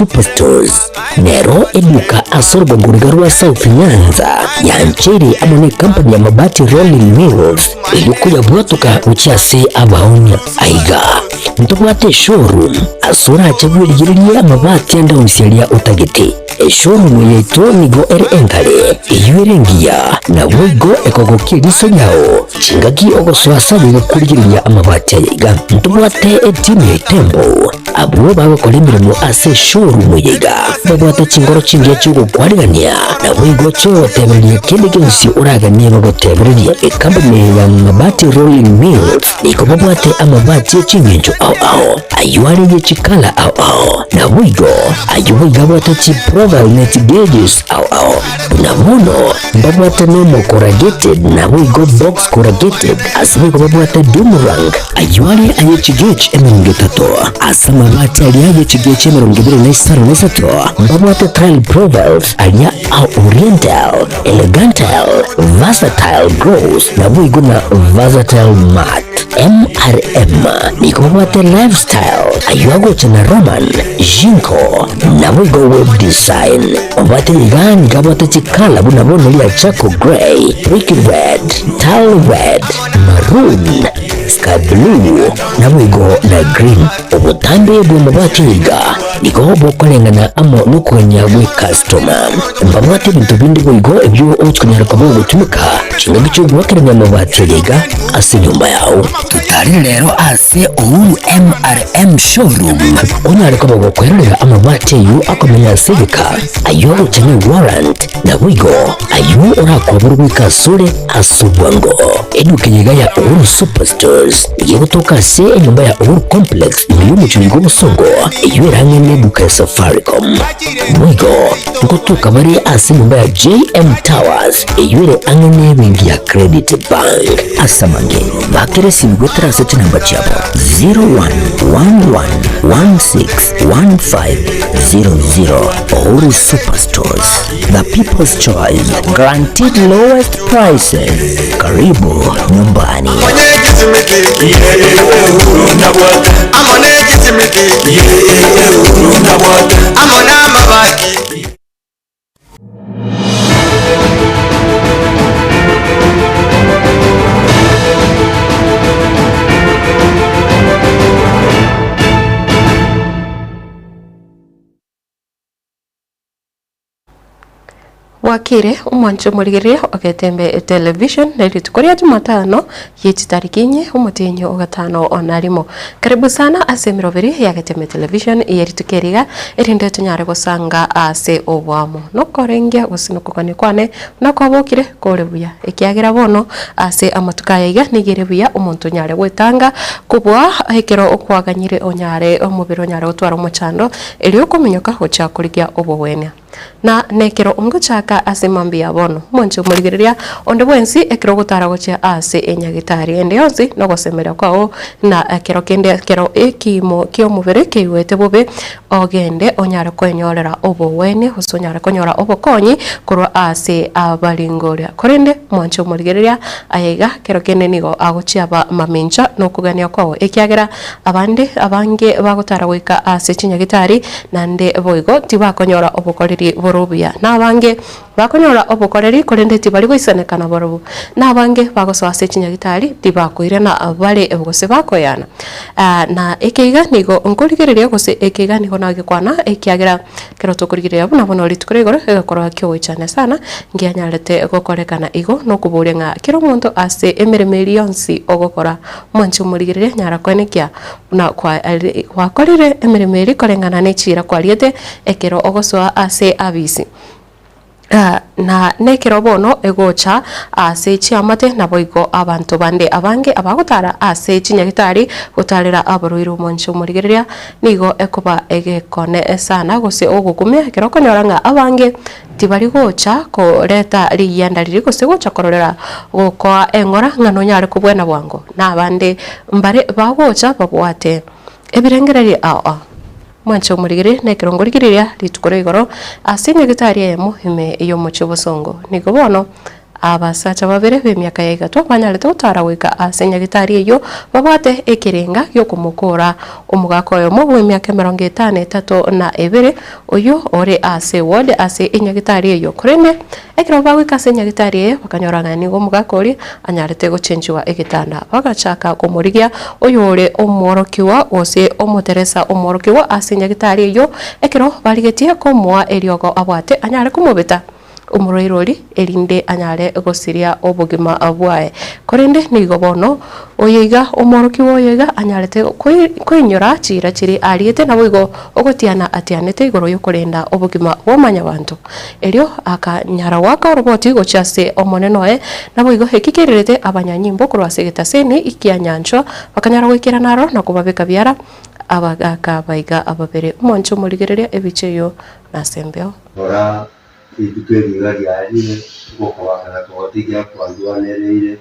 Superstores nero eduka ase orogongo riga rwa South Nyanza yancheire amo ne company ya Mabati Rolling Mills eyio koyabwatoka gochia ase abaonia. Aiga ntobwate eshowroom ase orache bwerigererie amabati ande onsi aria otagete. Eshowroom yaito nigo ere enkare, eyio ere engiya, naboigo ekogokia eriso riao chingaki ogosoa ase aye gokorigereria amabati aya iga. Ntobwate etimu ya Itembo, abwo bagokora emeremo ase eshowroom eye iga, babwate chingoro chingiya chi'ogokwarigania, naboigo chi'ogotebereria kende gionsi oraganie bagotebererie. Ecompany ya Mabati Rolling Mills nigo babwate amabati e chingencho ao ao, ayio are ye chikala ao ao, naboigo ayio boigo abwate chiprofile ne chigauges ao ao. Buna bono mbabwate normal corrugated naboigo box corrugated, ase boigo babwate doomerang, ayio are aye chigauge 30, ase amabati aria aye chigauge 23 mbabwate tile profiles aria a oriental, elegantal, versatile gloss, naboigo na versatile matte. MRM nigo babwate lifestyle, ayio agocha na Roman, Jinko, naboigo web design. Obwate iga nigo abwate chikala buna bono ria charcoal grey, brick red, tile red, maroon, sky blue, naboigo na green. Obotambe bw'amabati iga nigo bokoreng'ana amo nokogania gwe customer. Mbabwate ebinto binde boigo ebio ogochi konyara koba ogotumeka chingaki chi'ogoakerania amabati aya iga ase enyomba yao. Totarire rero ase Uhuru MRM Showroom onyare koba gokwerorera amabati ayio akomenya ase egeka, ayio agocha ne warrant, naboigo ayio orakoaborwe goika asore ase obwango. Eduka eye iga ya Uhuru Superstores nigo egotoka ase enyomba ya Uhuru Complex ime y'omochie oyo bw'obosongo, eyio ere ang'e neduka ya Safaricom. Boigo ngotoka bare ase enyomba ya JM Towers eyio ere ang'e nebenki ya Credit Bank. Ase amange, bakera esimi goetera ase chinamba chiabo 0111161500. Uhuru Superstores, the people's choice, guaranteed lowest prices. Karibu nyumbani. Bwakire omwanche omorigereria ogetembe etelevision ne rituko ria jumatano ye chitariki inye omotienyi o gatano na rimo. Karibu sana ase emeroberi ya Getembe Television ye rituko eri iga erinde tonyare gosanga ase oboamo nokorengia gose nokogania kwane buna kwabokire kore buya ekiagera bono ase amatuko aya iga nigo ere buya omonto onyare gwetanga kobua ekero okwaganyire onyare omobere onyare gotwara omochando erio okominyoka gochia korigia obogwenia. Na nekero ngochaka ase mambia bono, mwanche omorigereria onde bwensi ekero ogotara gochia ase enyagitari ende yonsi nogosemeria kwao, na ekero kende ekero ekiimo ki'omobere keigwete bobe, ogende onyare kwenyorera obogwenia gose onyare konyora obokonyi korwa ase abaringoria. Korende mwanche omorigereria aye iga, kero kende nigo agochia aba mamincha nokogania kwao, ekiagera Abande abange bagotara goika ase chinyagitari, naende boigo tibakonyora obokoreri bore obuya. Na abange bakonyora obokoreri, korende tibari goisaneka nabarobwo. Na abange bagosoa ase chinyagitari, tibakoirana bare gose bakoyana. Na ekeiga nigo nkorigereria gose ekeiga nigo nagekwana, ekiagera ekero tokorigereria buna bono rituko ria igoro egekorwa ki'ogoichania sana, ngianyarete gokorekana igo, nokoboria ng'a kera omonto ase emeremo eria yonsi ogokora Mwanche omorigereria nyara koenekia buna gwakorire emeremo eria koreng'ana ne chiira kwariete ekero ogosoa ase abisi. Na nekero bono egocha ase chiamate naboigo abanto bande abange abagotara ase chinyagitari gotarera aborwaire omwanche omorigereria nigo ekoba egekone sana gose ogokumia ekero okonyora ng'a abange Tibari gocha koreta rigianda riria gose gocha kororera gokoa eng'ora ng'a nonyare kobwena bwango, na abande mbare bagocha babwate ebirengererio ao ao. Mwanche omorigererie nekerongo rigiya rituko ria igoro ase enyagitari eyemo ime y'omochie obosongo. Nigo bono. Abasacha babere b'emiaka ya igatwa banyarete gotara goika ase nyagitari eyio babwate ekerenga gi'okomokora omogaka oyomo bw'emiaka 53 na ebere, oyio ore ase eward ase enyagitari eyio. Korende ekero bagoika ase enyagitari eye bakanyora ng'a nigo omogaka oria anyarete gochenchigwa egetanda. Bagachaka komorigia oyore omworokigwa gose omoteresa omworokigwa ase enyagitari eyio, ekero barigetie komoa eriogo abwate anyare komobeta. omorwaire oria, erinde anyare gosiria obogima bwaye. Korende nigo bono oyo iga, omworokigwa oyo iga, anyarete koinyora chiira chiria ariete, naboigo ogotiana atianete igoro y'okorenda obogima bwa mwanyabanto. Erio akanyara goaka oroboti gochia ase Omonene oye, naboigo eki kererete abanyanyimbo korwa ase egetaseni kia nyanchwa, bakanyara goikerana aro na kobabeka biara abagaaka baiga babere. Omonche omorigereria ebicha eyio nasembeo. Rora, rituko eri iga riarire, ogokobaka na kogotigia kwandwanereire.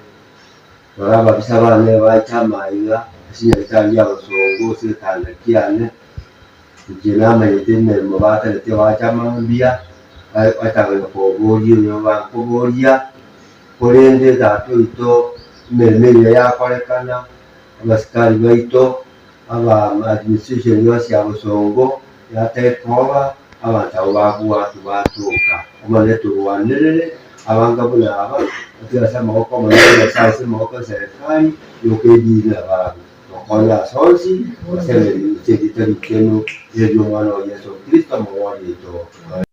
Rora, ababisa baane bacha amaiga ase nyagetari y'abasongo ase egetanda kiane. Inche namanyete emeremo batenetie bacha mambia, batang'ana koboria oyo bankoboria, korende Tata oito emeremo eye yakorekana, abasikari baito, aba administration yonsi ya bosongo ya take over, abanto abwo babwatwa batoka. Omonene torwanerere abange buna aba, batige ase amaboko amanene Nyasaye ase amaboko eserekari, yoka edini nabarabwo. Tokonye ase onsi, ase engencho y'erieta richenu eri'Omwana oo Yeso Kristo Omong'wansi oito. Amen.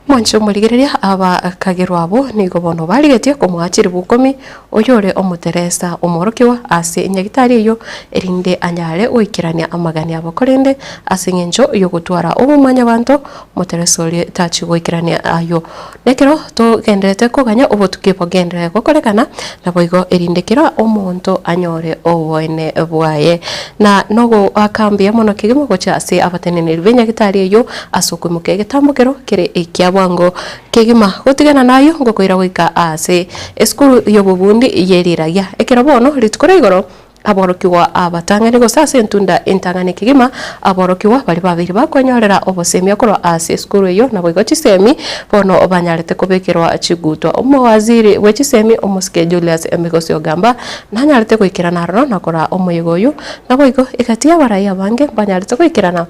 Mwanche omorigereria abakagerwa abwo nigo bono barigetie komoa chilifu ikomi oyore omoteresa omworokigwa ase nyagitari eyio, erinde anyare goikerania amagani abo. Korende ase engencho y'ogotwara obomwanyabanto, omoteresa oria tachi goikerania ayio. Nekero togendererete koganya obotuki bogenderere gokorekana, naboigo erinde kera omonto anyore oboene bwaye. Na nogoaka mbuya mono kegima gochia ase abateneneri b'enyagitari eyio ase okoimokia egetambokero kere ekia bwango kegima. Gotigana nayio ngokoira goika aase esukuru y'obobundi ye riragia. Ekero bono rituko ria igoro Aborokigwa abatang'ani gose ase entunda entang'ani kegima, aborokigwa baria babeire bakonyorera obosemia korwa ase esukuru eyio naboigo chisemi bono banyarete kobekerwa chigutwa. Omowaziri bwe chisemi omosike Julius Migosi Ogamba nanyarete goikerana aroro na koraa omoyega oyio, naboigo egati y'abarai abange mbanyarete goikerana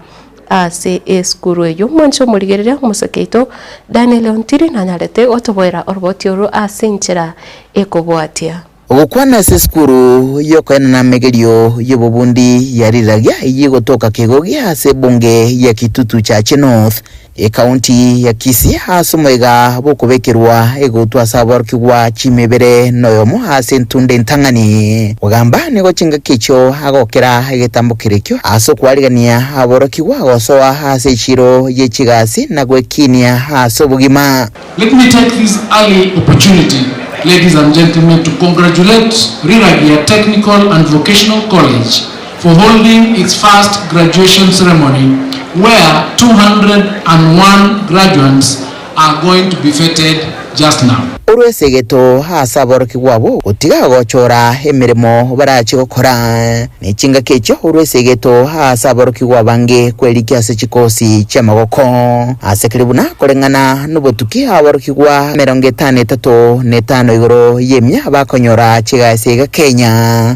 ase esukuru eyio. Mwanche omorigereria omosike oito Daniel Ontiri nanyarete gotoboera oroboti orwo ase enchera ekobwatia. Ogokwana ase esukuru y'okoenana amegerio y'obobundi ya riragia eyio egotoka Kegogi ase ebunge ya Kitutu Chache North, ekaunti ya Kisii ase omoyega bw'okobekerwa egutwa ase aborokigwa chimebere noyomo ase entunda entang'ani. Kogamba nigo chingaki echio agokera egetambo kerekio ase okwarigania aborokigwa gosoa ase echiro ye chigasi na gwekinia ase obogima. Let me take this early opportunity, ladies and gentlemen, to congratulate Riragia Technical and Vocational College for holding its first graduation ceremony where 201 graduates are going to be feted just now. Orwe esegeto ase aborokigwa abwo gotiga gochora emeremo barache gokora. Ne chingaki echio orwe esegeto ase aborokigwa abange kwerikia ase chikosi chi'amagoko. Ase keri buna koreng'ana nobotuki aborokigwa 53 igoro y'emia bakonyora chigasi iga Kenya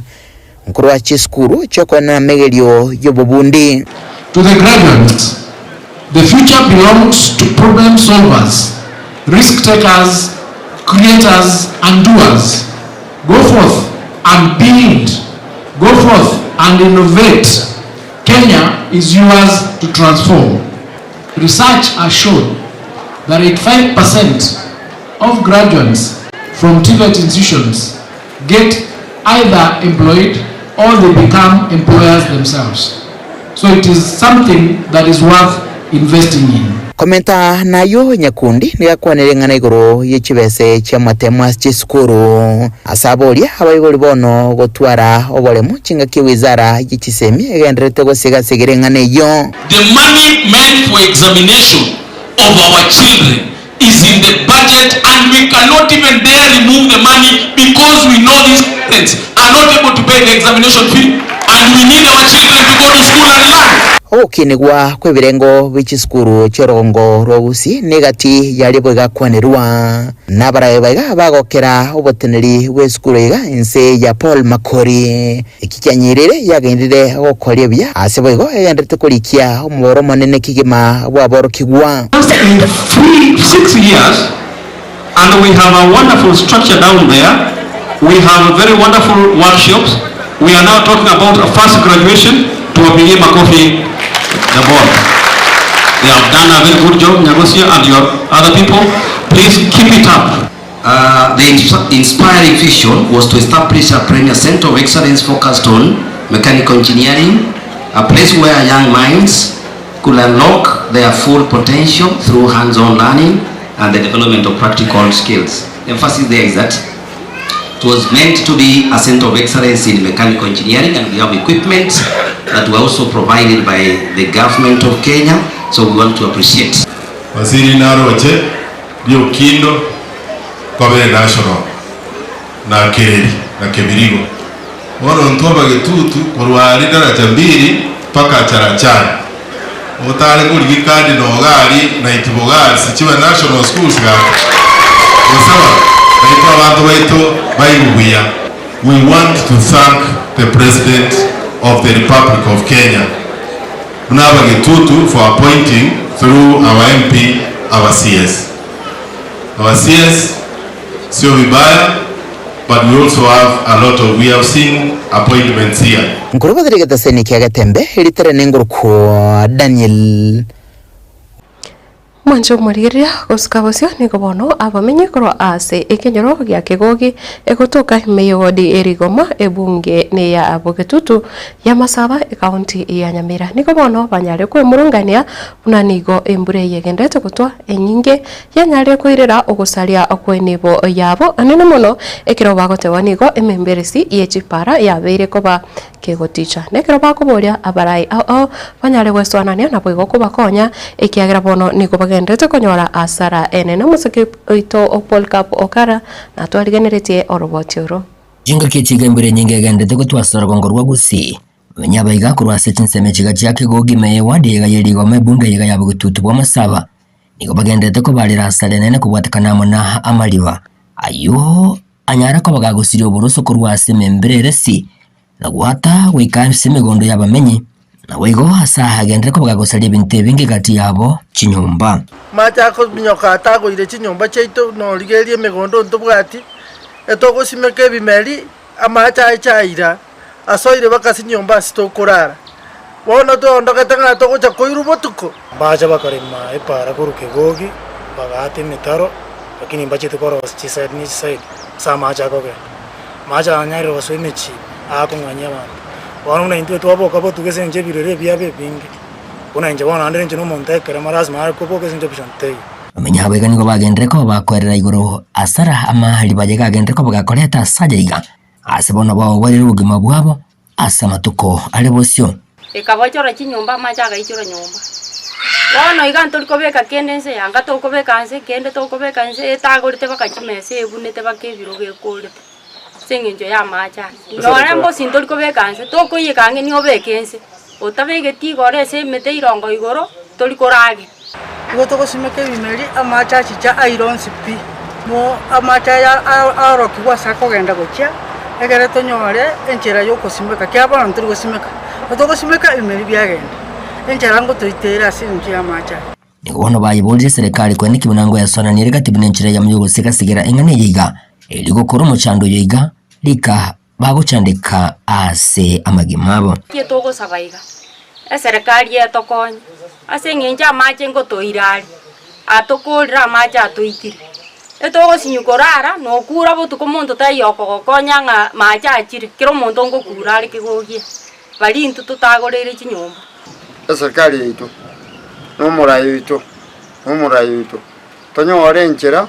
nkorwa chisukuru chi'okoenana amegerio y'obobundi. To the graduates, the future belongs to problem solvers, risk takers, creators and doers. Go forth and build, go forth and innovate, Kenya is yours to transform. Research has shown that 85 percent of graduates from TVET institutions get either employed or they become employers themselves. So it is something that is worth investing in. Komenta nayio nyakundi nigo akwanire ing'ana igoro ye chibese chi'amatemo ase chisukuru. Ase aboria abaibori bono gotwara oboremu chingaki ewizara ye chisemi egendererete gosiga-sigera eng'ana eyio. The money meant for examination of our children is in the budget and we cannot even dare remove the money because we know these parents are not able to pay the examination fee. And we need our children to go to school and learn. Ogokinigwa kw'ebirengo bie chisukuru chi'orogongo rwa Gusii negati yaria boigo akwanerwa nabarabe baiga bagokera oboteneri bw'esukuru iga inse ya Paul Makori. Eki kianyereire yagenderire gokoria buya ase boigo egendererete korikia omobaro omonene kegima bw'aborokigwa. Just in three, 6 years, and we have a wonderful structure down there. We have very wonderful workshops. We are now talking about a first graduation. Tuwapigie makofi the board. They have done a very good job, Nyagosia and your other people. Please keep it up. The inspiring vision was to establish a premier center of excellence focused on mechanical engineering, a place where young minds could unlock their full potential through hands-on learning and the development of practical skills. The emphasis there is that it was meant to be a center of excellence in mechanical engineering, and we have equipment that were also provided by the government of Kenya, so we want to appreciate. Waziri naroche riokindo kwabere national na kereri na kebirigo bono ntwaba getutu korwa daraja mbili mpaka charachani otare korigi kandi nogari na itibogari sichiba national schools gaka gosaba baito abantu baito baigubuya. We want to thank the President of the Republic of Kenya, Mnaba Gitutu, for appointing through our MP our CS. Our CS sio vibaya, but we also have a lot of, we have seen appointments here. Nkorobothere getaseni kia Getembe ritere nengorokwo Daniel. Mwancho omorigereria gosuka bosio nigo bono abamenyi korwa ase ekenyoro gia Kegogi egotoka meyodi erigoma ebunge ne ya Bogetutu ya Masaba ekaunti ya Nyamira nigo bono banyare kwemurungania buna nigo embura yegendete gotwa enyinge yanyare koirera ogosaria okwenibo yabo anene mono ekero bagotewa nigo ememberesi yechipara yabeire koba kegoticha nekero bakoboria abarai ao banyare gweswanania nabo igo kobakonya ekiagera bono nigo bagendete konyora asara enene moseke oito Paul Cap Okara natwarigeneretie oroboti oro. Jinga kichiga embura nyinge egendete gotwasora gongo rwa Gusii bamenya baiga korwa ase chinsemo chiga chia Kegogi meye wadi iga yerigoma ebunge iga ya Bogetutu bwa Masaba nigo bagendete kobarera asara enene kobwatekana amo na amariba ayo anyara koba gagusiria oboroso korwa ase emembereresi na gwata goika ase emegondo y'abamenyi nabo igo ase agendere koba gagosaria ebinto ebinge gati yabo chinyomba. Mache akominyoka atagoire chinyomba chiaito norigereria emegondo ntobwati etogosimeka ebimeri amache achaira asoire bakasi nyomba ase tokorara bono twondogete ng'a togocha koirwa botuko. Bacha bakarema epara korwa Kegogi bagata emetaro lakini mbachete korosia chiside na chiside ase amache akogenda amache anyarire gosoa emechie akong'anyia abanto bono buna intwe twaboka botuko ase eng'encho ebirero ebiabe ebinge buna inche bono naende inche na omonto ekerema lazima are koboka ase eng'encho option teiyo. Bamenya abaiga nigo bagendere koba bakoerera igoro asara amahari baye gagendere koba gakoreta asaja iga ase bono baoborire obogima bwabo ase amatuko are bosio. Ekabochora chinyomba amache agaichora nyomba bono iga ntori kobeka kende nse yanga tokobeka nse kende tokobeka nse etagorete baka chimesa ebunete baka ebirogo ekorete ase eng'encho ya amache aya nore mbosi ntori kobeka nse tokoiyeka ang'e nigo obeke nse otabegeti igoro ase emete irongo igoro tori koragera. Igo togosimeka ebimeri amache achicha aironsi pi mo amache aya aorokigwa ase akogenda gochia egere tonyore enchera ya okosimeka kia bono ntori gosimeka otogosimeka ebimeri biagenda enchera ngotoitere ase eng'encho ya amache aya. Nigo bono bayiborire serikali kwene kibunango yasonanire gati buna enchera yamo yogosigasigera eng'ana eye iga eri gokora omochando oyo iga rika bagochandeka ase amagima abo. Kie togosaba iga eserikali etokonye ase eng'encho amache ngotoire are atokorire amache atoitire etogosinywa korara nokura botuko monto taiyo okogokonya ng'a mache achire kera omonto ngokura are kegogia bari intwe totagoreire chinyomba. Eserikali yaito na omorai oito na omorai oito tonyore enchera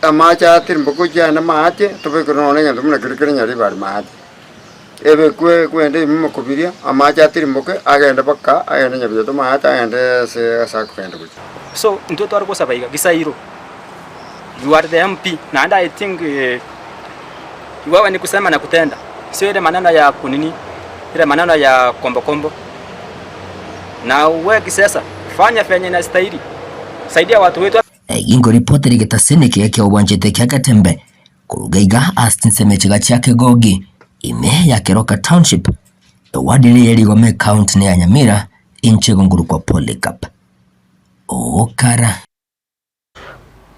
amache atirimboka chiane mache tobekere nonye egento buna kere kere nyaribari mache ebekwe kwenda ebimo biria amache atirimboke agende mpaka agende Nyabioto mache agende ase ase akogenda gochia. So intwe tware gosaba iga Gisairo, you are the MP naende I think wewe ni kusema na kutenda, sio ile maneno ya kunini. Ile maneno ya kombo kombo. Na we Kisesa, fanya venye inastahili. Saidia watu wetu. Egingo ripoti rigetasini kiga kia obwanchete kia Getembe koruga iga ase chinsemo echiga chia Kegogi ime ya Keroka Township eward ere ye Rigoma ecounty ne ya Nyamira inche egongurukwa Polycarp Okara.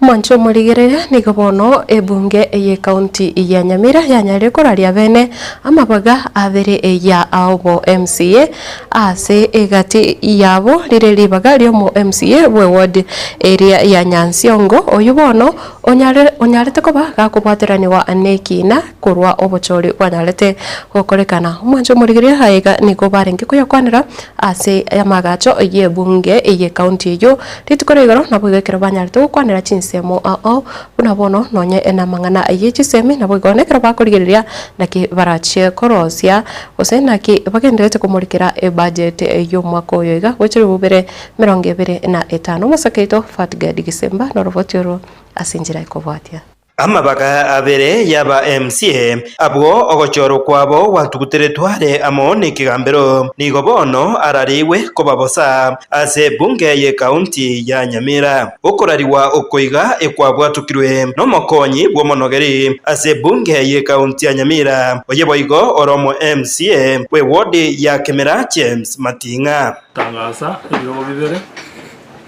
Mwanche omorigereria, nigo bono ebunge y'ecounty ya Nyamira yanyarire koraria bene amabaga abere ya obo MCA ase egati yabo rire ribaga riomo MCA bwe ward eria ya Nyansiongo oyio bono onyare onyarete koba gakobwateranigwa nekina korwa obochori bwanyarete gokorekana. Omwanche omorigereria aiga nigo barenge koyakwanera Ase amagacho y'ebunge y'ecounty eyio, rituko ria igoro naboigo ekero banyarete gokwanera chinsemo ao buna bono nonye namang'ana ye chisemi naboigo nekero bakorigereria naki barachie korosia gose naki bagendererete komorikera ebudget y'omwaka oyo iga gocha ribubere 25. Omosake oito Fatgad Gisemba noroboti oro ase enchera ekobwatia. Amabaga abere y'aba MCA abwo ogochorwa kwabo gwatuguteretwe are amo nekegambero nigo bono ararigwe koba bosa ase ebunge y'ecounty ya Nyamira. Okorarigwa oko iga ekwabwatukirwe nomokonyi bw'omonogeri ase ebunge y'ecounty ya Nyamira oye boigo ore omo MCA bw'eward ya Kemera James Mating'a. Tangasa ebirogo bibere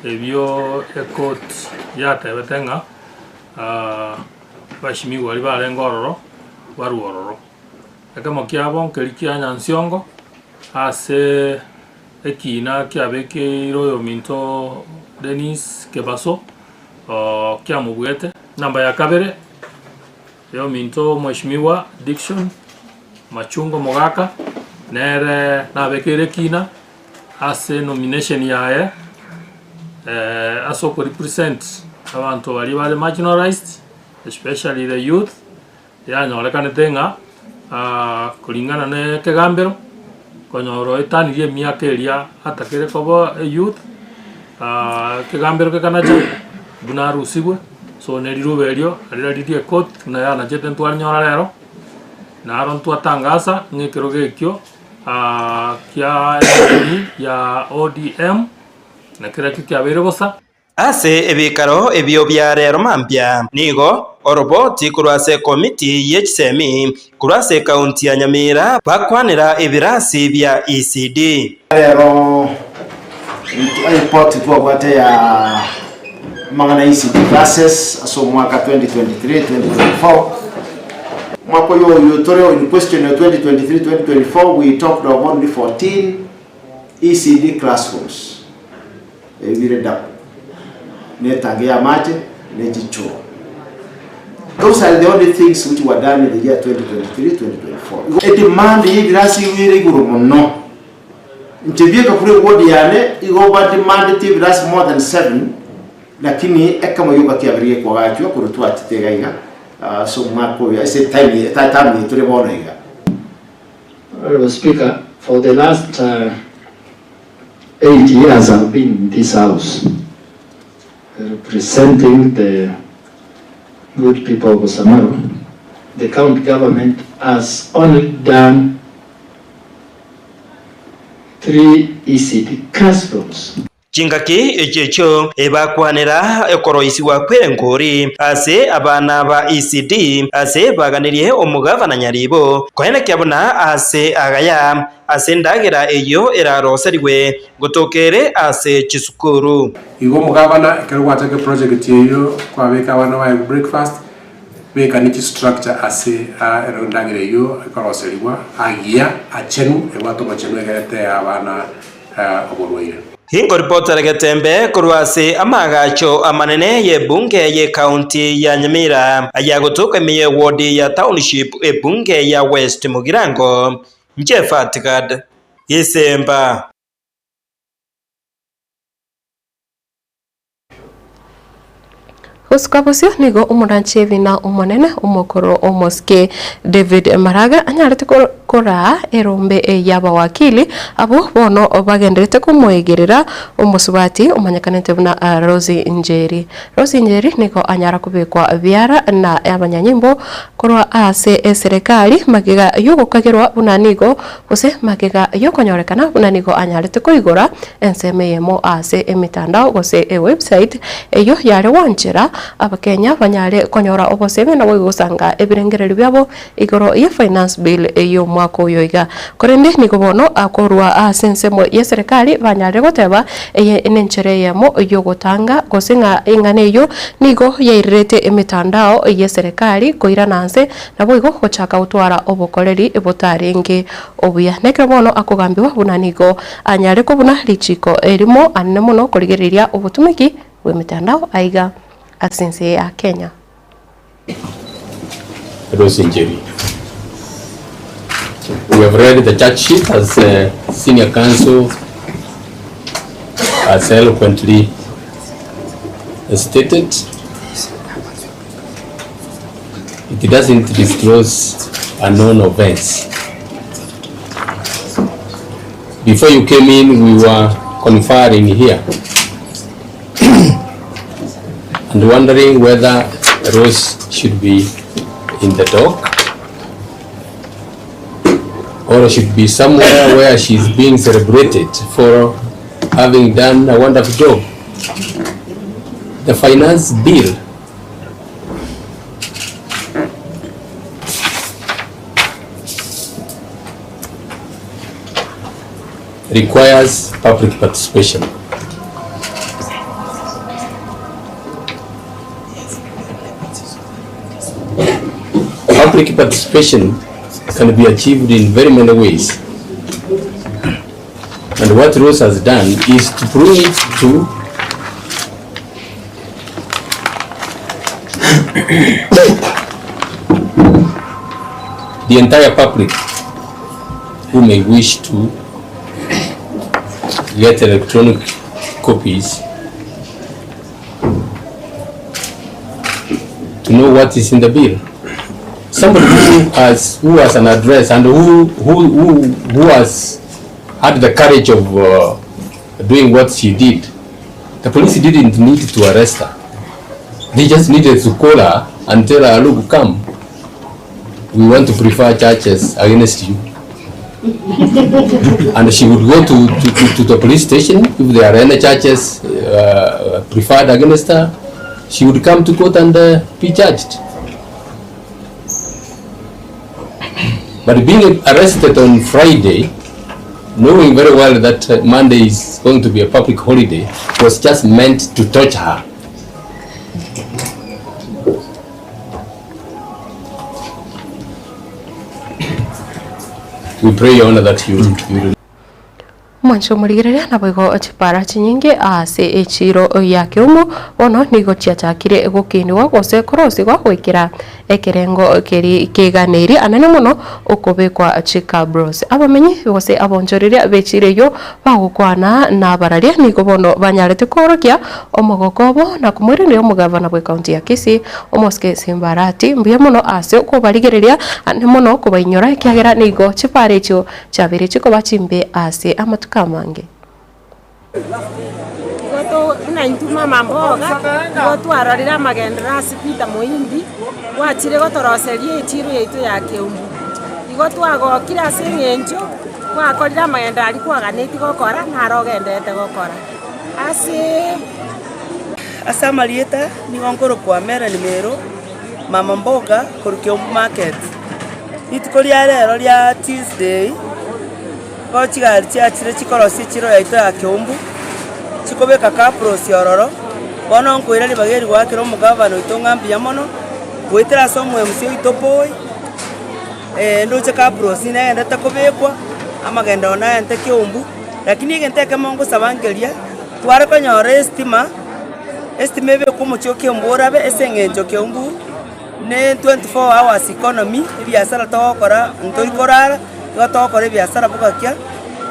ebio ecourt yatebete ng'a Abashimigwa baria barenge ororo barue ororo. Ekemo kiabo nkeria kia Nyansiongo ase ekina kiabekeire oyominto Dennis Kebaso kiamobuete. Namba ya kabere oyominto Mheshimiwa Dickson Machungo Mogaka nere nabekeire ekina ase nomination yaye ase oko represent abanto baria bare marginalized especially the youth, yanyorekanete ng'a kuringana na ekegambero konyora oetanirie emiaka eria atakere koba eyouth ekegambero gekanacha buna arusigwe, so ne riruba erio riria riria ecourt buna yanachete ntwarinyora rero, naro ntwatangasa ng'a ekerogo ekio. Kia emori ya ODM, na kera ekio kiabeire bosa. Ase ebikaro ebio bia rero mambia, nigo oroboti korwa ase ekomiti ye chisemi korwa ase ekaunti ya Nyamira bakwanera ebirasi bia ECD. Rero eripoti twabwate ya amang'ana ya ECD classes ase omwaka 2023-2024. Omwaka oyo oyo tore in question ya 2023-2024 we talked of only 14 ECD classrooms ebire double ne etangi ya amache ne chichoo. Those are the only things which were done in the year 2023-2024. Edemand ya ebirasi igo ere igoro mono. Inche bieka korwa eward yane igo bademandeti ebirasi more than seven Lakini ekemo gioka kiabeire gekwagachwa korwa twachete iga iga ase omwaka oyo ase etime eye etamu eye tore bono iga. Honourable Speaker, for the last 8 years I've been in this house representing the good people of Samaru, the county government has only done 3 ECD classrooms. Chingaki echio echio ebakwanera okoroisigwa kw'erengori ase abana ba ECD ase baganirie omogavana Nyaribo koenekia buna aase agaya ase endagera eyio eraroserigwe gotoka ere ase chisukuru. Igo omogavana ekero gwachaka eproject eyio kwabeka abana baye breakfast, beka ne chistructure ase endagera eyio ekoroserigwa agiya, achenu, ebwate obochenu egere tee abana oborwaire. Inkoripotera Getembe korwa ase amaagacho amanene y'ebunge y'ecounty ya Nyamira ayagotoka ime y'eward ya Township ebunge ya West Mugirango, inche Fatgad Gisemba. Gosuka bosio nigo omoranchi ebina omonene omokoro omosike David Maraga anyarete koraa erombe y'abawakili abwo bono bagenderete komoegerera omosubati omanyekanete buna Rosy Njeri. Rosy Njeri nigo anyara kobekwa biara na abanyanyimbo korwa ase eserekari magega y'ogokagerwa buna nigo gose magega y'okonyorekana buna nigo anyarete koigora ensemo eyemo ase emetandao gose ewebsite eyio yare gwanchera Abakenya banyare konyora obosemi naboigo gosanga ebirengererio biabo igoro ye Finance Bill y'omwaka oyo iga. Korende nigo bono korwa ase ensemo y'eserekari banyarire goteba eye nenchera eyemo y'ogotanga gose ng'a eng'ana eyio nigo yairerete emetandao y'eserekari koirana nse naboigo gochaka gotwara obokoreri botarenge obuya. Nekero bono akogambigwa buna nigo anyare kobuna richiko erimo anene mono korigereria obotumiki bw'emetandao aiga ase ense ya Kenya. Rose Njeri. We have read the charge sheet as uh, senior counsel has eloquently stated. It doesn't disclose a known offense. Before you came in, we were conferring here and wondering whether Rose should be in the dock or should be somewhere where she's being celebrated for having done a wonderful job. The finance bill requires public participation. Public participation can be achieved in very many ways. And what Rose has done is to bring it to the entire public who may wish to get electronic copies to know what is in the bill. Somebody who has who has an address and who who who, who has had the courage of uh, doing what she did, the police didn't need to arrest her. They just needed to call her and tell her, look, come. We want to prefer charges against you. and she would go to, to, to, to the police station if there are any charges uh, preferred against her. She would come to court and uh, be charged. But being arrested on Friday, knowing very well that uh, Monday is going to be a public holiday, was just meant to torture her. We pray, Your Honor, that you, you Mwanche omorigereria naboigo chipara chinyinge ase echiro ya Keumu bono nigo chiachakire gokinigwa gose korosigwa goikera ekerengo keri keganeiri anene mono okobekwa chikabros. Abamenyi gose abonchoreria b'echiro eyio bagokwana nabararia nigo bono banyarete koorokia omogoko obo na komoiraneria omogavana bw'ecounty ya Kisii Omosike Simbarati mbuya mono ase okobarigereria ande mono kobainyora ekiagera nigo chipara echio Chiabeire chikoba chimbe ase amatuko amange. Igo to buna intwe mama mboga, igo twarorire amagenderero ase Peter Moindi, gwachire gotoroseria echiro yaito ya Keumbu. Igo twagokire ase eng'encho gwakorire amagenderero aria kwaganetie gokora, naro ogendererete gokora. Ase. Ase amarieta nigo nkorokwa Melanie Mero, mama mboga korwa Keumbu Market. Rituko ria rero ria Tuesday, nigo chigari chiachire chikorosia echiro yaito ya Keumbu, chikobeka cabros ororo, bono nkoira ribaga eri goakera omogavana oito ng'a mbuya mono, goetera ase omo MC oito Boy, ndoche cabros negenderete kobekwa, amagenderero naente Keumbu, lakini egento ekemo ngosaba nkeria, tware konyora estima, estima ebekwe omochie o Keumbu orabe ase eng'encho Keumbu. Ne 24 hours economy, ebiasara togokora ntori korara, igo togokora ebiasara bogakia,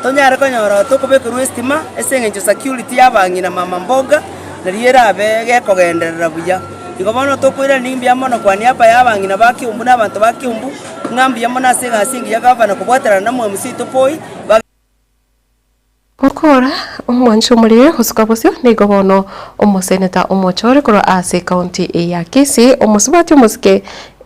tonyare konyora tokobekerwa estima ase eng'encho security ya abang'ina mama mboga, nario erabe gekogenderera buya. Igo bono tokoirania mbuya mono kwa niaba ya abang'ina ba Kiambu na abanto ba Kiambu, Ng'a mbuya mono ase egasi engiya gavana kobwaterana na omomc oito Poi. Gokora omwancho omorere gosuka bosio nigo bono omoseneta omochore korwa ase ekaunti ya Kisii omosubati omosike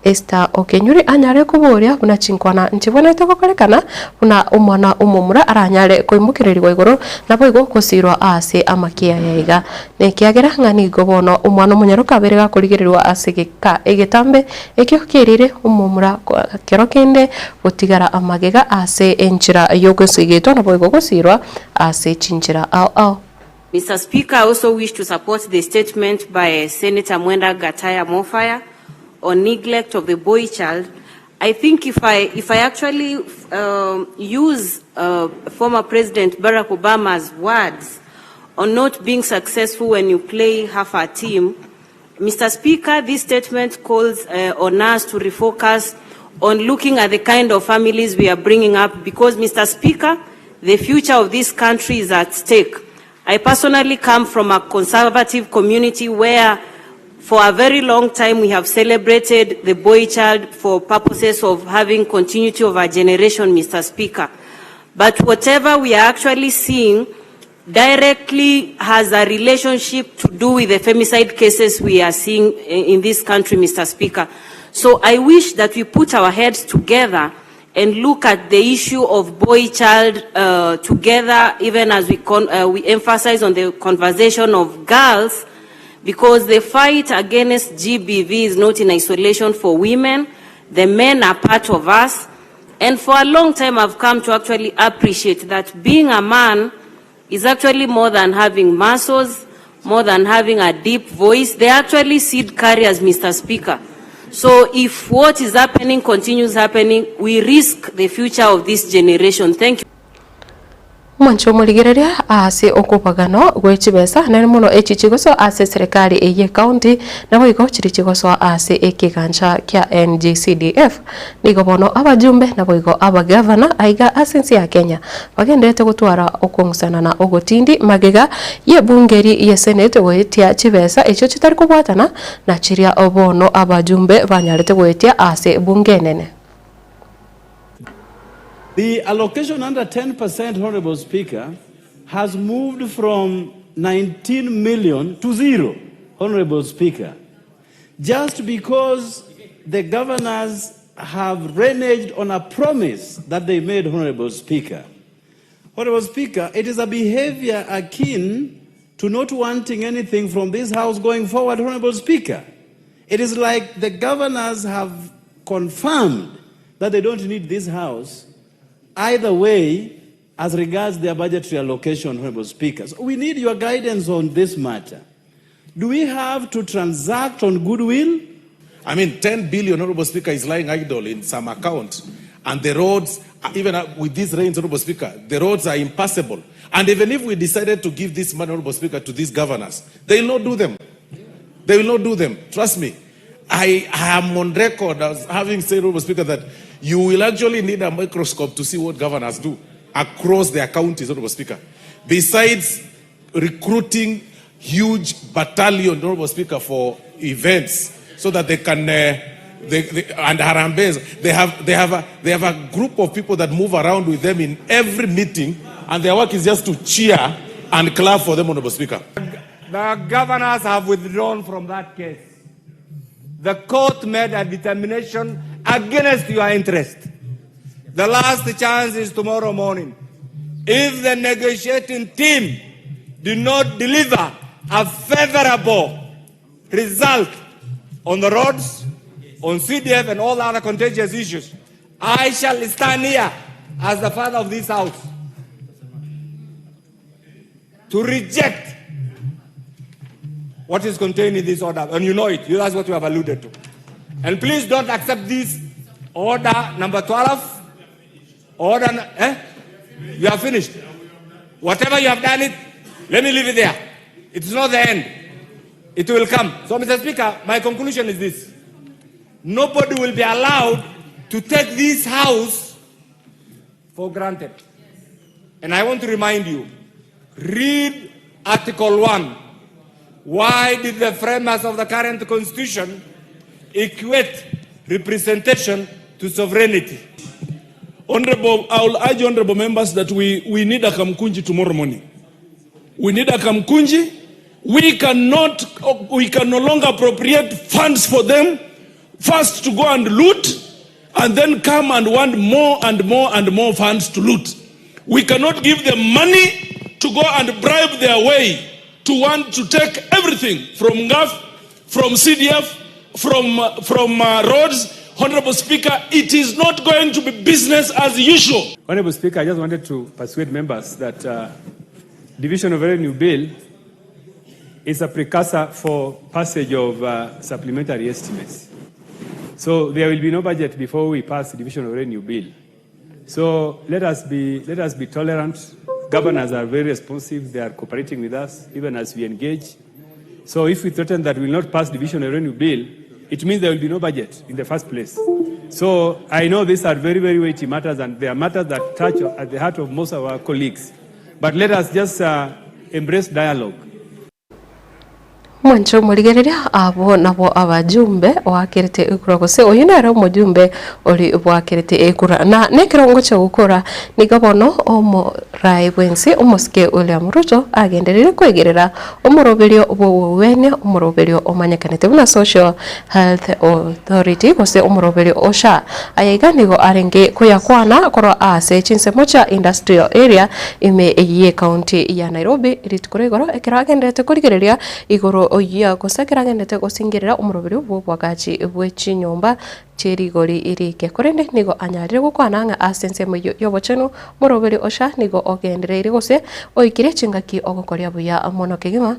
Esther Okenyuri anyare koboria buna chinkwana nchibwenerete gokorekana buna omwana omomura aranyare koimokererigwa igoro naboigo gosirwa ase amakia yaiga. Nekiagera ng'a nigo bono omwana omonyaroka abeire gakorigererwa ase egeka egetambe ekio kierire omomura kero kende gotigara amagega ase enchera y'ogosigetwa naboigo gosirwa ase chinchera ao ao. Mister Speaker, I also wish to support the statement by Senator Mwenda Gataya Mofaya on neglect of the boy child. I think if I, if I actually um, use uh, former President Barack Obama's words on not being successful when you play half a team, Mr. Speaker, this statement calls uh, on us to refocus on looking at the kind of families we are bringing up because, Mr. Speaker, the future of this country is at stake. I personally come from a conservative community where for a very long time we have celebrated the boy child for purposes of having continuity of our generation, Mr. Speaker. But whatever we are actually seeing directly has a relationship to do with the femicide cases we are seeing in this country, Mr. Speaker. So I wish that we put our heads together and look at the issue of boy child uh, together, even as we, con uh, we emphasize on the conversation of girls, because the fight against GBV is not in isolation for women. The men are part of us. And for a long time, I've come to actually appreciate that being a man is actually more than having muscles, more than having a deep voice. They're actually seed carriers, Mr. Speaker. So if what is happening continues happening, we risk the future of this generation. Thank you. Mwanche omorigereria ase okobagano gwe chibesa nere mono echi chigosoa ase eserekari eye ekaunti naboigo chiria chigosoa ase ekegancha kia NGCDF. Nigo bono abajumbe naboigo abagavana aiga ase ense ya Kenya bagendererete gotwara okong'usana na ogotindi magega y'ebungeri ye Senate goetia chibesa echio chitari kobwatana na chiria bono abajumbe banyarete goetia ase ebunge enene. The allocation under 10%, Honorable Speaker, has moved from 19 million to zero, Honorable Speaker. Just because the governors have reneged on a promise that they made, Honorable Speaker. Honorable Speaker, it is a behavior akin to not wanting anything from this house going forward, Honorable Speaker. It is like the governors have confirmed that they don't need this house either way as regards their budgetary allocation, Honorable Speaker. So we need your guidance on this matter. Do we have to transact on goodwill? I mean, 10 billion, Honorable Speaker, is lying idle in some account. And the roads, even with these rains, Honorable Speaker, the roads are impassable. And even if we decided to give this money, Honorable Speaker, to these governors, they will not do them. They will not do them. Trust me. I am on record as having said, Honorable Speaker, that you will actually need a microscope to see what governors do across their counties, Honorable Speaker. Besides recruiting huge battalion, Honorable Speaker, for events so that they can, uh, they, they, and Harambees, they have, they, have a, they have a group of people that move around with them in every meeting, and their work is just to cheer and clap for them, Honorable Speaker. The governors have withdrawn from that case. The court made a determination against your interest. The last chance is tomorrow morning. If the negotiating team did not deliver a favorable result on the roads, on CDF and all other contentious issues, I shall stand here as the father of this house to reject what is contained in this order. And you know it. That's what you have alluded to. And please don't accept this order number 12. Order, eh? You are finished. Whatever you have done it, let me leave it there. It's not the end. It will come. So, Mr. Speaker, my conclusion is this. Nobody will be allowed to take this house for granted. And I want to remind you, read Article 1. Why did the framers of the current constitution equate representation to sovereignty. Honorable, I will urge honorable members that we, we need a Kamkunji tomorrow morning. We need a Kamkunji. We cannot, we can no longer appropriate funds for them first to go and loot and then come and want more and more and more funds to loot. We cannot give them money to go and bribe their way to want to take everything from NGAAF, from CDF, from, from uh, roads. Honorable Speaker, it is not going to be business as usual. Honorable Speaker, I just wanted to persuade members that uh, Division of Revenue Bill is a precursor for passage of uh, supplementary estimates. So there will be no budget before we pass the Division of Revenue Bill. So let us be, let us be tolerant. Governors are very responsive. They are cooperating with us even as we engage. So if we threaten that we will not pass Division of Revenue Bill, it means there will be no budget in the first place. So I know these are very, very weighty matters and they are matters that touch at the heart of most of our colleagues. But let us just uh, embrace dialogue. Mwanche omorigereria, abwo nabwo abajumbe oakerete ekura gose oyio nere omojumbe ori bwakerete ekura. Na nekero ngochia gokora nigo bono omoraai bwensi omosike William Ruto agenderire kwegerera omoroberio bw'obogwenia omoroberio omanyekanete buna Social Health Authority gose omoroberio o SHA. Aya iga nigo arenge koyakwana korwa aase chinsemo chia Industrial Area ime y'ecounty ya Nairobi rituko ria igoro ekero agenderete korigereria igoro ya gose ekero agenderete gosingerera omoroberio bw'oboagachi bwe chinyomba chie rigori riike. Korende nigo anyarire gokwana ng'a ase ensemo eyio y'obochenu omoroberio o SHA nigo ogendereire gose oikire chingaki ogokoria buya mono kegima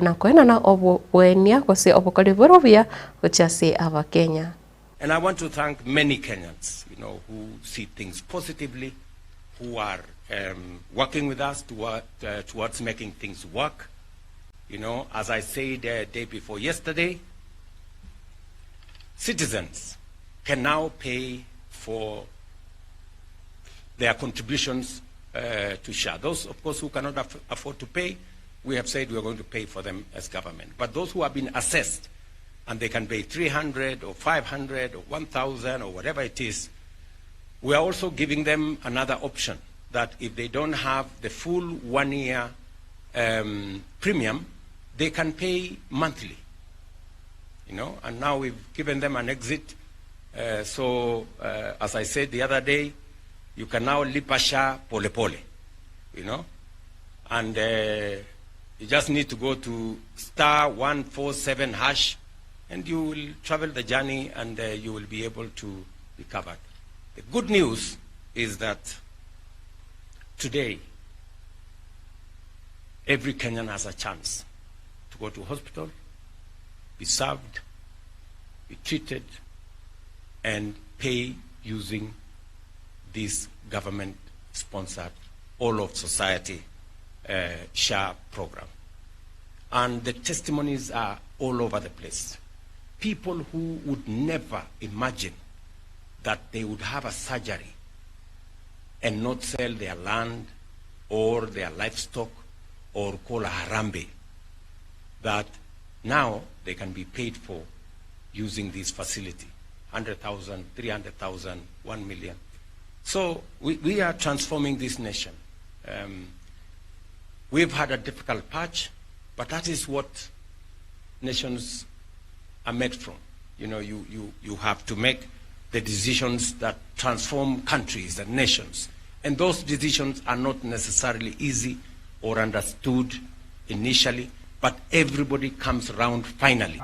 na koenana obogwenia gose obokori bore obuya gochia ase Abakenya. And I want to thank many Kenyans, you know, who see things positively, who are um, working with us toward, uh, towards making things work. You know, as I said uh, day before yesterday, citizens can now pay for their contributions uh, to SHA. Those, of course, who cannot aff afford to pay, we have said we are going to pay for them as government. But those who have been assessed and they can pay 300 or 500 or 1,000 or whatever it is, we are also giving them another option that if they don't have the full one-year um, premium, they can pay monthly. You know, and now we've given them an exit. Uh, so, uh, as I said the other day, you can now lipa SHA pole pole, you know, and uh, you just need to go to star 147 hash and you will travel the journey and uh, you will be able to be covered. The good news is that today, every Kenyan has a chance to go to hospital, be served, be treated, and pay using this government-sponsored all of society uh, SHA program. And the testimonies are all over the place. People who would never imagine that they would have a surgery and not sell their land or their livestock or call a harambee, that now they can be paid for using this facility 100,000, 300,000, 1 million. So we, we are transforming this nation. Um, we've had a difficult patch, but that is what nations are made from. You know, you, you, you have to make the decisions that transform countries and nations. And those decisions are not necessarily easy or understood initially, but everybody comes round finally.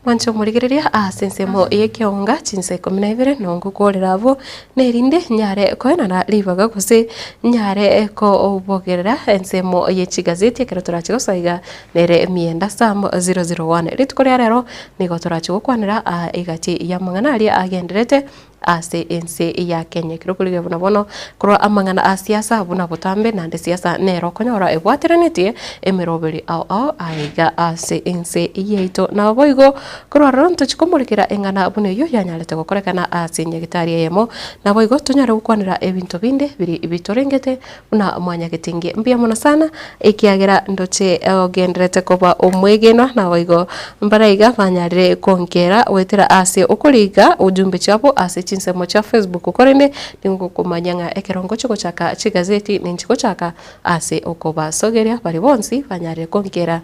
Mwanche omorigereria ase ensemo y'ekeonga chinsa ikomi na ibere nongokorera abwo nerinde nyare koenana ribaga gose nyare kobogerera ensemo ye chigazeti ekero torache gosoiga nere Mienda Sam 001. Rituko ria rero nigo torache gokwanera egati ya amang'ana aria agenderete. ase ense ya Kenya. Ekero okorigereria buna bono korwa amang'ana a siasa buna botambe naende siasa nero okonyora ebwateranetie emeroberi ao ao aiga ase ense yaito. Naboigo korwa aroro ntochi komorekera eng'ana buna eyio yanyarete gokorekana ase nyagetari eyemo. Naboigo tonyare gokwanera ebinto binde biri bitorengete buna mwanyagetinge. Mbuya mono sana ekiagera ndoche ogendererete koba omwegenwa, naboigo mbaraiga banyarire konkera goetera ase okoriga ujumbe chiabo ase chinsemo chia Facebook. Korende ningokomanya ng'a ekero ngochia gochaka chigazeti ninchi gochaka ase okobasogeria baria bonsi banyarire konkera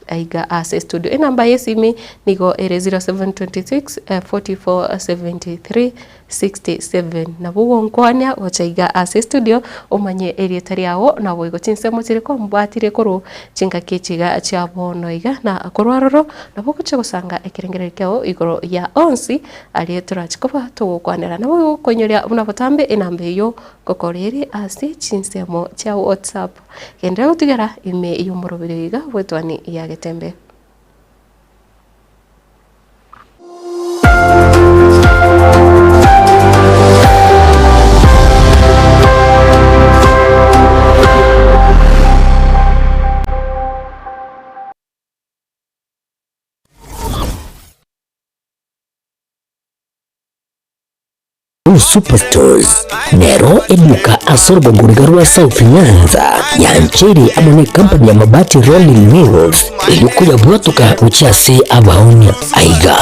aiga ase studio. Enamba y'esimi nigo ere 0726 44 73 67. Nabo ogonkwania gocha iga ase estudio omanye erieta riao naboigo chinsemo chire kombwatire korwa chingaki echi iga chia bono iga na korwa aroro nabo ogochia gosanga ekerengererio kiao igoro ya onsi aria torachi koba togokwanera. Nabo ogokoinyoria buna botambe enamba eyio ngokora ere ase chinsemo chia whatsapp. Genderera gotigera ime y'omoroberi oyo iga bw'etwani ya Getembe. Superstores nero eduka ase orogongo riga rwa South Nyanza yancheire amo ne company ya Mabati Rolling Mills erio koyabwatoka gochia ase abaonia. Aiga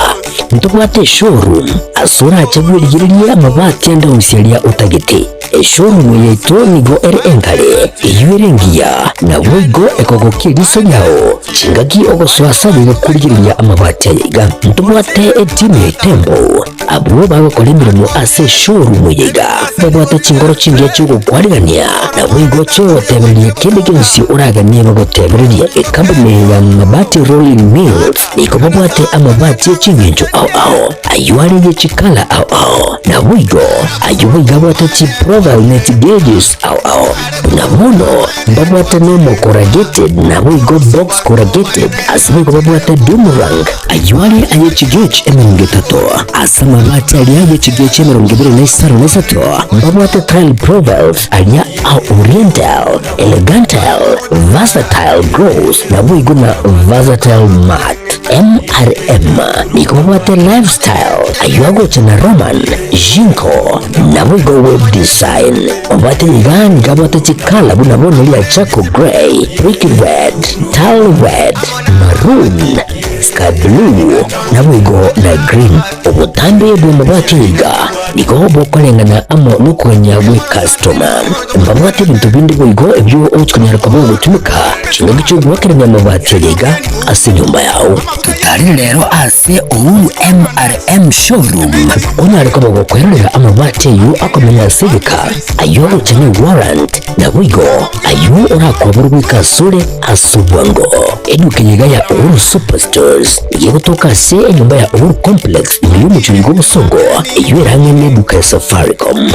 ntobwate eshowroom ase orache bwerigererie amabati ande onsi aria otagete. Eshowroom yaito nigo ere engare, eyio ere engiya, naboigo ekogokia eriso riao. Chingaki ogosoa ase aye gokorigereria amabati aya iga, ntobwate etimu ya Itembo, abwo bagokora emeremo ase eshowroom eye iga, babwate chingoro chingiya chi'ogokwarigania, naboigo chi'ogotebereria kende gionsi oraganie bagotebererie. Ekampuni ya Mabati Rolling Mills nigo babwate amabati e ching'encho ao ao, ayio are ye chikala ao ao, naboigo ayio boigo abwate chiprofile ne chigauges ao ao. Buna bono mbabwate nomo corrugated naboigo box corrugated, ase boigo babwate doomerang, ayio are aye chigauge 30, ase amabati aria aye chigauge 23 mbabwate tile profiles aria a oriental, elegantal, versatile gloss naboigo na versatile matte. MRM nigo babwate lifestyle, ayio agocha na Roman, Jinko, naboigo web design. Obwate iga nigo abwate chikala buna bono ria charcoal grey, brick red, tile red, maroon, sky blue, naboigo na green. Obotambe bw'amabati iga nigo bokoreng'ana amo nokogania gw'ecustoma. Mbabwate ebinto binde boigo ebio ogochi konyara koba ogotumeka chingaki chi'ogoakerania amabati aya iga ase enyomba yao. Totarire rero ase Uhuru MRM Showroom onyare koba gokwerorera amabati ayio akomenya ase egeka, ayio agocha ne warrant, naboigo ayio orakoborwe goika asore ase obwango. Eduka eye iga ya Uhuru Superstores nigo egotoka ase enyomba ya Uhuru Complex ime y'omochie oiga obosongo, eyio ere ang'e neduka ya Safaricom.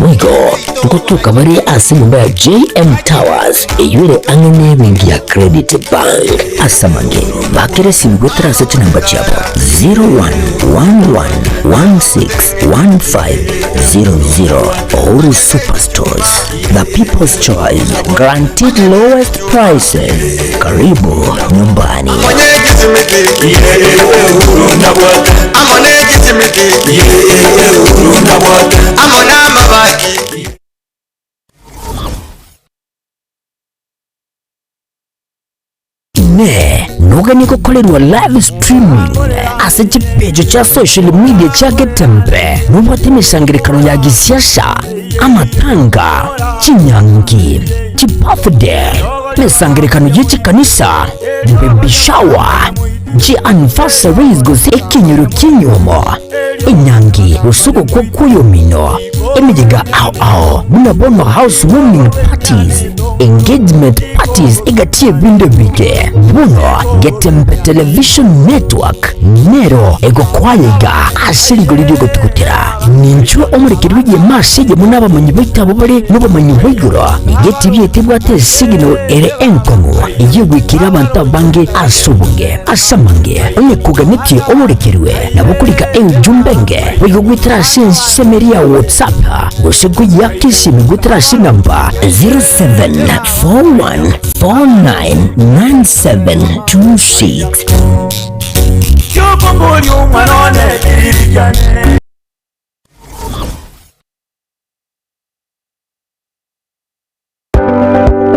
Boigo ngotoka bare ase enyomba ya JM Towers eyio ere ang'e nebenki ya Credit Bank. Ase amange, bakera esimi goetera ase chinamba chiabo 0111161500. Uhuru Superstores, the people's choice, guaranteed lowest prices. Karibu nyumbani. Inee! Noganie gokorerwa live streaming ase chipeji chia social media chia Getembe? Nobwate emesangererekano ya gisiasa, amatanga, chinyangi, chibirthday, emesangererekano ye chikanisa, baby shower, chianniversaries gose ekenyoro ki'enyiomo, enyangi gose ogokwa kw'oyomino, emeyega ao ao buna bono house warming parties. engagement parties egati y'ebinto ebinge. Bono Getembe Television Network nero egokwaya iga ase rigori ri'ogotugutera. Ninchwe omorekeri bw'egeema ase eyemo nabamanyi baito abwo bare nobomanyi bwa igoro. Nigo etibi yaito ebwate esignal ere enkong'u eyio egoikera abanto abange ase obonge. Ase amange, onye koganetie omorekerwe, nabo korika eujumbe enge boigo goetera ase ensemo eria ya WhatsApp gose koyiaka esimi goetera ase enamba 0741499726.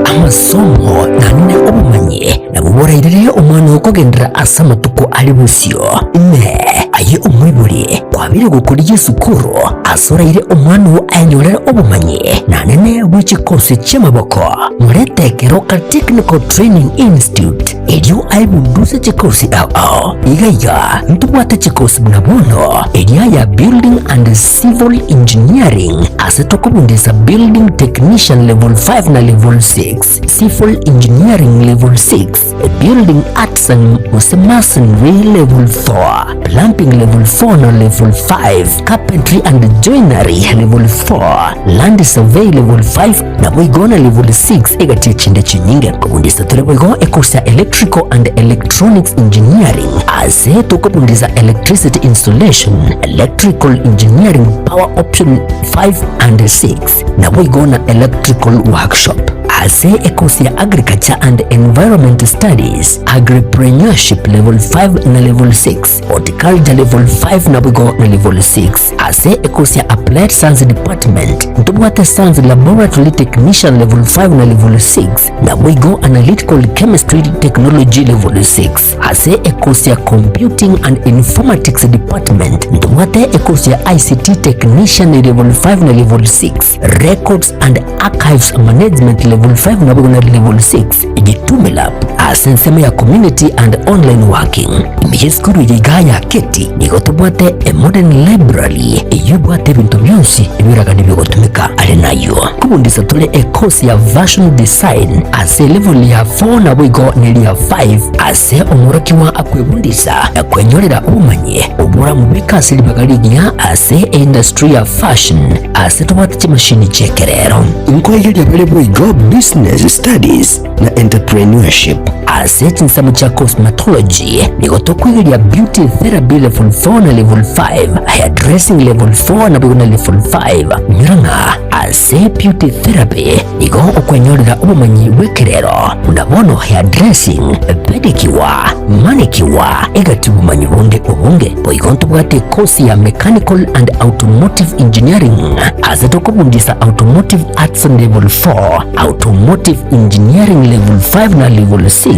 Amasomo naende obomanyi nabwo borairere omwana okogenderera ase amatuko are bosio. Inee! Aye omoibori, kwabeire gokorigia esukuru ase oraire omwana oo ayenyorere obomanyi naende bwe chikosi chi'amaboko? Morete Keroka Technical Training Institute erio aebunduse chikosi ao ao. Iga iga ntobwate chikosi buna bono eria ya Building and Civil Engineering ase tokobundisa Building Technician Level 5 na Level 6, Civil Engineering Level 6, Building Arts and gose Masonry Level 4, Plumbing Level 4 na Level 5, Carpentry and Joinery Level 4, Land Survey Level 5 naboigo na Level 6 egati echinde chinyinge. Kobundisa tore boigo ecourse ya Electrical and Electronics Engineering ase tokobundisa Electricity Installation, Electrical Engineering Power Option 5 and 6 naboigo na Electrical Workshop. Ase ecourse ya Agriculture and Environment Studies, Agripreneurship Level 5 na Level 6, Horticulture Level 5 naboigo na Level 6. Ase ekosi ya Applied Science Department, ntobwate Science Laboratory Technician Level 5 na Level 6, naboigo Analytical Chemistry Technology Level 6. Ase ekosi ya Computing and Informatics Department, ntobwate ekosi ya ICT Technician Level 5 na Level 6, Records and Archives Management Level 5 naboigo na Level 6, Gitume Lab ase ensemo ya Community and Online Working. Ime y'esukuru eye igaa ya Keti nigo tobwate a modern library eyio ebwate ebinto bionsi ebiragane biogotumeka. Are nayio nkobundisa tore e course ya Fashion Design ase elevel ya 4 naboigo neria 5 ase omworokigwa akwebundisa na kwenyorera obomanyi oboramobeke ase ribaga rigiya ase eindustry ya fashion ase tobwate chimashini chi'ekerero. Nkoigeria bare boigo Business Studies na Entrepreneurship. Ase chinsemo chia Cosmetology nigo tokoigeria Beauty Therapy Level 4 na Level 5, Hairdressing Level 4 naboigo na Level 5. Inyora ng'a ase Beauty Therapy nigo okwenyorera obomanyi bw'ekerero buna bono hairdressing, pedicure, manicure, egati obomanyi bonde obonge. Boigo ntobwate ekosi ya Mechanical and Automotive Engineering ase tokobundisa Automotive Arts Level 4, Automotive Engineering Level 5 na Level 6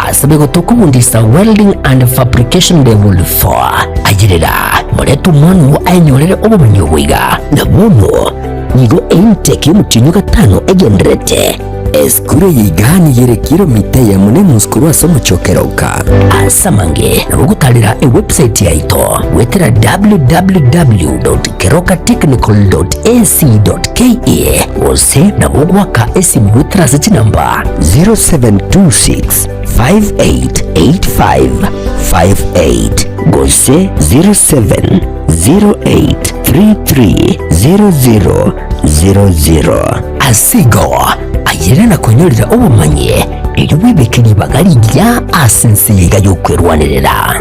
ase boigo tokobundisa Welding and Fabrication Level 4. Ayerera morete omwana oo aenyorere obomanyi obo iga. Na bono nigo eintake y'omotienyi o gatano egendererete. Esukuru eye iga nigo ere kilomita eyemo na enusu korwa ase omochie o Keroka. Ase amange nabo ogotarera ewebsite yaito goetera www.kerokatechnical.ac.ke gose nabo ogoaka esimi goetera ase chinamba 0726 588558 gose 0708330000. Ase igo, ayere na konyorera obomanyi, erio bwebeke ribaga rigiya ase ense eye iga y'okwerwanerera.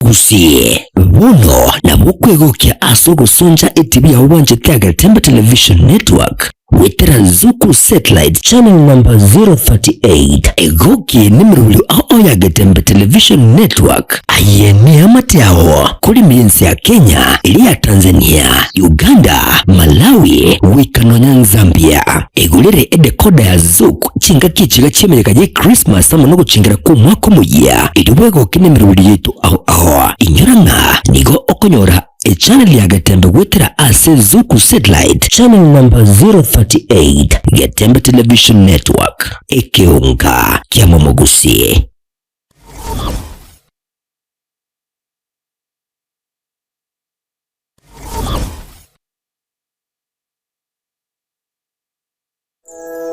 Gusii, bono nabo okwegokia ase ogosoncha etibi yao bwanchete Agetembe Television Network goetera Zuku Satellite Channel number 038. Egokie nemerobio ao ya Getembe Television Network. Aye neamate ao korima ense ya Kenya, eria ya Tanzania, Uganda, Malawi, goika nonya Zambia. Egorere edecoder ya Zuku chingaki echiga chi'emeyega ye Christmas amo nogochengera kw'omwaka omoyia, erio bwegoke nemeroberi yaito ao ao. Inyora ng'a nigo okonyora. Echannel ya Getembe goetera ase Zuku Satellite channel number 038, Getembe Television Network, ekeonga kia momogusi.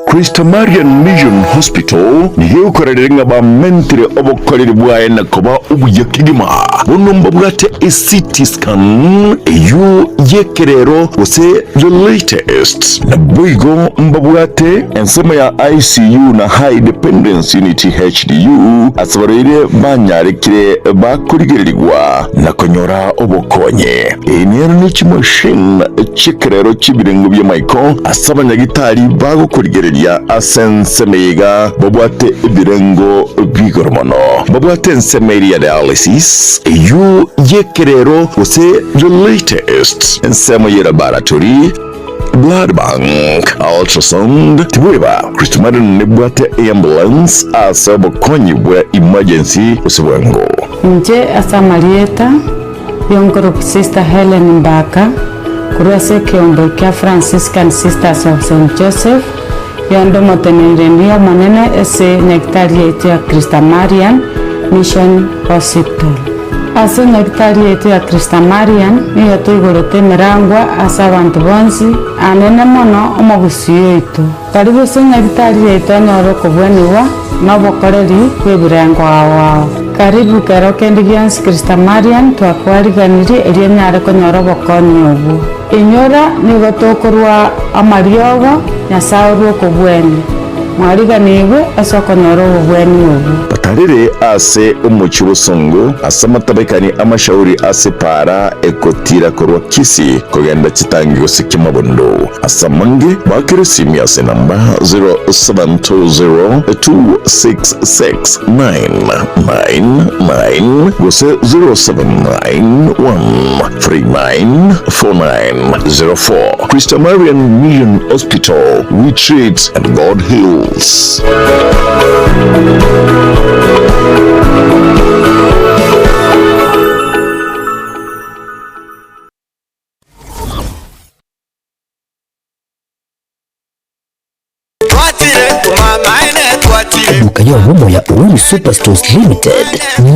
Christ Marian Mission Hospital nigo egokorerera ng'a bamentire obokoreri bwaye na koba obuya kegima. Bono mbabwate eCT scan eyio y'ekerero gose the latest. Naboigo mbabwate ensemo ya ICU na High Dependence Unit HDU ase abarwaire banyarekire bakorigererigwa na konyora obokonyi. Eye nero ne chimachine chi'ekerero chi'ebirengo bi'amaiko ase abanyagitari bagokorigereria ase ensemo eye iga babwate ebirengo bi'igoro mono. Babwate ensemo eria ya dialysis, eyio y'ekerero gose the latest, ensemo ye laboratory, blood bank, ultrasound, tibweba Christmarin nebwate eambulance ase obokonyi bwa emergency gose bwango. Inche ase amarieta y'onkoroku Sister Hellen Mbaka, korwa ase ekeombe kia Franciscan Sisters of Saint Joseph, yonde omoteneneri omonene ase nyagitari yaito ya Christa Marian Mission Hospital. Ase nyagitari yaito ya Christa Marian nigo toigorete emerangwa ase abanto bonsi, anene mono omogusii oito. Karibu ase nyagitari yaito onyore okobwenigwa na obokoreri bw'ebirengo ao ao. Karibu kero kende gionsi Christa Marian twakwariganirie erio onyare konyora obokonyi obwo. Inyora nigo tokorwa amariogo Nyasae orwe okobwenia. Mwariganigwe ase okonyora obobweni obwo. Batarire ase omochie bosongo, ase amatabekani amashauri ase epaara egotira korwa Kisii kogenda Chitangi gose Kimabondo. Ase amange, baakere esimi ase enamba 0720266999 gose 0791394904. Christa Marian Mission Hospital, we treat and God heals. Eduka y'obomo ya Uhuru Superstores Limited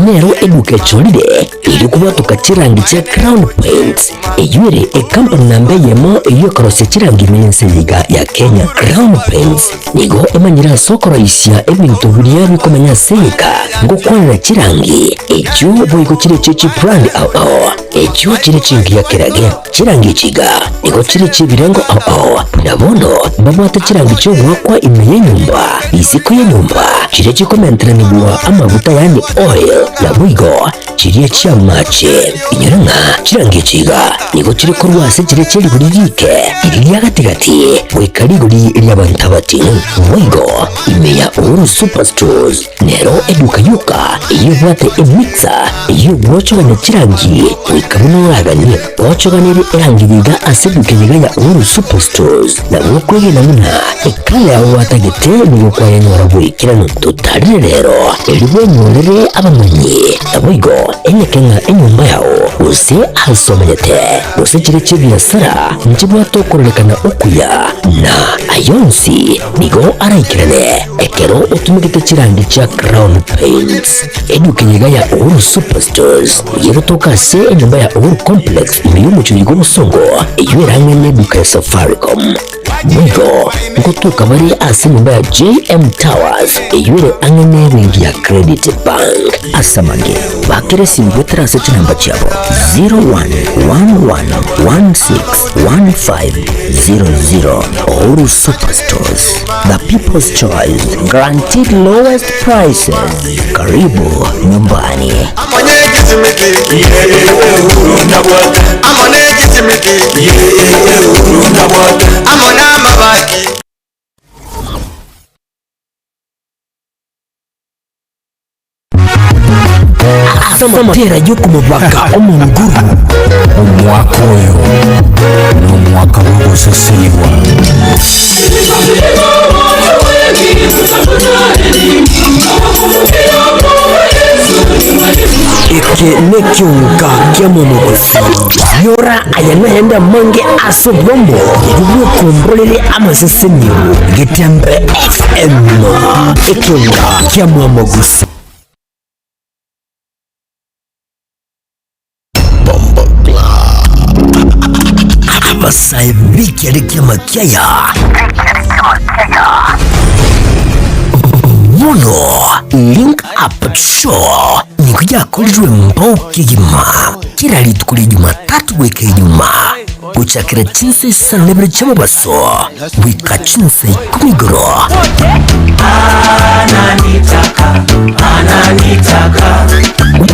nero eduka echorire eri kobwatoka chirangi chia Crown Paints eyio ere ekampani namba eyemo eyio ekorosia chirangi ime y'ense eye iga ya Kenya. Crown Paints nigo emanyire ase okoroisia ebinto biria bikomenya ase egeka ngokwanera chirangi echio boigo chire echio chibrand ao ao echio chire chingiya kerage. Chirangi echi iga nigo chire chi'ebirengo ao ao, buna bono mbabwate chirangi chi'ogoakwa ime y'enyomba, isiko y'enyomba, chiria chikomenteranigwa amaguta yaani oil, naboigo chiria chi'amache. Inyora ng'a chirangi echi iga nigo chire korwa ase chiria chie rigori riike, riria ria gati-gati, goika rigori ri'abanto abating'u. Boigo ime ya Uhuru Superstores Nero eduka yoka eyio ebwate emixer eyio egwochogania chirangi goika buna oraganie. Gwochoganirie erangi iga ase eduka eye iga ya Uhuru Superstores nabo okwegena buna ekala yao gwatagete nigo kwayenyora boikeranu. Totarire rero erio bwenyorere abamanyi naboigo enyeke ng'a enyomba yao gose ase omanyete gose chire chi'ebiasara nchibwate okororekana okuya na ayonsi nigo araikerane. Ekero otumegete chirangi chia Crown Paints, eduka eye iga ya Uhuru Superstores nigo egotoka ase enyomba ya Uhuru Complex ime y'omochie oyo bw'obosongo, eyio ere ang'e n'eduka ya Safaricom. Boigo ngotoka bare ase enyomba ya JM Towers eyio ere ang'e n'ebenki ya Credit Bank. Ase amange, bakera esimi goetera ase chinamba chiabo 0111161500. Uhuru Superstores. The People's Choice, guaranteed lowest prices. Karibu nyumbani. Amatera y'okomobaka Omonguru. Omwaka oyo nomwaka bw'ogosesenigwa. Eke nekionka kia momogosi. Nyora aya nayande amange ase obwomo erio bwekomborere amasesenio. Getembe FM, ekionka kia mwamogusi. Abasae b'ekiare ki'amakiaya bono Link Up Show nigo yakorirwe mbao kegima kera rituko ria Jumatatu goika Ijumaa gochakera chinsa isano na ibere chi'omobaso goika chinsa ikomi igoro.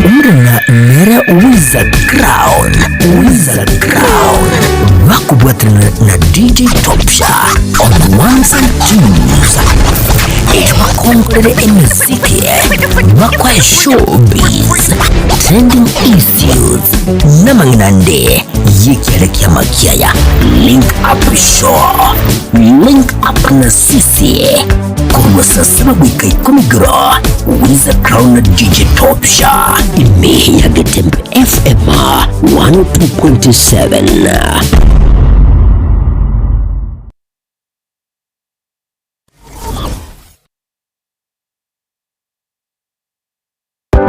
Omorena nere Wiza Crown, Wiza Crown, bakobwaterana na DJ Topsha on ones and twos. Erio bakongorere emeziki, bakoe showbiz, trending issues, namang'ina ande y'ekiare ki'amakiaya. Link Up Show, Link Up na sisi korwa saa saba goika ikomi igoro, Wiza Crown na DJ Topsha ime ya Getembe FM 102.7.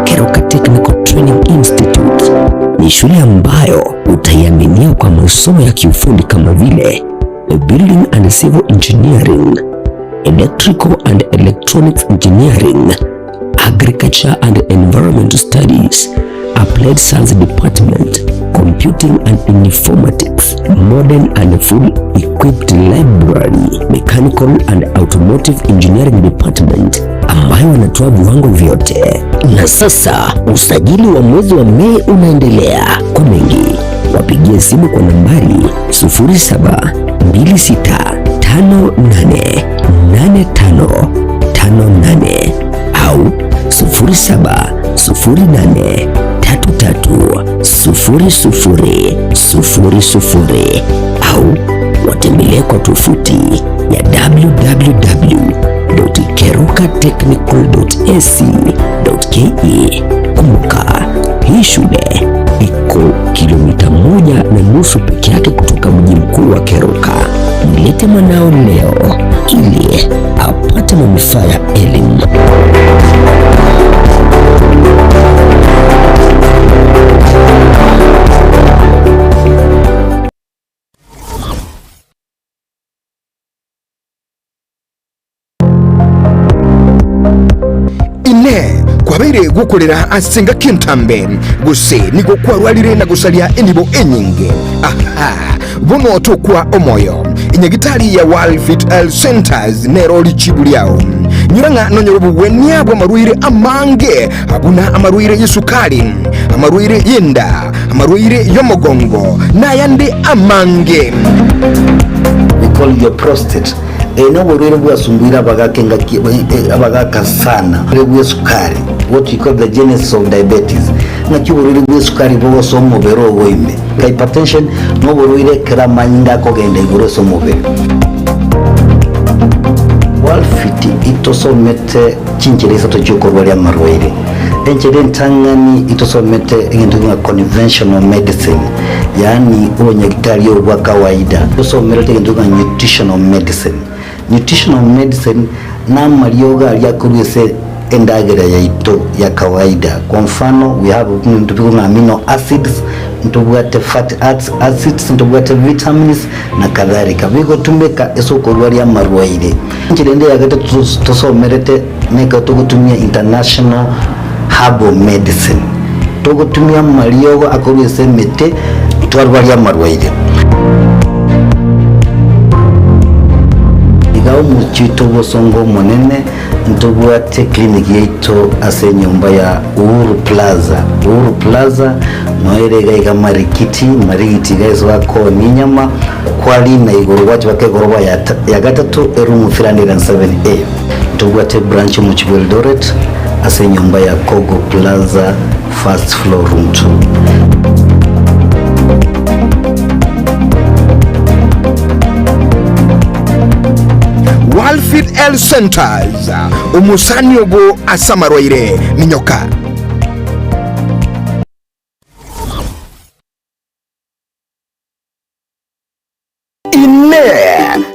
Keroka Technical Training Institute ni shule ambayo utaiaminia kwa masomo ya kiufundi kama vile Building and Civil Engineering, Electrical and Electronics Engineering, Agriculture and Environmental Studies, Applied Science Department, Computing and Informatics, Modern and Full Equipped Library, Mechanical and Automotive Engineering Department ambayo wanatoa viwango vyote. Na sasa usajili wa mwezi wa Mei unaendelea. Kwa mengi wapigie simu kwa nambari 0726588558 au 0708330000 au watembelee kwa tovuti ya www.kerukatechnical.ac.ke. Kumbuka, hii shule iko kilomita 1.5 peke yake kutoka mji mkuu wa Keroka. Mlete mwanao leo ili apate manufaa ya elimu. Inee! Kwabeire gokorera ase engaki entambe, gose nigo kwarwarire na gosaria enibo enyinge? Aha! Bono tokwa omoyo. Enyagitari ya World Fit Health Centers nero richibu riao. Nyora ng'a nonyore obogwenia bw'amarwaire amange buna amarwaire y'esukari, amarwaire y'enda, amarwaire y'omogongo, nayande amange. We call your prostate. Eye noborwaire bwasumbuire abagaka engaki abagaka sana. Oborwaire bw'esukari, what we call the genesis of diabetes. Ng'aki oborwaire bw'esukari bogosoa omobere ogo ime. Hypertension noborwaire ekero amanyinga akogenda igoro ase omobere. Walfit itosomete chinchera isato chiokorwaria amarwaire. Enchera entang'ani itosomete egento ng'a conventional medicine, yaani obonyagitari obo bwa kawaida. Tosomerete egento ng'a nutritional medicine. Nutritional medicine namariogo aria akorwa ase endagera yaito ya kawaida. Kwa mfano we have ebinto bigokwa ng'a amino acids, ntobwate fatty acids, ntobwate vitamins na kadhalika. Bigotumeka ase okorwaria amarwaire. Enchera ende ya gatato tosomerete nekero togotumia international herbal medicine. Togotumia amariogo akorwa ase emete twarwaria amarwaire. Iga omochie oito obosongo omonene ntobwate clinic yaito ase enyomba ya Uhuru Plaza. Uhuru Plaza noyo ere iga iga Marikiti, Marigiti iga ase bakoonia enyama, kwarina igoro gwacha baka egoroba ya ya gatato eroom 307A. Ntobwate branch omochie bwa Eldoret ase enyomba ya Kogo Plaza first floor room 2. Walfit Health Centers, omosani obo ase amarwaire, minyoka.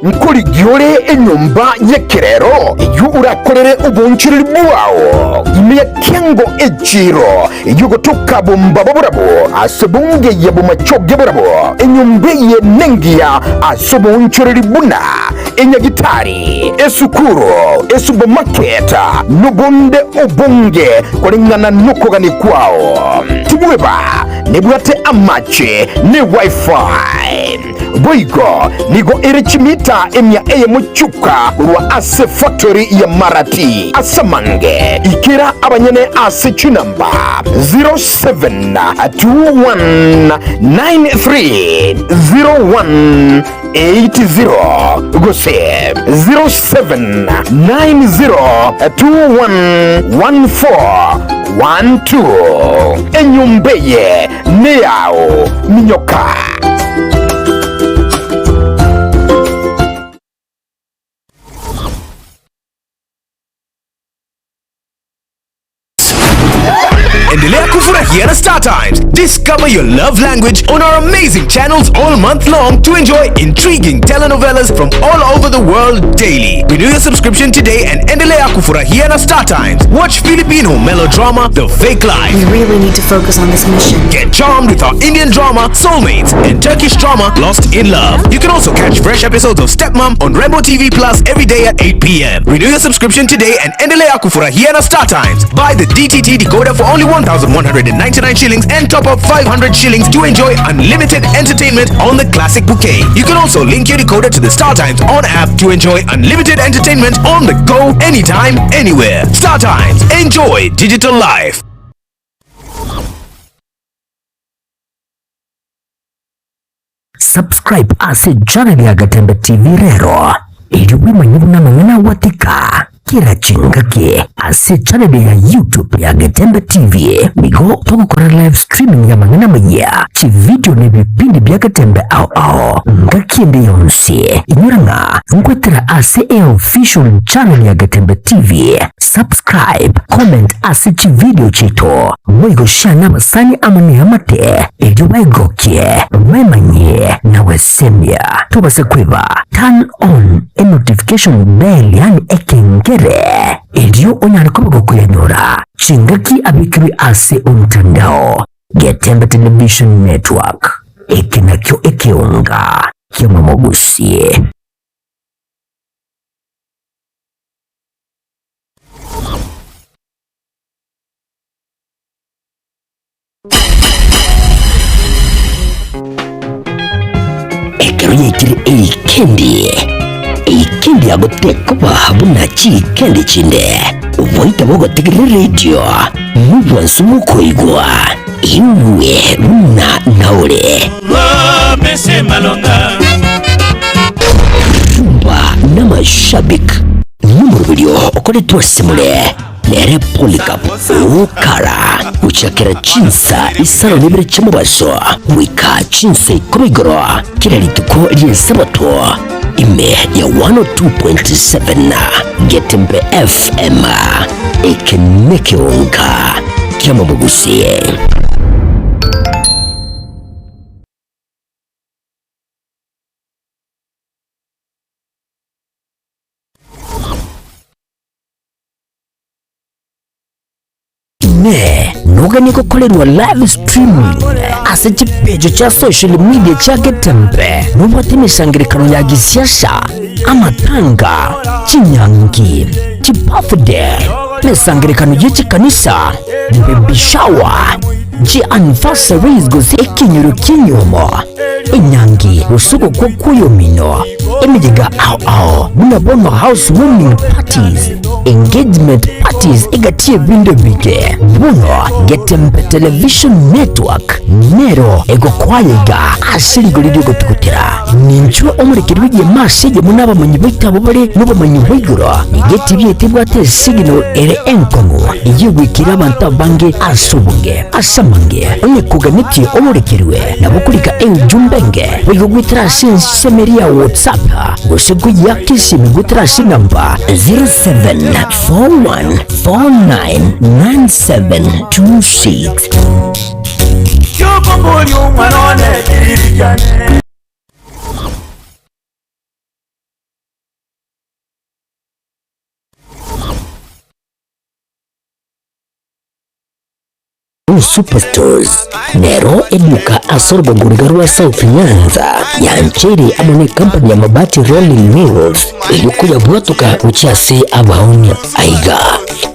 Nkorigia ore enyomba y'ekerero eyio orakorere oboonchoreri bwao ime ya kiango echiiro eyio gotoka bombaba borabwo ase bunge ya bomachoge borabwo. Enyomba eye nengiya ase oboonchoreri buna enyagitari, esukuru, esupermarket, nobonde obonge koreng'ana nokogania kwao. Tibweba nebwate amache ne wifi. Boigo nigo ere chimita emia eyemo chioka korwa ase factory ya Marati. Ase amange, ikera abanyene ase chinamba 0721930180 gose 0790211412. Enyomba eye neyao, minyoka. Endelea kufurahia na Star Times. Discover your love language on our amazing channels all month long to enjoy intriguing telenovelas from all over the world daily. Renew your subscription today and endelea kufurahia na Star Times. Watch Filipino melodrama The Fake Life. We really need to focus on this mission. Get charmed with our Indian drama Soulmates and Turkish drama Lost in Love. You can also catch fresh episodes of Stepmom on Rainbow TV Plus every day at 8 p.m. Renew your subscription today and endelea kufurahia na Star Times. Buy the DTT decoder for only 1,199 shillings and top up 500 shillings to enjoy unlimited entertainment on the classic bouquet. You can also link your decoder to the Star Times on app to enjoy unlimited entertainment on the go anytime, anywhere. Star Times, enjoy digital life. Subscribe ase channel ya Gatembe TV rero erio bwemanye buna amang'ana agwatika kera chingaki ase channel ya YouTube ya Getembe TV. Nigo togokora live streaming y'amang'ana amayia, chividio na ebipindi bia Getembe ao ao ngaki ende yonsi. Inyora ng'a nkwetera ase eofficial channel ya Getembe TV. Subscribe, comment ase chividio chiaito, boigo share nabasani amo neamate erio baigokie, baemanyie na gwesemia. Tobasa kweba turn on enotification bell yaani ekengere erio onyare koba gokoyanyora chingaki abekirwe ase omotandao. Getembe Television Network, eke nakio ekeonga ki'omomogusie. Ekero yaikire eikendi, eikendi yagotekoba buna chiikendi chinde, oboita bogotegerera eredio nobwansu mokoigwa igwe buna naore. Rumba n'amashabik n'omoroberio okoretwe ase more nere Polycarp Okara gochakera chinsa isano na ibere chi'omobaso goika chinsa ikomi igoro kera rituko ri'Esabato ime ya 102.7 Getembe FM eke nekeonka ki'omobugusi. Inee! Noganie gokorerwa live streaming ase chipeji chia social media chia Getembe nobwate emesangerekano ya gisiasa, amatanga, chinyangi, chibirthday, emesangerekano ye chikanisa, baby shower, chi anniversaries gose ekenyoro ki'enyomo, enyangi gose ogokwa kw'oyomino, emeyega ao ao buna bono house warming parties, engagement parties egati y'ebinto ebinge. Bono Getembe Television Network nero egokwaya iga ase rigori ri'ogotugutera. Ninchwe omorekeri bw'egeema ase eyemo nabamanyi baito abwo bare nobomanyi bwa igoro. Nigo etibi yaito ebwate esignal ere enkong'u eyio egoikera abanto abange ase obonge. Ase amange, onye koganetie omorekerwe, nabo okorika eujumbe enge boigo goetera ase ensemo eria ya WhatsApp gose koyiaka esimi goetera ase enamba 0741499726. Uhuru Superstores nero eduka ase orogongo riga rwa South Nyanza yancheire amo ne company ya Mabati Rolling Mills eyio koyabwatoka gochia ase abaonia. Aiga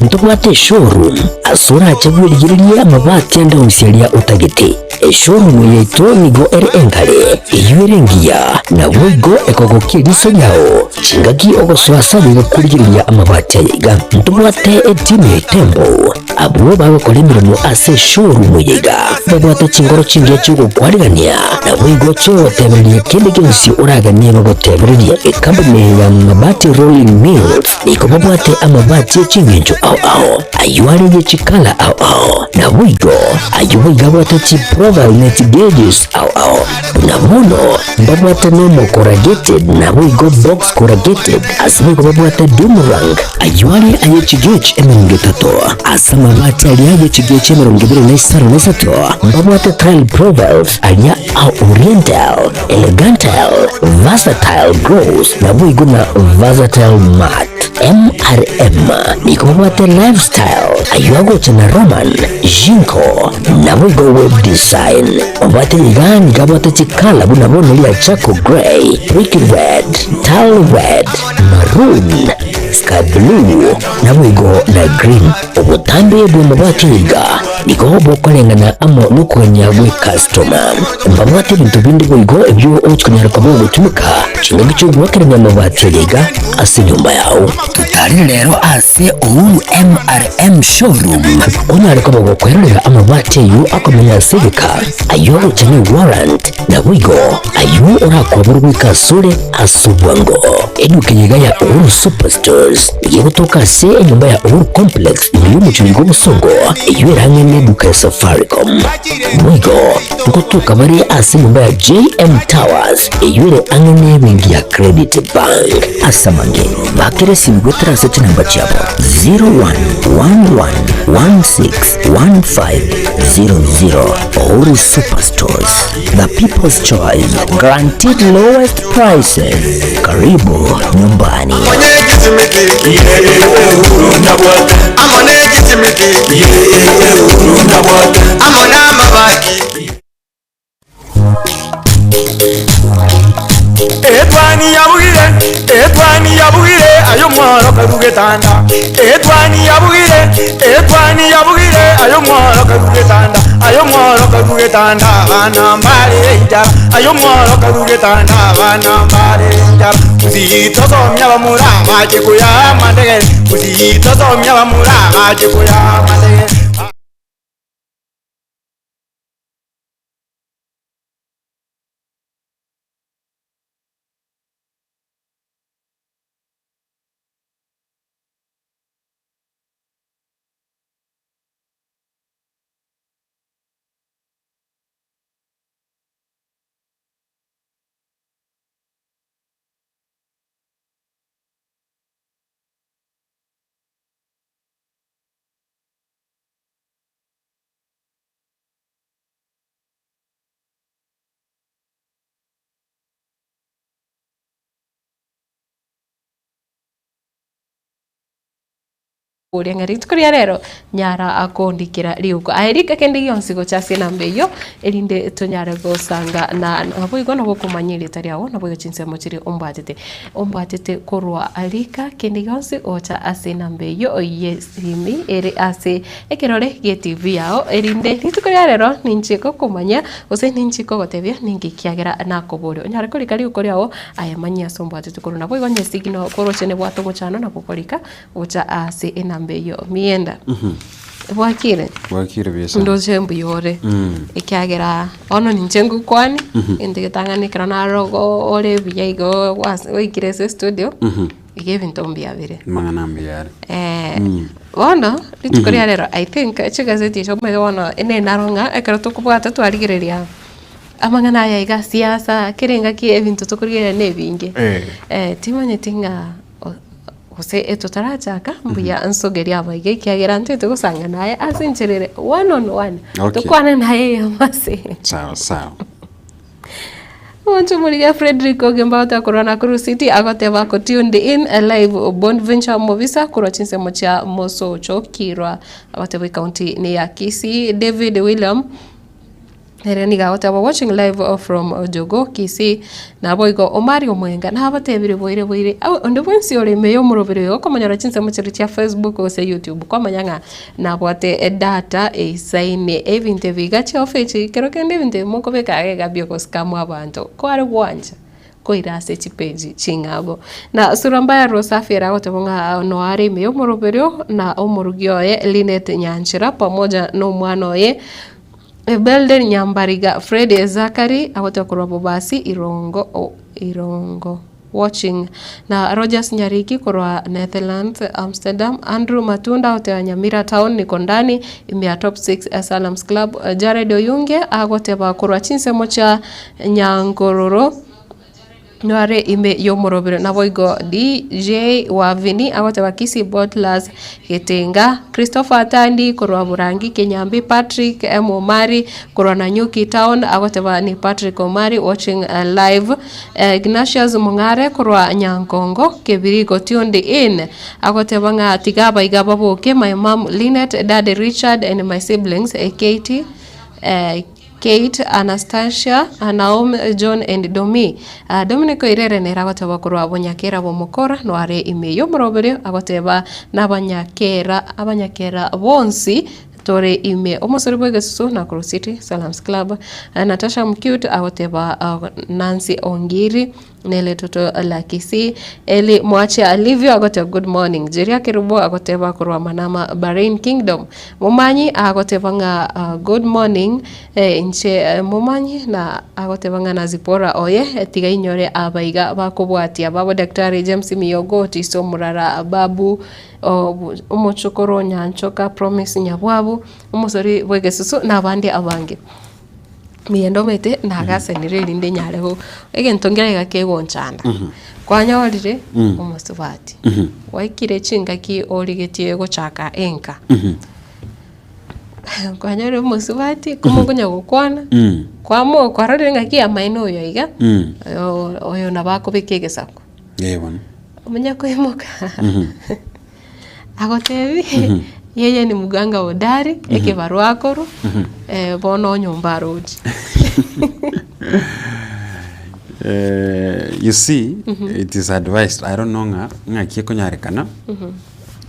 ntobwate eshowroom ase orache bwerigererie amabati ande onsi aria otagete. Eshowroom yaito nigo ere engare, eyio ere engiya, naboigo ekogokia eriso riao chingaki ogosoa ase aye korigereria amabati aya iga. Ntobwate etimu ya Itembo Abwo bagokora emeremo ase eshowroom eye iga, babwate chingoro chingiya chi'ogokwarigania, naboigo chi'ogotebereria kende gionsi oraganie bagotebererie. Ekampuni eye ya Mabati Rolling Mills nigo babwate amabati e chingencho ao ao, ayio are ye chikala ao ao, naboigo ayio boigo abwate chiprofile ne chigauges ao ao. Buna bono mbabwate normal corrugated naboigo box corrugated, ase boigo babwate doomerang, Ayio are aye chigech emerongo etato, ase amabati aria aye chigech emerongo ebere na isano na isato, mbabwate tile profiles aria a Oriental, Elegantal, Versatile Gloss, naboigo na Versatile Matte. MRM nigo babwate Lifestyle, ayio agocha na Roman, Jinko, naboigo Web Design. Obwate iga nigo abwate chikala buna bono ria Charcoal Grey, Brick Red, Tile Red, Maroon, Sky blue, naboigo na green. Obotambe bw'amabati iga nigo bokoreng'ana amo nokogania gwe customer. Mbabwate ebinto binde boigo ebio ogochikonyara koba ogotumeka chingaki chi'ogoakerania amabati aya iga ase enyomba yao. Totarire rero ase Uhuru MRM Showroom onyare koba gokwerorera amabati ayio akomenya ase egeka, ayio agocha ne warrant, naboigo ayio orakoborwe goika asore Ase obwango, eduka eye iga ya Uhuru Superstores nigo egotoka ase enyomba ya Uhuru Complex ime y'omochie oyo bw'obosongo, eyio ere ang'e n'eduka ya Safaricom. Boigo, ngotoka bare ase enyomba ya JM Towers eyio ere ang'e n'ebenki ya Credit Bank. Ase amange, bakera esimi goetera ase chinamba chiabo 0111161500. Uhuru Superstores, the people's choice, guaranteed lowest prices. Karibu nyumbani. Etwani yabugire, etwani yabugire, aye omworo karue getanda. Etwani yabugire, etwani yabugire, aye omworo karue getanda. Aye omworo karue getanda, abana mbare enchara. Aye omworo karue getanda, abana mbare enchara. Gusii tosomia abamura bache koyaa amandegere, Gusii tosomia abamura bache koyaa amandegere. Oria ng'a rituko ria rero nyara akondikera riuko. Aye rika kende gionsi gocha ase enamba eyio, erinde tonyare gosanga na naboigo nabo okomanya erieta riago, naboigo chinsemo chiria ombwatete. Ombwatete korwa rika kende gionsi gocha ase enamba eyio y'esimi ere ase ekerore gie TV yao, erinde rituko ria rero ninche gokomanya gose ninche kogotebia ninki kiagera nakoboria. Onyare korika riuko riago aye manyia ase ombwatete korwa. Naboigo onye esigino koroche nebwate omochando nabo okorika Gocha ase enamba eyio mienda. Bwakire? Bwakire buya sana. Ndoche mbuya ore. Mm. Ekiagera bono ninche ngokwani, Mhm. egento getang'ani ekero naro igo ore buya igo gwase gwaikire ase estudio, Mhm. iga ebinto mbuya bire. Amang'ana mbuya are. Eh, Mm. bono, rituko Mhm. ria rero I think chigazeti echi omanyete bono ene naro ng'a ekero tokobwata twarigereria amang'ana aya iga siasa, kera engaki ebinto tokorigereria na ebinge. Eh. Eh, timanyeti ng'a o- Gose totarachaka, mbuya nsogerie abaiga ekiagera ntete gosanga naye ase enchera ere one on one. Okay. Tokwane naye eyemo ase. Sawa sawa. Omonto omorigia Fredrick Ogemba otakorwa Nakuru City agoteba ako tuned in live Bonventure Mobisa korwa chinsemo chia Mosocho Kirwa agoteba ecounty ne ya Kisii. David William nere nigo agoteba watching live from Jogoo Kisii naboigo Omari Omwenga nabatebire boire boire onde bwensi ore ime yomoroberi oyo okomonyora chinsemo chiria chia Facebook gose YouTube kwamanya ng'a Nabwate edata eisaine ebinto ebi iga chiofa echi kero kende ebinto ebi mokobeka iga iga biogoscam abanto kware gwancha koira ase chipeji ching'abo. Na sura mbaya Rosafi ere agoteba ng'a noyo are ime yomoroberio na omorugi oye Linet Nyanchera pamoja na omwana oye Belden Nyambariga Fred Zachary agoteba korwa Bobasi Irongo Irongo. Watching, na Rogers Nyariki korwa Netherlands, Amsterdam, Andrew Matunda oteba Nyamira Town niko ndani ime ya Top 6 Salams Club, Jared Oyunge agoteba korwa chinsemo chia Nyankororo noare ime y'omorobero naboigo DJ Wavini agoteba Kisii Bottlers Getenga, Christopher Atandi korwa Borangi Kenyambi, Patrick M Omari korwa Nanyuki Town agoteba ni Patrick Omari watching live. Ignatius Mong'are korwa Nyankongo, Kebiriko tuned in, agoteba ng'a tiga abaiga baboke, my mum Linet, daddy Richard and my siblings Katie, Kate, Anastasia, Naomi, John and Domi. Dominic Oirere nere agoteba korwa Bonyakera Bomokora noare ime y'omoroberio agoteba nabanyakera abanyakera bonsi Tore ime omosori bw'egesusu Nakuru City Salams Club. Natasha Mcute agoteba Nancy Ongiri nere toto la Kisii. Eli Mwache Alivio agoteba good morning. Jeria Kerubo agoteba korwa Manama Bahrain Kingdom. Momanyi agoteba ng'a good morning inche Momanyi na agoteba ng'a na Zipporah oye tiga inyore abaiga bakobwatia babo Daktari James Miyogo Otiso Murara Babu Omochokoro o Nyanchoka, Promise Nyabwabu, omosori bw'egesusu, na abande abange. Miyende omanyete nagasanire erinde nyare go egento nkere iga kegonchanda. Kwanyorire omosubati, gwaikire chingaki origetie gochaka enka, kwanyorire omosubati komokonya gokwana, kwamo kwarorire ng'aki amaene oyo iga, oyo nabo akobeka egesaku. Eh bono. Omonye koimoka agotebi yeye ni mganga hodari ekebarua akorwa eh, bono onyomba aroche. Eh, you see it is advised i don't know ng'a ng'aki ekonyarekana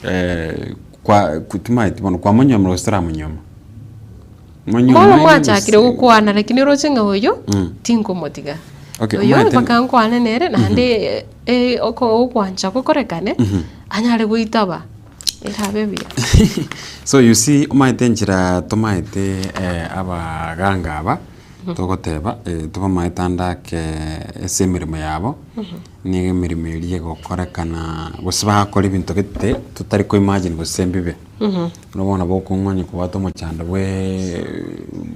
eh, kwa timaeti bono kwamonyomire gose toramonyoma Bono mwachakire gokwana lakini oroche ng'a oyo tinkomotiga. Okay, Oyo omanyete- mpaka nkwane nere naende eh, oko ogwancha gokorekane anyare goitaba erabe buya. So you see omanyete enchera tomaete eh, abaganga aba togoteba eh, tobamaete ande ake ase emeremo yabo nigo emeremo eria egokorekana gose bagakora ebinto gete totari ko imagine gose mbibe. Buna bono nabo okong'anya kobwata omochando bwe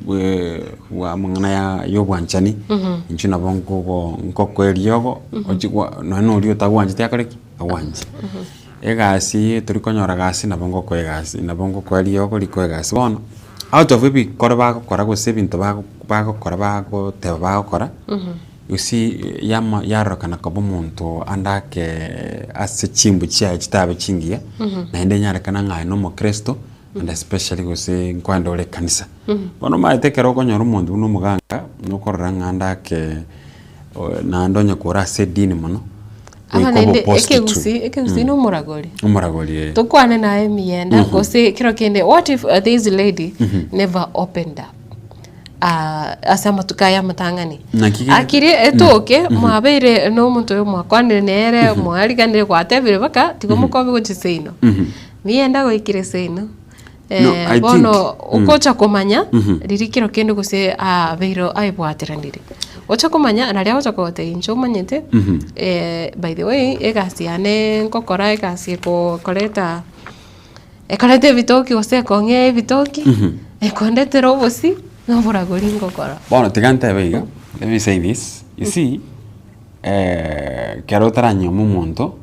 bwe bwa amang'ana ya ya obwanchani, inche nabo nkogo nkokoa eriogo, ochie gwa nonye na oria otagwancheti akore ki? Agwanche. Egasi eye tori konyora gasi nabo ngokoa egasi nabo ngokoa eriogo rikoe egasi. Bono, out of ebikoro bagokora gose ebinto bago bagokora bagoteba bagokora. You see, yama yarorekana koba omonto ande ake ase chimbu chiaye chitabe chingiya, naende enyarekana ng'a aye na omokristo, and especially gose nkoenda ore ekanisa. Bono omanyete ekero okonyora omonto buna omoganga, nokorora ng'a ande ake naende onye kore ase edini mono, Aba goika obe naende opposed to. ekegusii ekegusii na omoragori. Omoragori eh. Tokwane naye emiyenda gose kero kende what if this lady never opened up? ase amatuko aya amatang'ani. Naki gere- Akiri etoke mwabeire na omonto oyo mwakwanire nere mwariganire gwatebire mpaka tiga omokobe gochia seino. Miyende agoikire seino No, I bono think- mm. ogocha komanya riria kero kende gose abeire aebwateranire. Oche komanya naria agocha kogotebia inche omanyete by the way egasi yane nkokora egasi ekokoreta. Ekoreta ebitoki gose ekong'ea ebitoki, ekondetera obosie, na oboragori ngokora. Bono tiga ntebe iga, let me say this, you see ekero otaranyuoma omonto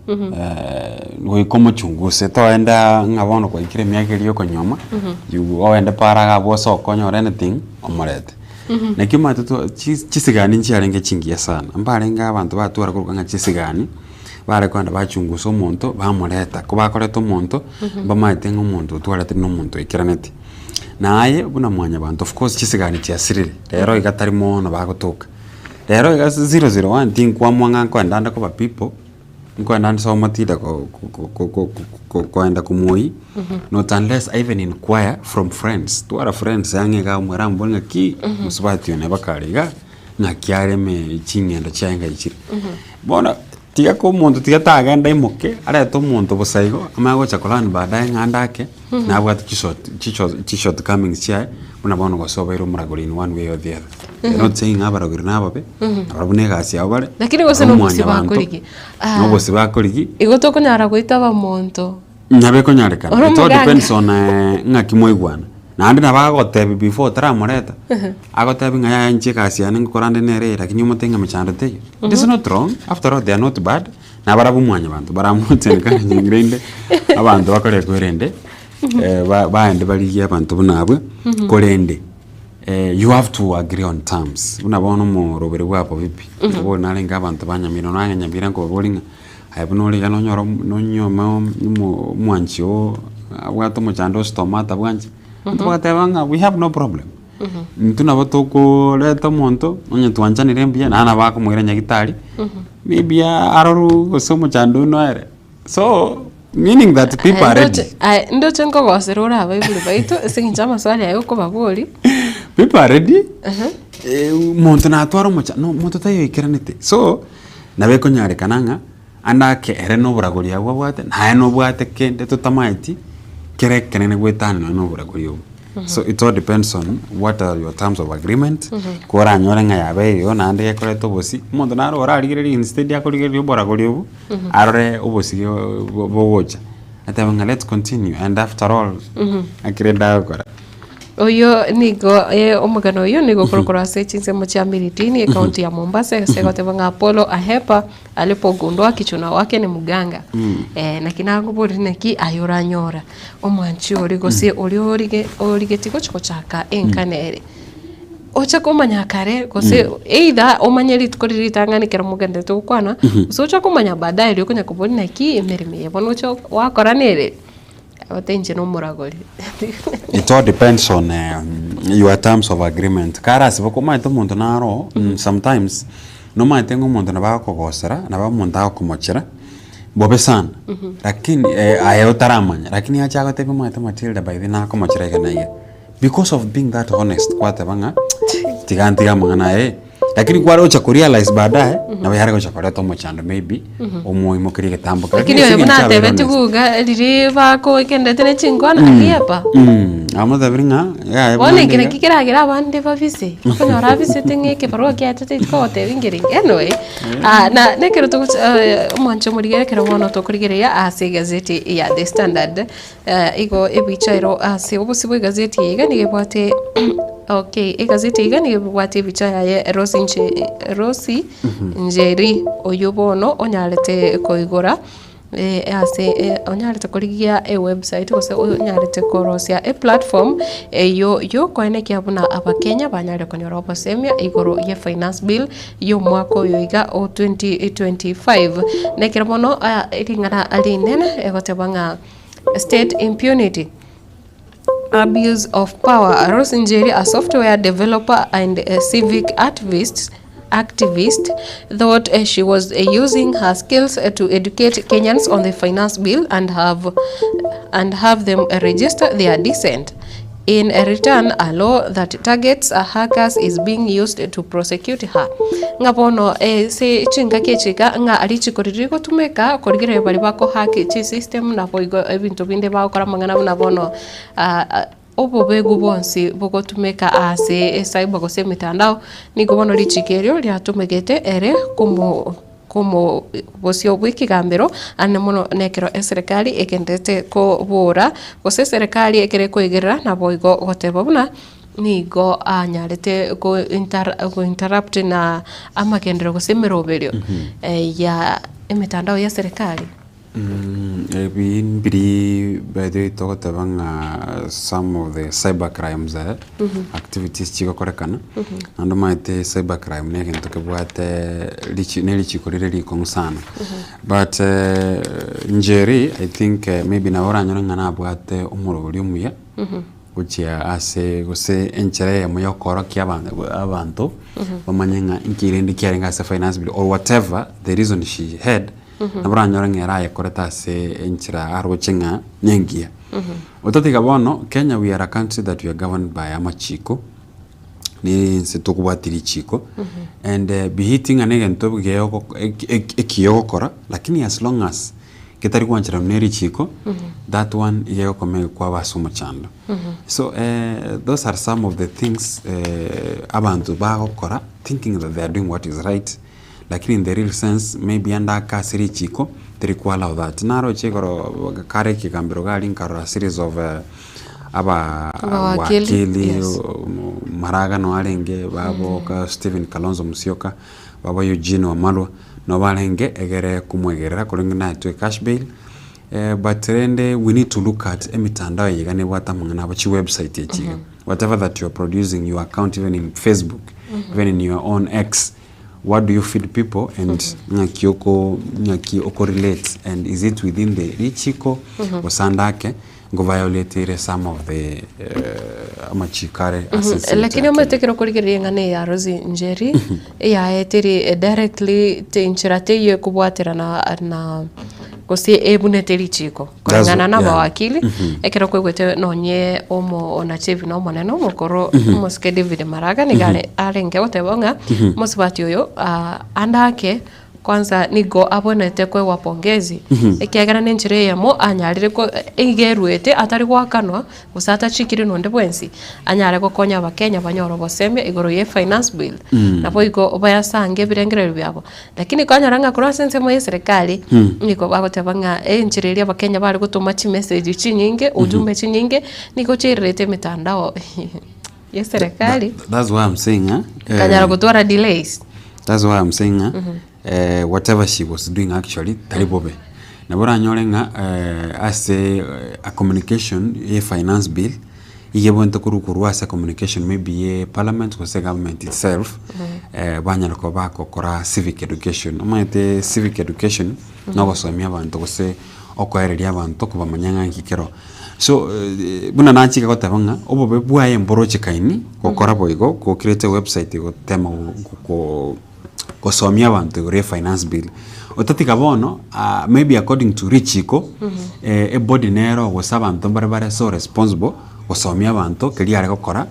goika omochunguse toenda ng'a bono kwaikire emiaka eria ya okonyuoma, you ogende para iga abwo osoke onyore anything, omorete. Naki omanyete twa chi chisigani nchiarenge chingiya sana, mbarenge abanto batwara korwa ng'a chisigani, bare kogenda bachungusa omonto bamoreta, ko bakoreta omonto, mbamaete ng'a omonto otwarete na omonto oikeraneti. Naye buna mwanyabanto of course chisigani chiasirire, rero iga tari mono bagotoka. Rero iga 001 tinkwamua ng'a nkoenda ande koba people. Nkoenda ande somo tida ko- ko- ko- ko- ko- koenda komoyi not unless I even inquire from friends twara friends ang'e iga omwere ambori ng'aki mosubati one bakare iga ng'aki areme ching'endo chiaye ngai chire. Bono tiga ko omonto tiga tagenda aimoke arete omonto bosa igo amanye gocha ko learn baadaye ng'a ande ake nabwate chishort chicho chishortcomings chiaye buna bono gose obeire omoragori in one way or the other. We are not saying ng'a abaragori nababe, nabarabwo na egasi yabo bare, Lakini gose barabwo nobosie mwanyabanto, bakorigi. Ah. nobosie bakorigi, Igo tokonyara goitaba monto. nabo ekonyarekana. Ore It all omoganga. depends on ng'aki mwaigwana. Naende nabo agogotebi before otaramoreta, agotebi ng'a yaya inche egasi yane ngokora nde nere eye lakini omotebi ng'a mechando teiyo. It is not wrong, after all they are not bad, nabarabwo mwanyabanto baramoche encouraging rende, abanto bakore kwerende, ba- baende barigie abanto buna abwo, korende. You have to agree on terms buna bono omoroberi bwabo vipi bono narenge abanto ba Nyamira nonya Nyamira nkobabori ng'a aye buna ore iga nonyore omo nonyuome omo omwanchi oo abwate omochando o stoma atabwanchi, abanto bagateba ng'a we have no problem, intwe nabo tokooreta omonto onye twanchanire mbuya naende nabo akomoira nyagetari, maybe arorwe gose omochando oyio noere. So, meaning that people are ready. Aye, ndoche nkogosera ore abaibori baito ase eng'encho amaswali aya okobaboria. People are ready. Eh, omonto natware omocha no omonto taiyo oikeranete. So, nabo ekonyarekana ng'a ande ake ere na oboragori abwo abwate, naye nobwate kende totamaeti, kere ekenene goetania nonya na oboragori obwo. So it all depends on what are your terms of agreement, koranyore ng'a yabeire igo naende gekoreta obosie, omonto naro orarigereria instead akorigereria oboragori obwo, arore obosio bogocha, atebe ng'a let's continue and after all, naki rende agokora. Oyio nigo eh, omogano oyio nigo okorokora ase chinsemo chia Miritini, ekaunti ya Mombasa, ase egoteba ng'a Apollo Ahepa alipogundua kichuna wake ni mganga. Eh, naki nakoboria naki aye oranyora omwanchi oria gose oria orige origetie gochi gochaka enkana ere. Oche komanya kare gose either omanye rituko riria ritang'ani ekero mogendererete gokwana, gose oche komanya baadaye riria okonya koboria naki emeremo eye bono oche wakora nere? Agote inche nomoragori. It all depends on your terms of agreement. Kare ase boko omanyete omonto naro sometimes nomanyete ng'a omonto nabo agokogosera, nabo omonto agokomochera bobe sana, lakini aye otaramanya, lakini ache agotebie omanyete Matilda by the way nakomochera iga na iga. Because of being that honest kwateba ng'a tiga ntige amang'ana aya eh. Lakini kwarocha korealize baadaye nabo yare gocha koreta omochando maybe omoimokerie egetambo kere. Lakini oyo Ase buna eng'encho abere atebeti honest. buga riria bakogendete ne chinkwana ariepa. Amotebirie ng'a yaya Bono buna ekero niga eki keragere abande babise, okonyora abisete ng'a ekebarua kiaye tataeti kogotebia ngeri anyway, ah, na nekero togochi omwancho omorigere ekero bono tokorigereria ase egazeti ya The Standard. Igo ebicha ero ase obosio bw'egazeti eye iga nigo ebwate okay egazeti eye iga nigo ebwate ebicha yaye Rose Nje Rose Njeri oywo bono onyarete koigora ase onyarete korigia ewebsite gose onyarete korosia eplatform eywo yokoenekia buna abakenya banyare konyora obosemia igoro ye finance bill ya omwaka oyo iga o 2025. Nekero bono ring'ana rinene egoteba ng'a state impunity, abuse of power, Rose Njeri a software developer and a civic activist activist thought she was using her skills to educate Kenyans on the finance bill and have and have them register their dissent. In return, a law that targets hackers is being used to prosecute her. Ng'a bono ase chingaki echi iga ng'a richiko riria rigotumeka korigereria baria bako hack chisystem naboigo ebinto binde bagokora amang'ana buna bono obobegu bwonsi bogotumeka ase ecyber gose emitandao, nigo bono richiko erio riatumegete ere komo. Komo bosio bw'ekegambero, ande mono nekero eserekari egenderete kobora, gose eserekari ekero ekoigerera naboigo goteba buna nigo anyarete go inter go interrupt na amagenderero gose emeroberio ya emetandao ya eserekari. Ebi mbiri by the way togoteba ng'a some of the cyber crimes eh, activities chigokorekana, naende omanyete cyber crime na egento kebwate richi na erichiko rire rikong'u sana. But Njeri I think maybe nabo oranyore ng'a nabwate omorobori omuya, gochia ase gose enchera eyemo ya okorokia aba abanto, bamanye ng'a inki rende kiarenge ase finance bill or whatever the reason she had. Nabo oranyore ng'a ere ayekorete ase enchera aroche ng'a nengiya. Otatiga bono, Kenya we are a country that we are governed by amachiko, na ense tokobwatia richiko, and bihiti ng'a negento buya ogo eki eki ekiya ogokora, lakini as long as getari gwancherana na erichiko, that one iga egokoma kwaba ase omochando. So those are some of the things abanto bagokora thinking that they are doing what is right. Lakini in the real sense maybe ande ake ase richiko teri ko allow that. Naroche igoro kare ekegambero iga aria nkarora series of aba Abawakili, wakili yes. Maraga noo arenge babo ka Stephen Kalonzo Musyoka, babo Eugene Wamalwa, noo barenge egere komwegerera korende naetwe cash bail. But rende we need to look at emitandao eye iga nebwate amang'ana abo chiwebsite echi iga. Whatever that you are producing your account even in Facebook, even in your own X, what do you feed people and ng'aki oko ng'aki oko relate and is it within the richiko gose ande ake ngo violate ere some of the amachiko are ase ense yaito Lakini ya omanyete Kenya. ekero okorigereria eng'ana eye ya Rose Njeri, eyaetire directly enchera teiyo ekobwaterana na gose ebunete richiko. Koreng'ana na yeah. abawakili, ekero kwaigwete nonye omo onachebi na omonene omokoro omosike David Maraga nigo are arenge goteba ng'a omosubati oyo ah, ande ake kwanza nigo abwenerete koegwa pongezi ekiagera na enchera eyemo anyarire ko iga eruete atari goakanwa gose atachikire nonde bwensi anyare gokonya abakenya banyore obosemia igoro ye finance bill naboigo bayasange ebirengererio biabo. Lakini kwanyora ng'a korwa ase ensemo y'eserekari, nigo bagoteba ng'a enchera eria abakenya bare gotoma chimessage chinyinge, ujumbe chinyinge, nigo chiairerete emitandao y'eserekari, That's why I'm saying eh, ekanyara gotwara delays. That's why I'm saying ng'a eh, whatever she was doing actually tari bobe. Nabo oranyore ng'a eh, ase a communication ye finance bill, iga ebwenerete korwa korwa ase communication maybe ye parliament gose government itself, banyara koba bagokora civic education. Omanyete civic education, na ogosomia abanto gose okoereria abanto kobamanya ng'a nki kero. So buna nachika goteba ng'a obobe bwaye mborochekaini gokora boigo, go create ewebsite gotema go gosomia abanto igoro ye finance bill. Otatiga bono maybe according to richiko, ebody nero gose abanto mbare bare so responsible gosomia abanto keria are gokora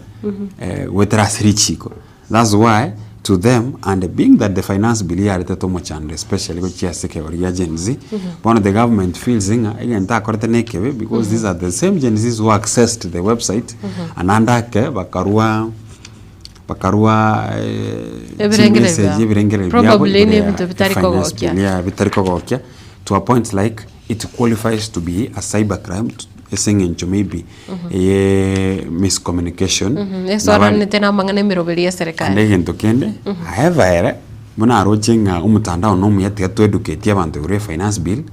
goetera ase richiko. That's why to them and being that the finance bill yaretete omochando especially gochia ase ekegori gia Gen Z, bono the government feels ng'a egento akorete na ekebe because these are the same Gen Zs who accessed the website and ande ake bakarwa bakarwa Ebirengererio chimessage biabo. ebirengererio biabo Probably igoro na ya ebinto bitari finance kogokia. bill, yeah, bitari kogokia to a point like it qualifies to be a cyber crime ase eng'encho maybe eye miscommunication nabari Esoranete na amang'ana emeroberi Naende y'eserekari. egento kende, however ere, buna aroche ng'a omotandao na omuya tiga toeducate abanto igoro ye finance bill,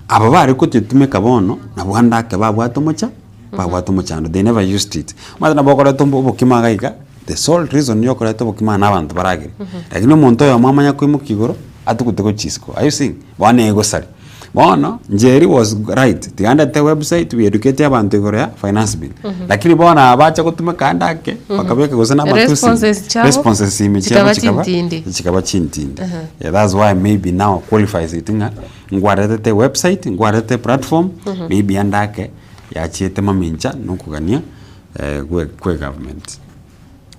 aba bare kochetumeka bono, nabwo ande ake babwate omocha babwate omochando, they never used it. Omanyete nabo okoreta obo obokima iga iga, the sole reason ya okoreta obokima na abanto baragere, lakini omonto oyomo amanye koimokia igoro, atugute gochia isiko, are you seeing? Bono egosaria. Bono, Njeri was right, tiga ndete website we educate abanto igoro ya finance bill. Lakini bono aba bacha gotumeka ande ake, bakabeka gose na amatusi, Responses chiabo responses ime chiabo chikaba chikaba chintindi. chikaba chintindi. Yeah, that's why maybe now qualifies it ng'a nkwaretete website, nkwaretete platform, maybe ande ake yachiete mamincha na okogania gwe kwe government.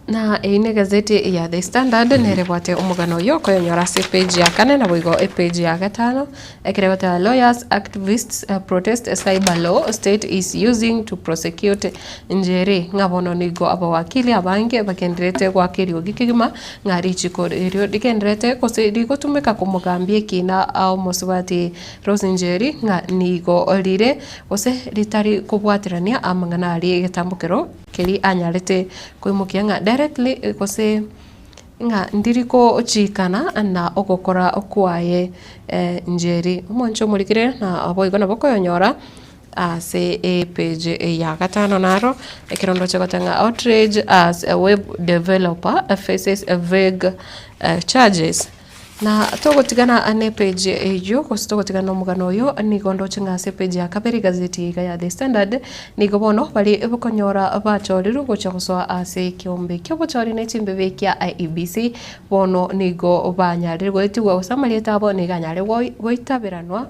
Na eyio ne egazeti ya The Standard nere ebwate omogano oyio okoyonyora ase epage ya kane naboigo epage ya gatano ekero egoteba lawyers activists protest cyber law state is using to prosecute Njeri ng'a bono nigo abawakili abange bagendererete goaka eriogi kegima ng'a richiko erio rigendererete gose rigotumeka komogambia ekina omosubati Rose Njeri ng'a nigo rire gose ritari kobwaterania amang'ana aria egetambokero keria anyarete koimokia ng'a directly gose. Ng'a ndiri gochikana na ogokora kwaye Njeri. Omonche omorikire na boigo nabo okoyonyora ase epage ya gatano naro ekero ndoche goteba ng'a outrage as a web developer faces vague charges. Na togotigana ne page eyio gose togotigana na omogano oyo, nigo ndoche ng'a ase page ya kabere egazeti eye iga ya The Standard, nigo bono bare konyora bachorirwe gocha gosoa ase ekeombe ki'obochori ne chimbebe kia IEBC, bono nigo banyarire goetigwa gose amarieta abo nigo anyare goitaberanwa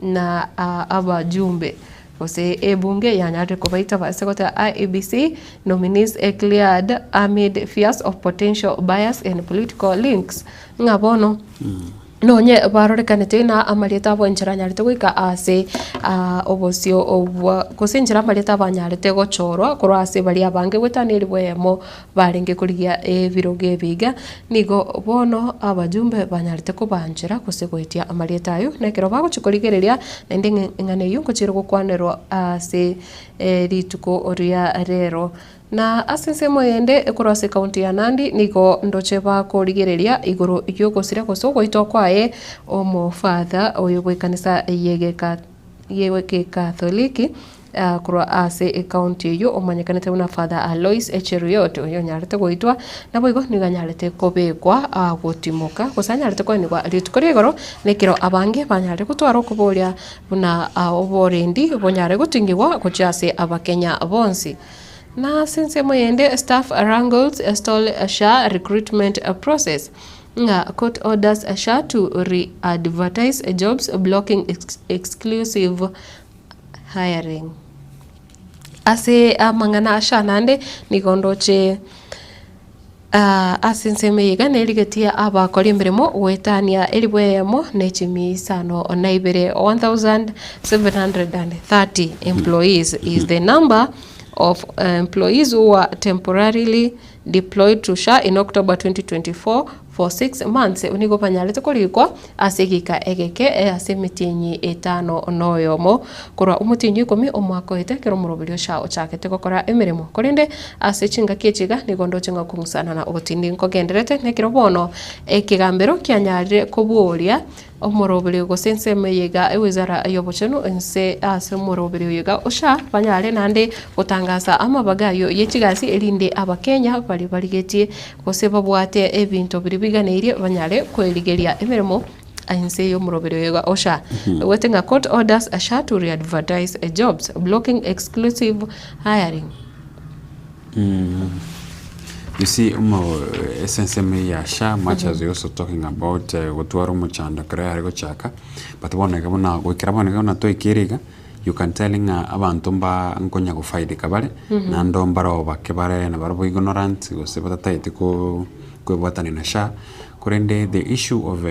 na abajumbe. Gose ebunge yanyarire kobaita ase goteba IEBC nominees cleared amid fears of potential bias and political links ng'a bono nonye barorekanete na amarieta abo enchera anyarete goika ase obosio obwa gose enchera amarieta abo anyarete gochorwa korwa ase baria abange goetania elifu eyemo barenge korigia ebirogo ebi iga, nigo bono abajumbe banyarete kobanchera gose goetia amarieta ayio, na ekero bagochia korigereria naende ng'a eng'ana eyio ngochiire gokwanerwa ase rituko ria rero. Na ase ensemo eyende korwa ase ekaunti ya Nandi nigo ndoche bakorigereria igoro y'ogosira gose ogoitwa kwaye omofather oyo bw'ekanisa y'egeka y'egekatholiki. Korwa ase ecounty eyio omanyekanete buna Father Alois Cheruiyot oyio onyarete goitwa, naboigo nigo anyarete kobekwa gotimoka gose anyarete koenigwa rituko ria igoro na ekero abange banyarire gotwara okoboria buna oborendi bonyare gotingigwa gochia ase abakenya bonsi. Na ase ensemo eyende staff wrangles stall SHA recruitment process ng'a court orders SHA to re-advertise jobs blocking exclusive hiring. Ase amang'ana asha naende nigo ndoche ase ensemo eye iga nerigetie abakori emeremo goetania elifu eyemo na chimia isano na ibere, 1730 employees is the number of employees who were temporarily deployed to SHA in October 2024 for 6 months nigo banyarete korikwa ase egeka egeke ase emetienyi etano na oyomo korwa omotienyi o ikomi omwaka oete ekero omoroberi o SHA ochagete gokora emeremo. Korende ase chingaki echi iga nigo ndoche ng'a okong'usanana na obotindi nkogendererete nekero bono ekegambero kianyarire koboria Omoroberi gose ensemo eye iga ewizara y'obochenu inse ase omoroberi oyo iga osha banyare naende gotangasa amabaga ayio ye chigasi erinde abakenya baria barigetie gose babwate ebinto biria biganeirie banyare kwerigeria emeremo inse y'omoroberi oyo iga osha. Egwete ng'a court orders SHA to re-advertise jobs, blocking exclusive hiring. You see, omo ase ensemo eye ya SHA, much as we also talking about gotwara omochando ekero yare gochaka, but bono iga buna goikera bono iga buna twaikire iga, you can tell ng'a abanto mba nkonya gofaidika bare, naende mbaro bake bare nabarabwo ignorant gose batatagete ko kwebwatania na SHA, korende the issue of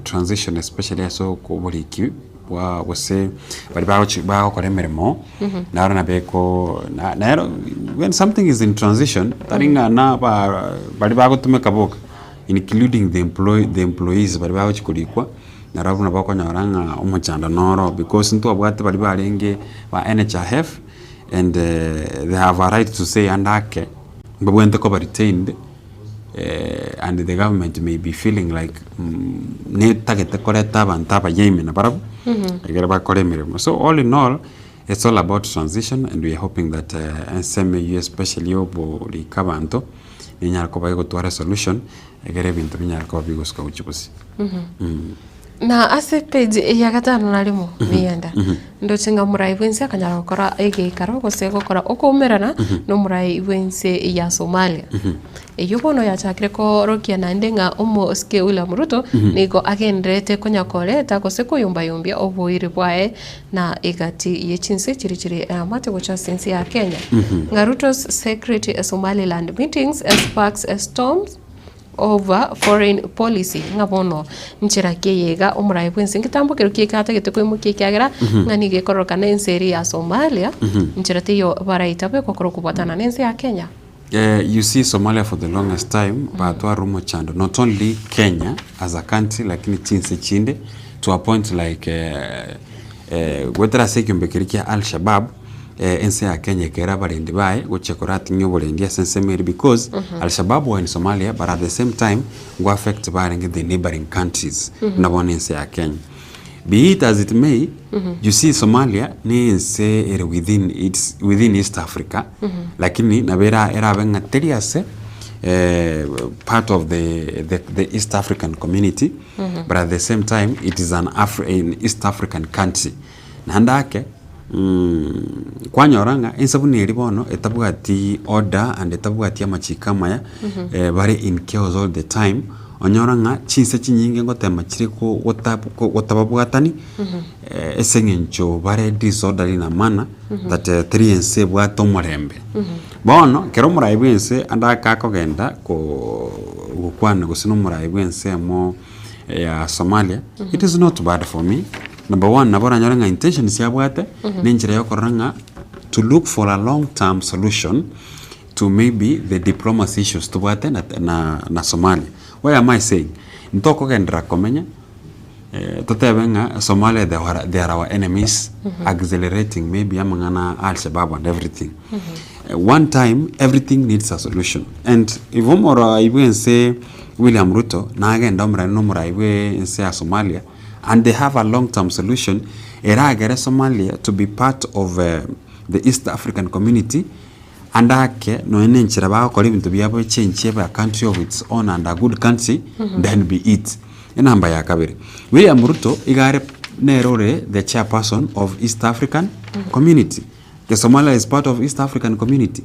transition especially ase oboriki. Bwa gose baria bagochi bagokora emeremo, naro nabo eko na nero when something is in transition, tari ng'a na ba baria bagotumeka boka, including the employ the employees baria bagochi korikwa, narobwo nabo okonyora ng'a omochando noro because ntwabwate baria barenge ba NHIF and they have a right to say ande ake, mbabwenerete koba retained. and the government may be feeling like netagete koreta abanto abayia ime nabarabwo, ekero bakora emeremo. So all in all, it's all about transition and we are hoping that ensemo eywo especially ya oborika abanto, nenyare koba egotwara esolution, ekero ebinto binyare koba bigosuka gochia bosio. Na ase page ya gatano na rimo miyanda ndoche ng'a omorai bw'ense akanyara gokora egeikaro gose gokora okoumerana nomorai bw'ense ya Somalia. Eyio bono yachakire koorokia naende ng'a omosike William Ruto nigo agendererete konya koreta gose koyombayombia oboiri bwaye na egati ye chinse chiria chire eamate gocha ase ense ya Kenya. Ng'a Ruto's secret Somaliland meetings sparks storms Over foreign policy, ng'a bono nchera ki eye iga omoraia bwensi ngetambo kero ki atagete koimokia ekiagera ng'a nigo ekororokana ense eria ya Somalia nchera teiyo baraitabe gokora okobwatana na ense ya Kenya. You see Somalia for the longest time batwarire omochando not only Kenya as a country lakini chinse chinde to a point like goetera ase ekiombe keria kia Al-Shabaab. ense ya Kenya ekera abarendi baye gochia korating'ia oborendi ase ensemo eria because Alshabab were in Somalia but at the same time ngo affect barenge the neighboring countries buna bono ense ya Kenya. Be it as it may, you see Somalia ne ense ere within its within East Africa lakini nabo era erabe ng'a teri ase part of the the the East African community but at the same time it is an Afri an East African country. Naende ake kwanyora ng'a ense buna eria bono etabwati order and etabwati amachiko amaya bare in chaos all the time, onyore ng'a chinse chinyinge ngotema chire ko gota gotababwatani ase eng'encho bare disorderly in a manner that teri ense ebwate omorembe. Bono ekero omorai bwa ense ande ake akogenda koo gokwana gose na omorai bwa ensemo ya Somalia, it is not bad for me. Number one, nabo oranyore ng'a intentions abwate, na enchera ya okorora ng'a to look for a long term solution to maybe the diplomacy issues tobwate na na na Somalia. Why am I saying? Ntokogenderera komenya totebe ng'a Somalia they are they are our enemies, accelerating maybe amang'ana a Alshabab and everything. One time everything needs a solution and if omorai bwa ense William Ruto nagende omorende na omorai bwa ense ya Somalia and they have a long term solution eragere Somalia to be part of the East African community ande ake nonya na enchera bagokora ebinto biabo echange ebe a country of its own and a good country then be it. Enamba ya kabere, William Ruto iga are nere ore the chairperson of East African community. The Somalia is part of East African community.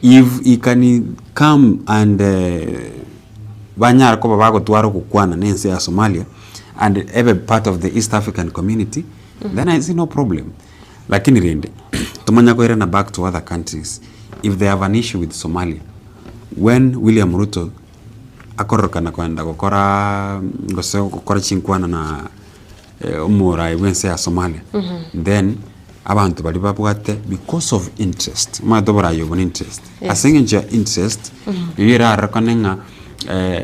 If he can come and banyare koba bagotwara ogokwana na ense ya Somalia and ebe part of the East African community, then I see no problem. Lakini rende, tomanya koirana back to other countries, if they have an issue with Somalia, when William Ruto akororokana kogenda gokora gose gokora chinkwana na omorai bw'ense ya Somalia, then abanto baria babwate because of interest, omanyete oborai obo na interest, ase eng'encho ya interest, eywo erarorekane ng'a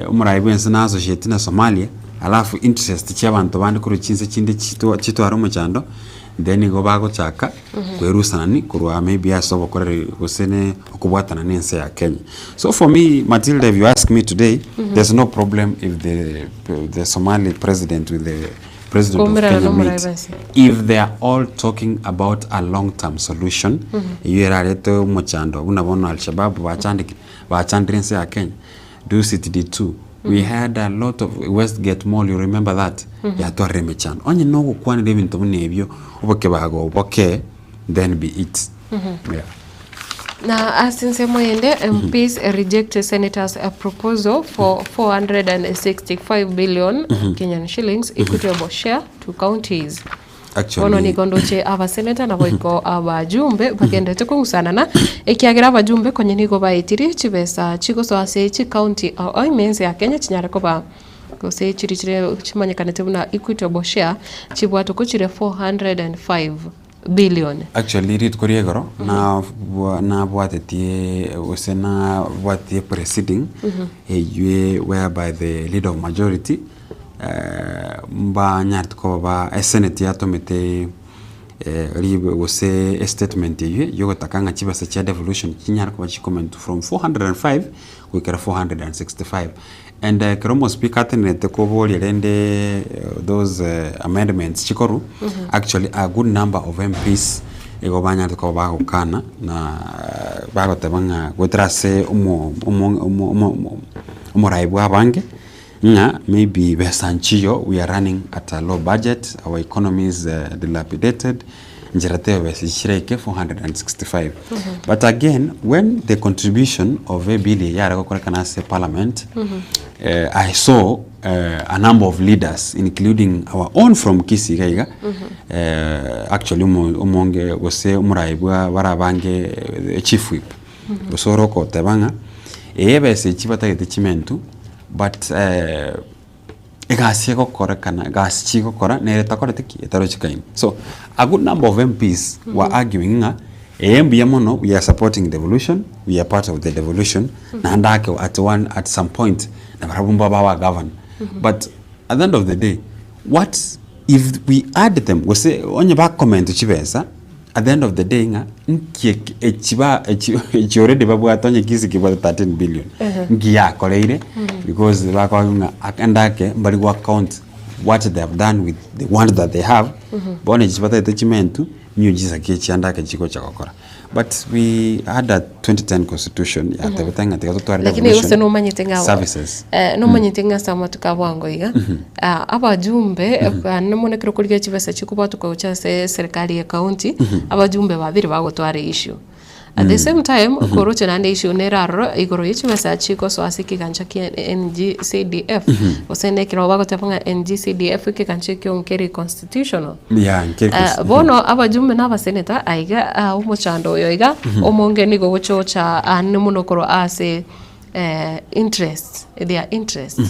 omorai bw'ense na associate na Somalia, alafu interest chia abanto bande korwa chinse chinde chitwa chitware omochando, then nigo bagochaka kwerusanani korwa maybe ase obokoreri gose ne okobwatana na ense ya Kenya. So for me Matilda if you ask me today, there's no problem if the the Somali president with the president of Koumerana Kenya nomorai meet bwense. if they are all talking about a long term solution eywo erarete omochando buna bono Alshabab bachandekire bachandire ense ya Kenya Dusit D2 we had a lot of Westgate Mall you remember that yatwarire emechando onye nogokwanera ebinto buna ebio obokebago oboke then be it yeah. Na ase ensemo ende, MPs reject senators proposal for 465 billion Kenyan shillings equitable share to counties. Actually- Bono nigo ndoche abaseneta naboigo abajumbe bagenderete kong'usanana ekiagera abajumbe konya nigo baetirie chibesa chigosoa ase chicounty ao ime ense ya Kenya chinyare koba gose chiri chire chimanyekanete buna equitable share chibwatokwa chire 405 billion. Actually rituko ria igoro nabwa nabwatetie gose nabwatetie proceeding eywe whereby the leader of majority mbanyarete koba ba esenate yatomete ribe gose estatement eywe yogotaka ng'a chibesa chia devolution chinyare koba chikomentwa from 405 goikera 465 and ekero omospeaker atenerete koboria rende those amendments chikorwa actually a good number of MPs igo banyarete koba bagokana na bagoteba ng'a goetera ase omo omo omo omo omorai bwa abange ng'a maybe besa nchiyo we are running at a low budget our economy is dilapidated nchera teiyo besa echi chiraike 465 but again when the contribution of a bill eye yare gokorekana ase parliament I saw a number of leaders including our own from Kisii iga iga actually omo omonge gose omorai bwa bare abange chief whip gose ore okoteba ng'a ee ebesa echi batagete chimentu but egasi egokorekana egasi chigokora nere etakoreti ki? Etarochikaini. So a good number of MPs were arguing ng'a ee mbuya mono we are supporting devolution, we are part of the devolution, naende ake at one at some point nabarabwo mbabe aba governor. But at the end of the day what if we add them gose onye bakomentwa chibesa. At the end of the day ng'a nki eke echi ba echi echi already babwate onye Kisii kebwate 13 billion, Ehe. nki yakoreire because bakoigwa ng'a ake ndake mbari go account what they have done with the ones that they have, bono echi chibatagete chimentu, miujiza ki echi ande ake chigocha gokora. But we had a 2010 constitution yatebete ng'a tiga totware Lakini gose devolution nomanyete ng'a services. eh, nomanyete ng'a ase amatuko a bwango iga, ah, abajumbe bane mono ekero okorigia chibesa chikobwatoka gocha ase eserikari ye county, abajumbe babere bagotwara issue. At the same time, koroche naende issue nere aroro igoro ye chibesa chigosoa ase ekegancha kia NGCDF, gose na ekero bagoteba ng'a NGCDF ekegancha ekio nkeri constitutional. Yeah, nkeri Eh, cons- bono abajumbe na abaseneta aiga ah, omochando oyo iga omonge nigo ogochocha ane mono korwa ase eh, interest their interest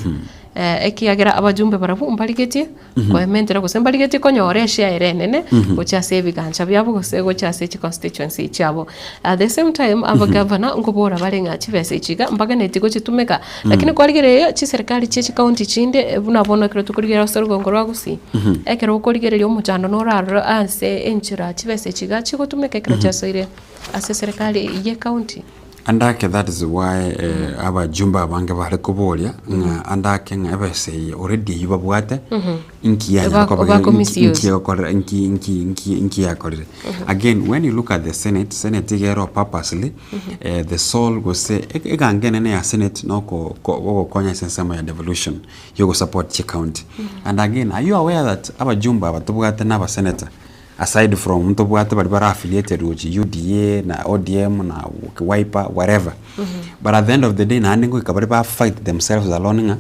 Eh, ekiagera abajumbe barabwo mbarigetie koementera gose mbarigetie konyora eshare ere enene gochia ase ebigancha biabo gose gochia ase chiconstituency chiabo. At the same time abagavana nkobora bare ng'a chibesa echi iga mbaganetie gochitumeka lakini kwarigereria chiserikari chie chicounty chinde buna bono ekero tokorigereria ase orugongo rwa Gusii Ekero okorigereria omochando norarore ase enchera chibesa echi iga chigotumeka ekero chiasoire ase eserekari ye county. Ande ake that is why abajumbe abange bare koboria ng'a ande ake ng'a ebesa eye already eywo babwate inki yanyara Bako- koba bako inki misuse. inki egokorera inki inki inki inki yakorire. Again when you look at the senate, senate iga ero purposely the sole gose egango enene ya senate noko ko ogokonya ase ensemo ya devolution. yogosupport chicounty and again are you aware that abajumbe aba tobwate na abasenator aside from ntobwate baria bare affiliated gochia UDA na ODM na Wiper whatever but at the end of the day naende ngoika bare ba fight themselves alone ng'a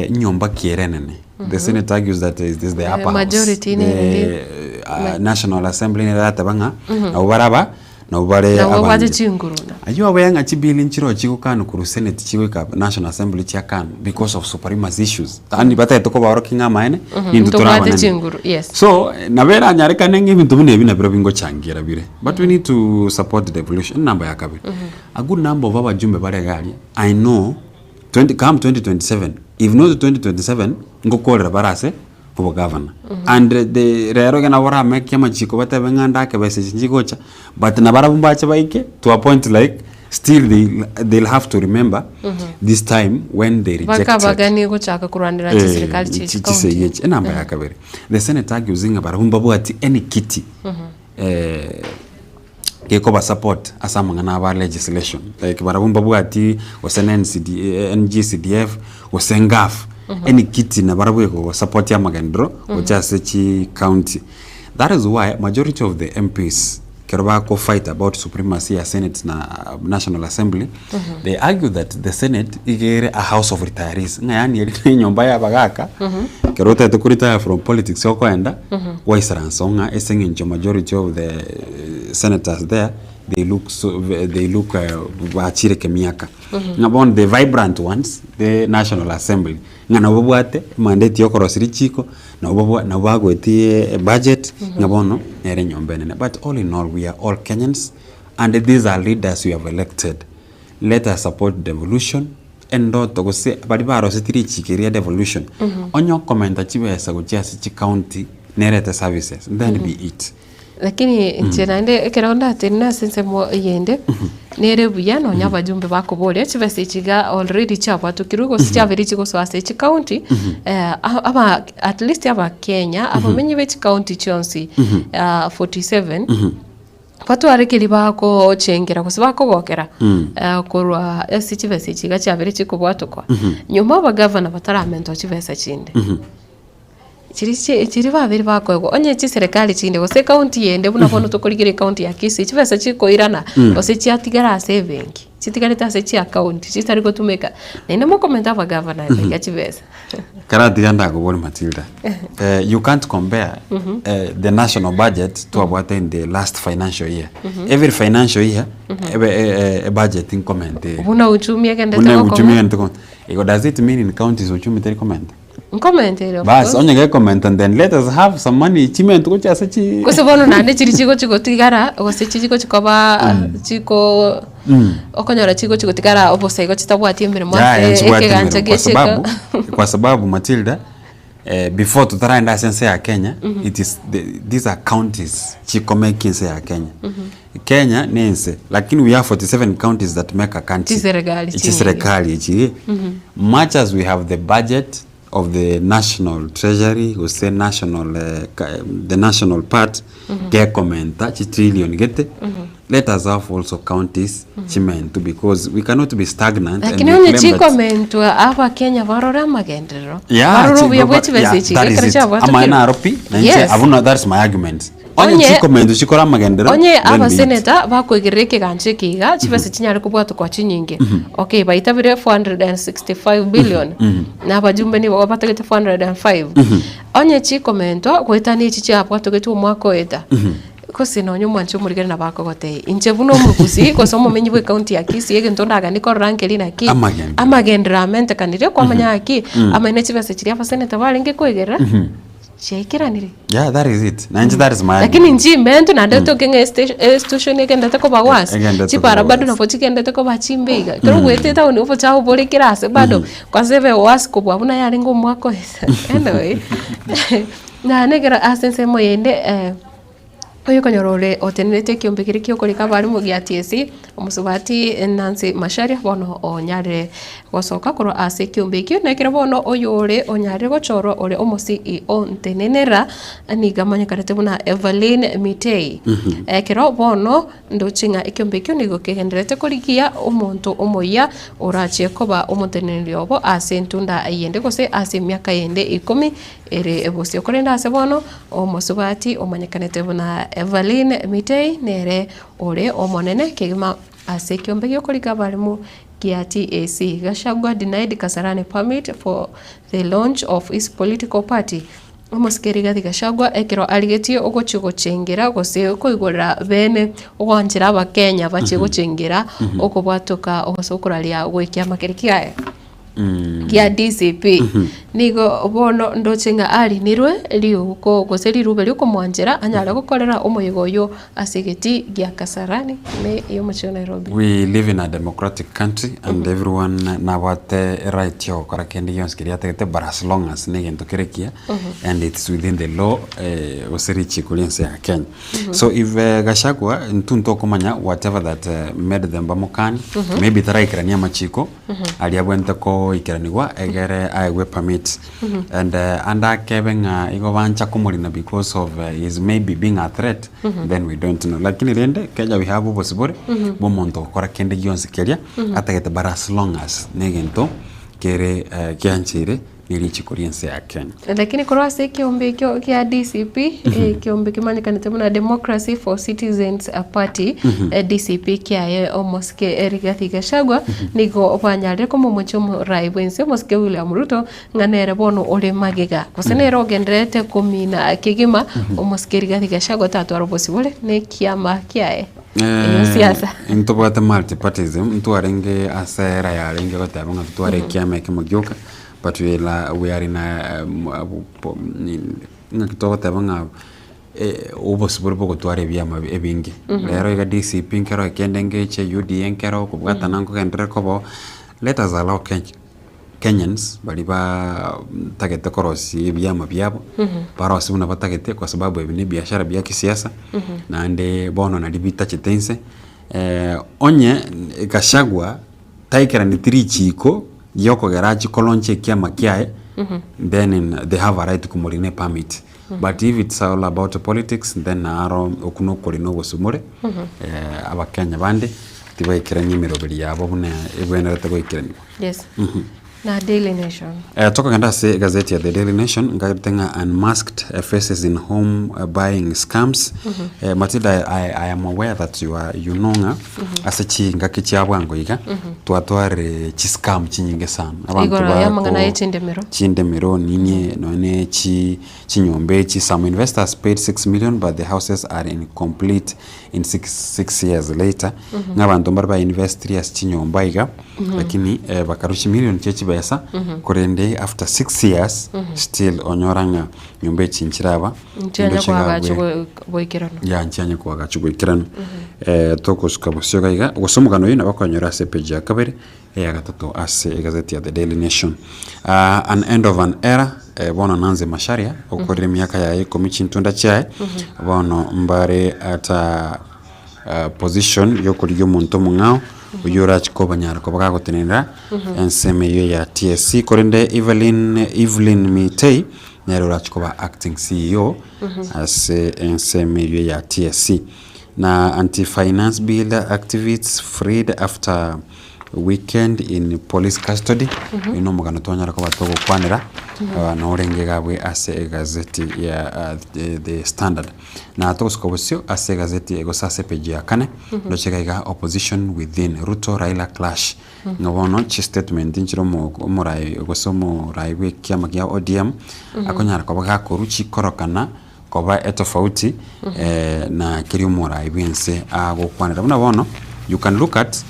nyomba ki ere enene the senate argues that is this the upper house Majority nere the national assembly nere erateba ng'a nabo bare aba Nabo bare Nabo babwate abange. chinguru na. Ayio abe ng'a chibill nchiroo chigokanwa korwa senate chigoika national assembly chiakanwa because of supremacy issues. Yaani batagete kobaorokia ng'a amaene nintwe tore Ntobwate abanene. chinguru, yes. So nabo eranyarekane ng'a ebinto buna ebi nabirobio bingochangira bire but we need to support devolution. Enamba ya kabere, a good number of abajumbe bare iga aria I know 20 come 2027 if not 2027 ngokorera bare ase obogavana and the rero iga nabo oramekie amachiko batebe ng'a ndake besa echi nchigocha but nabarabwo mbache baike to a point like still they they'll have to remember this time when they rejected Bakabagani gochaka korwanera Eh, chiserikali chie chi- chicounty. chisegi echi enamba ya kabere the senate argues ng'a barabwo mbabwati any kiti eh, gekoba support ase amang'ana aba legislation like barabwo mbabwati gose na NCD, NGCDF gose NGAAF any kiti nabarabwo egosupport amagenderero gocha ase chi county that is why majority of the MPs ekero bako fight about supremacy ya senate na national assembly they argue that the senate iga ere a house of retirees ng'a yaani eri na enyomba ya abagaka ekero otagete ko retire from politics okoenda Gwaisaransa ng'a ase eng'encho majority of the senators there they look so they look bachire kemiaka. Ng'a bono the vibrant ones the national assembly ng'a nabo babwate emandate ya okorosia richiko, nabo babwa nabo bagoetie ebudget ng'a bono nere enyomba enene. But all in all we are all Kenyans and these are leaders we have elected. Let us support devolution endoto gose baria baroseti richiko eria devolution onye okomenta chibesa gochia ase chicounty nerete services then be it. Lakini inche naende ekero ndatenene ase ensemo eyende, nere buya nonya abajumbe bakoboria chibesa echi iga already chiabwatokirwe gose chiabeire chigosoa ase chicounty, aba at least abakenya abamenyi be chicounty chionsi 47. Batware keria bagochengera gose bakogokera korwa ase chibesa echi iga chiabeire chikobwatokwa, nyuma abagavana bataramentwa chibesa chinde. Chiria chi chiria babeire bakoegwa, onye chiserekari chinde gose ecounty yende buna bono tokorigereria ecounty ya Kisii, chibesa chikoirana gose chiatigara ase ebenki, chitigarete ase chiaccount chitari gotumeka, naende mokomenta abagavana iga chibesa. Karatiga ndakoboria Matilda, eh, you can't compare eh, the national budget twabwate in the last financial year. Every financial year, ebe eh, eh, ebudget nkomente ere. Buna uchumi egendete Buna gokong'a. uchumi egendete gokong'a. Igo does it mean in counties uchumi teri komenta? Nkomente ere of Bas, course. onye gekomenta then let us have some money chimente gochia ase chi Gose bono naende chiria chigochi gotigara gose chigochi koba chiko okonyora chigochi gotigara obosa igo chitabwati emeremo Yaya ase nchibwate ekegancha emeremo kwa gia chika sababu kwa sababu Matilda. Before totaraenda ase ense ya Kenya, Mhm. it is the, these are counties chikomeki ense ya Kenya. Mhm. Kenya ne ense, lakini we have 47 counties that make a country. Chiserikali chinyinge. Chiserikali echi. Mhm. Much as we have the budget of the national treasury gose national eh, ka- the national part Mhm. gekomenta chitrillion gete Mhm. let us have also counties chimentu because we cannot be stagnant and Lakini we onye claim that chikomentwa abakenya barore amagenderero Yeah, barore chi- obuya ba- bwe chibesa yeah, echi that is gekero it. chiabwatokire. Amaene aro pi, na inche Yes. abwo no- that's my argument. Onye Onye- chikomentu chikore amagenderero, onye then be it. abaseneta bakoigerera ekegancha eke iga chibesa chinyare kobwatokwa chinyinge Mhm. okay baitabire 465 billion Mhm. na abajumbe nigo batagete 405 Mhm. onye chikomentwa goetania echi chiabwatogetwe omwaka oeta Mhm. Gose nonya omwanchi omorigere nabo akogotebia, Inche buna omogusii gose omomenyi bw'ecounty ya Kisii egento ndaganie korora nkeri naki, Amagenderero. amagenderero amentekanire kwamanya ng'aki, Mm. amaene chibesa chiria abaseneta barenge koigerera, chiaikeranire. Yeah, that is it. Na inche that is my Lakini argument. nchimentwe naende toke ng'a esta- institution egendete koba worse, Egendete chipara koba bado worse. nabo chigendete koba chimbe iga. Ekero ogoeta etown obochafu bore kera ase bado, kwanza ebe worse kobua buna yarenge omwaka oise. Anyway, naende ekero ase ensemo eyende Oyokonyora ore otenenerete ekiombe keria ki'okorika abarimu gia TSC, omosubati Nancy Macharia bono onyarire gosoka korwa ase ekiombe ekio, na ekero bono oyore onyarire gochorwa ore omo CEO ntenenera nigo amanyekanete buna Evelyn Mitei. Ekero bono ndoche ng'a ekiombe ekio nigo kegendererete korigia omonto omoyia orachie koba omoteneneri obo ase entunda eyende gose ase emiaka yende ikomi Ere bosio. Korende ase bono, omosubati omanyekanete buna Evelyn Mitei nere ore omonene kegima ase ekiombe gi'okorika abaremu gia TAC. Gachagua denied Kasarani permit for the launch of his political party. Omosike Rigathi Gachagua ekero arigetie ogochia gochengera gose koigorera bene ogwanchera abakenya bachie gochengera okobwatoka gose okoraria gwekiama keria kiaye. gia DCP. Nigo bono ndoche ng'a arinirwe riuko gose rirube riokomwanchera anyare gokorera omoyega oyio ase egetii gia Kasarani ime y'omochie o Nairobi. We live in a democratic country and everyone nabwate right yogokora kende gionsi keria atagete but as long as negento kere ekiya and it's within the law gose richiko ri'ense ya Kenya. So if Gachagua intwe ntokomanya whatever that made them bamokani maybe taraikerania amachiko aria abwenerete koikeranigwa egere aegwe permit and ande akebe ng'a igo bancha komorina because of his maybe being a threat then we don't know lakini rende Kenya we have obosibore bwa omonto gokora kende gionsi keria atagete but as long as na egento kere giancheire ne richiko ri'ense ya Kenya. Lakini korwa ase ekeombe ekio gia DCP, ekeombe kemanyekanete buna Democracy for Citizens Party, DCP kiaye omosike Rigathi Gachagua, nigo banyarire komomochia omorai bw'ense omosike William Ruto ng'a nere bono ore magega, gose nere ogendererete komina kegima omosike Rigathi Gachagua tatwara obosibore na ekiama kiaye. Eyo siasa. Ntobwate multipartyism, ntwarenge ase era yarenge goteba ng'a totware ekiama ekemo gioka. But we la we are in a ng'aki togoteba ng'a obosibore bogotwara ebiama ebinge. Rero iga DCP nkero ekende ngeche, UDA nkero, okobwatana nkogenderere koba oo, let us allow Kenyans baria ba tagete korosia ebiama biabo, barosie buna batagete kwa sababu ebi ne ebiashara bia kisiasa, naende bono naria bitachete inse, onye Gachagua taikeraneti richiiko ri'okogera achie kolaunch ekiama kiaye, then they have a right komorina epermit. But if it's all about politics, then naro okwo nokorina obosomore, abakenya bande tibaikerania emeroberi yabo buna ebwenerete goikeranigwa. Yes. Na Daily Nation. Eh, tokogenda ase egazeti ya The Daily Nation nkarete ng'a unmasked eh, faces in home eh, buying scams eh, Matilda I, I am aware that you are you know ng'a ase chingaki chia bwango iga twatwarire chiscam chinyinge sana Igoro bako- y'amang'ana ye chindemero. chindemero nini nonye chi chinyomba echi some investors paid 6 million but the houses are incomplete in 6 years later ng'a abanto mbare ba investirie ase chinyomba iga lakini eh, bakarwa chimilion chia chibesa. chibesa, korende after 6 years, still onyora ng'a nyomba echi nchiraba, Nchianya ndoche iga koagachwa abwe. boikeranu. Ya nchianye koagachwa boikeranu. Togosuka bosio iga iga, gose omogano oyio nabo okonyora ase epage ya kabere, eya gatato ase egazeti ya The Daily Nation. An end of an era, bono Nancy Macharia, okorire emiaka yaye ikomi chintunda chiaye, bono mbare ata position yokorigia omonto omong'ao, oyio orachi kobanyara koba gagotenenera ensemo eyio ya TSC, korende Evelyn Evelyn Mitei, nere orachi koba acting CEO ase ensemo eyio ya TSC. Na anti-finance bill activists freed after weekend in police custody, oyio na omogano twanyara koba togokwanera, na orenge iga abwe ase egazeti ya The Standard. Na togosuka bosio ase egazeti gose ase epage ya kane, ndoche iga iga opposition within Ruto Raila clash, ng'a bono chistatement nchire omo omorai gose omorai bwa ekiama kia ODM, akonyara koba gakorwa chikorokana koba etofauti na keria omorai bwa ense agokwanera. Buna bono, you can look at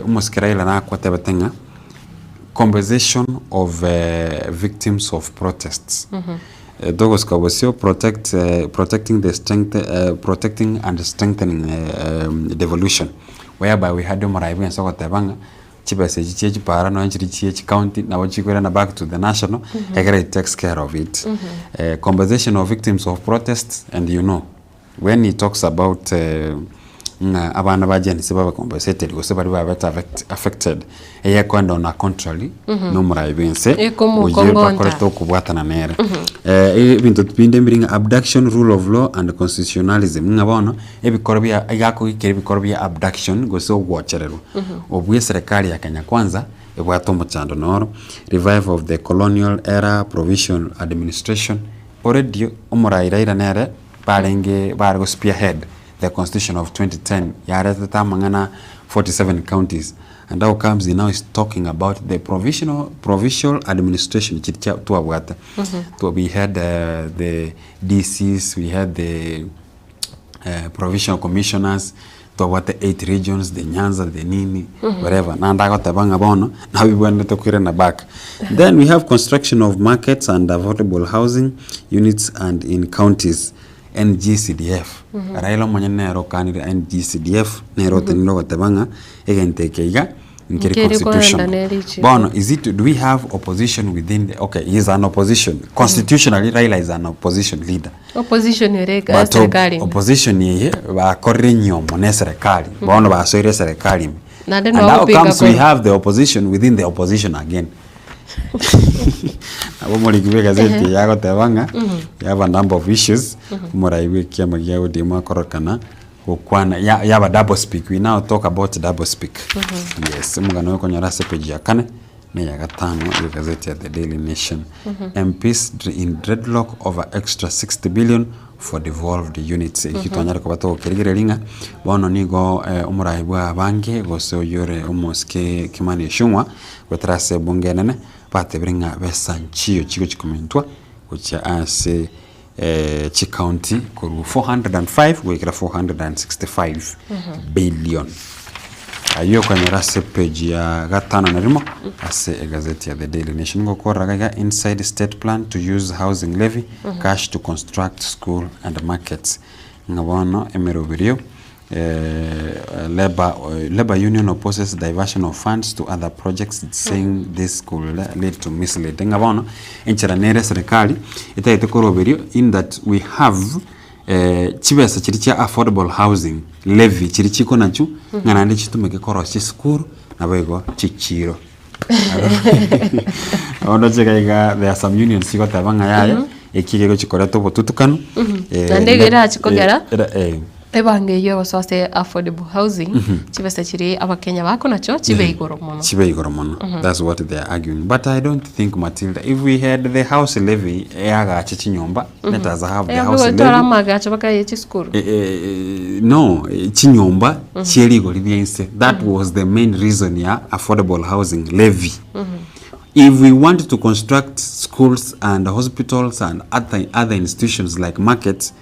omosike Raila nakwatebete ng'a compensation of victims of protests. Togosuka bosio protect protecting the strength protecting and strengthening devolution whereby we had omorai bwa ense ogoteba ng'a chibesa echi chia chipara nonya chiri chia chicounty nabo chikoirana back to the national ekero it takes care of it. Compensation of victims of protests and you know when he talks about ng'a abana ba Gen Z babe compensated gose baria babete affect affected, eye ekoenda on a contrary na omorai bwa ense oyio Ekomokongonta. bakorete okobwatana nere. Ebinto binde mbiri ng'a abduction, rule of law and constitutionalism ng'a bono ebikoro bia iga akogikera ebikoro bia abduction gose ogwochererwa obwo eserekari ya Kenya Kwanza ebwate omochando noro, revival of the colonial era provisional administration already omorai Raila nere barenge bare go spearhead the constitution of 2010 yaretete amang'ana 47 counties and how comes he now is talking about the provisional provincial administration chiri chia twabwate we had the DCs we had the provincial commissioners twabwate 8 regions the Nyanza the nini whatever naende agoteba ng'a bono nabibwenerete koirana back. Then we have construction of markets and affordable housing units and in counties NGCDF. Raila omonyene nere okanire NGCDF nere otenenire ogoteba ng'a egento eke iga nkeri Nkeri koenda constitutional. ne richiko. Bono is it do we have opposition within the okay he is an opposition constitutionally Raila is an opposition leader. Opposition ere But op- eserikari ime. opposition eye bakorire enyomo na eserekari bono basoire eserekari ime. Naende And how nogopinga comes we korwa. have the opposition within the opposition again? Nabo omoriki bwa egazeti eye agoteba ng'a we have a number of issues omorai bwa ekiama gia ODM akorokana gokwana ya yaba double speak we now talk about double speak. Yes, omogano oyo okonyora ase epage ya kane na eya gatano ya egazeti ya The Daily Nation. MPs in dreadlock over extra 60 billion for devolved units. Ekio twanyare koba togokerigereria ng'a bono nigo omorai bwa abange gose oyio ore omosike Kimani Ichung'wa goetera ase ebunge enene batebire ng'a besa nchiyo chigochi komentwa gochia ase chicounty korwa 405 goikera 465 billion. Ayio okonyora ase page ya gatano na rimo ase egazeti ya The Daily Nation. Ngokorora iga inside state plan to use housing levy cash to construct school and markets. Ng'a bono emeroberio Labour, Labour union opposes diversion of funds to other projects saying this could lead to misleading. Ng'a bono enchera nere eserekari etagete koroberio in that we have chibesa chiria chia affordable housing levy chiria chikonachwa ng'a naende chitumeke korosia chisukuru naboigo chichiro. Bono ndoche iga iga there are some unions chigoteba ng'a yaya eki egegochi koreta obotutukanu Naende iga erachi kogera eh. ebango eywo egosoa ase affordable housing chibesa chiria abakenya bakonacho chibe igoro mono. Chibe igoro mono that's what they are arguing but I don't think Matilda if we had the house levy eagache chinyomba let us have the house levy. Gotwara amagacho mpaka ye chisukuru. No, chinyomba chie rigori ria inse that was the main reason ya affordable housing levy. If we want to construct schools and hospitals and other, other institutions like markets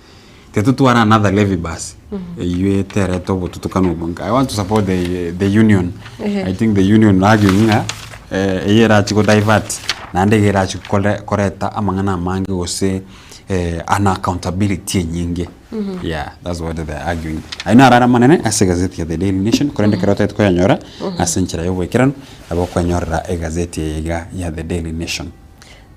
tetotwara another levy basi eywo eterete obotutukanu obonge. I want to support the, the union. Ehe. I think the union arguing ng'a. Eye erachi go divert naende iga erachi kore koreta amang'ana amange gose unaccountability enyinge yeah that's what they are arguing. Ayio naro are amanene ase egazeti ya The Daily Nation korende ekero otagete koyanyora ase enchera ya oboikeranu nabo okwenyorera egazeti eye iga ya The Daily Nation.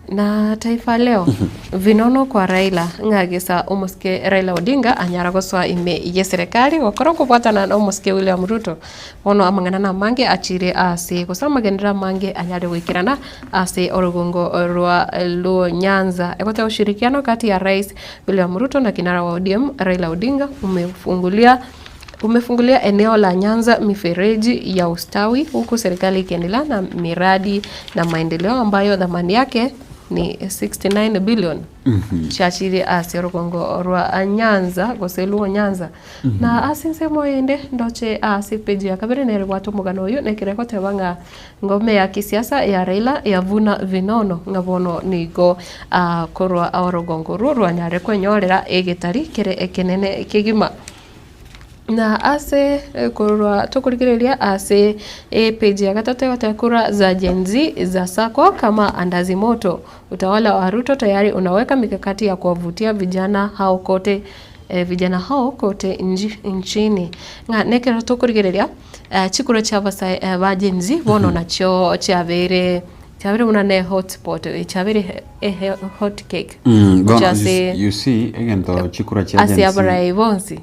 Na Taifa Leo, Vinono kwa Raila, ng'a gesa omosike Raila Odinga anyara gosoa ime y'eserekari gokora okobwatana na omosike William Ruto. Bono amang'ana namange achire ase gose amagenderero amange anyare goikerana ase orogongo rwa Luo Nyanza. Egoteba ushirikiano kati ya Rais William Ruto na kinara wa ODM Raila Odinga umefungulia umefungulia eneo la Nyanza mifereji ya ustawi huku serikali ikiendelea na miradi na maendeleo ambayo dhamani yake ni 69 billion chiachire ase orogongo rwa Nyanza gose Luo Nyanza na ase ensemo ende ndoche ase page ya kabere nere bwate omogano oyo nekere goteba ng'a ngome ya kisiasa ya Raila yavuna vinono ng'a bono nigo ah, korwa orogongo orwo rwanyare kwenyorera egetari kere ekenene kegima. Na ase korwa tokorigereria ase epage ya gatato egoteba kura za Gen Z za sako kama andazi moto. Utawala wa Ruto tayari unaweka mikakati ya kuwavutia vijana hao kote vijana hao kote nchini. Ng'a nekero tokorigereria chikura chia abasae ba Gen Z bono nachio chiabeire chiabeire buna ne hotpot chiabeire hot cake Bono gochia ase you see egento chikura chia ase Gen Z abarai bonsi.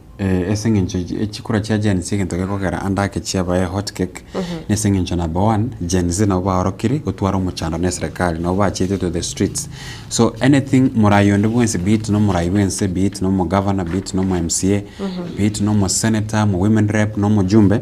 Ase eng'encho chikura chia Gen Z egento gekogera ande ake chiabae hot cake, nase eng'encho number one, Gen Z nabo baorokiri gotwara omochando na eserekari, nabo bachiete to the streets. So anything morai onde bwensi be it nomorai bwa ense, be it nomogavana, be it nomo MCA, be it nomosenator, omowomen rep, nomojumbe,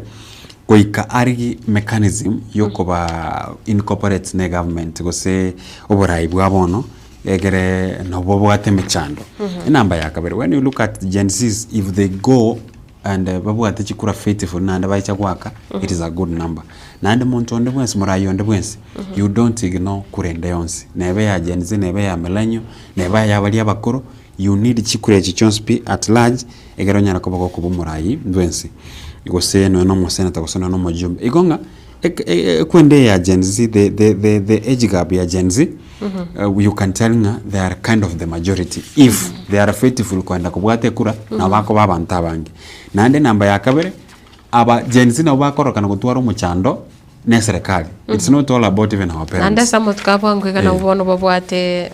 goika arigie mechanism yokoba incorporate na egovernment gose oborai bwa bono. Egere nabo babwate emechando. Enamba ya kabere, when you look at Gen Zs, if they go and babwate chikura faithful naende baicha goaka, it is a good number. Naende monto onde bwensi, morai onde bwensi, you don't ignore kura ende yonsi. Nebe ya Gen Z, nebe ya millennial, neba ya baria abakoro, you need chikura echi chionsi pi at large, egere onyare koba gokoba omorai bwensi. Gose nonya na omosenator gose nonya na omojumbe. Igo ng'a. Ekwende eye ya Gen Z, the, the, the, the age gap ya Gen Z, you can tell ng'a they are kind of the majority if they are faithful koenda kobwata ekura, nabo bakoba abanto abange. Naende enamba ya kabere, aba Gen Z nabo bakorokana gotwara omochando na eserekari. It's not all about even our Naende parents. ase amatuko a bwango iga nabo bono babwate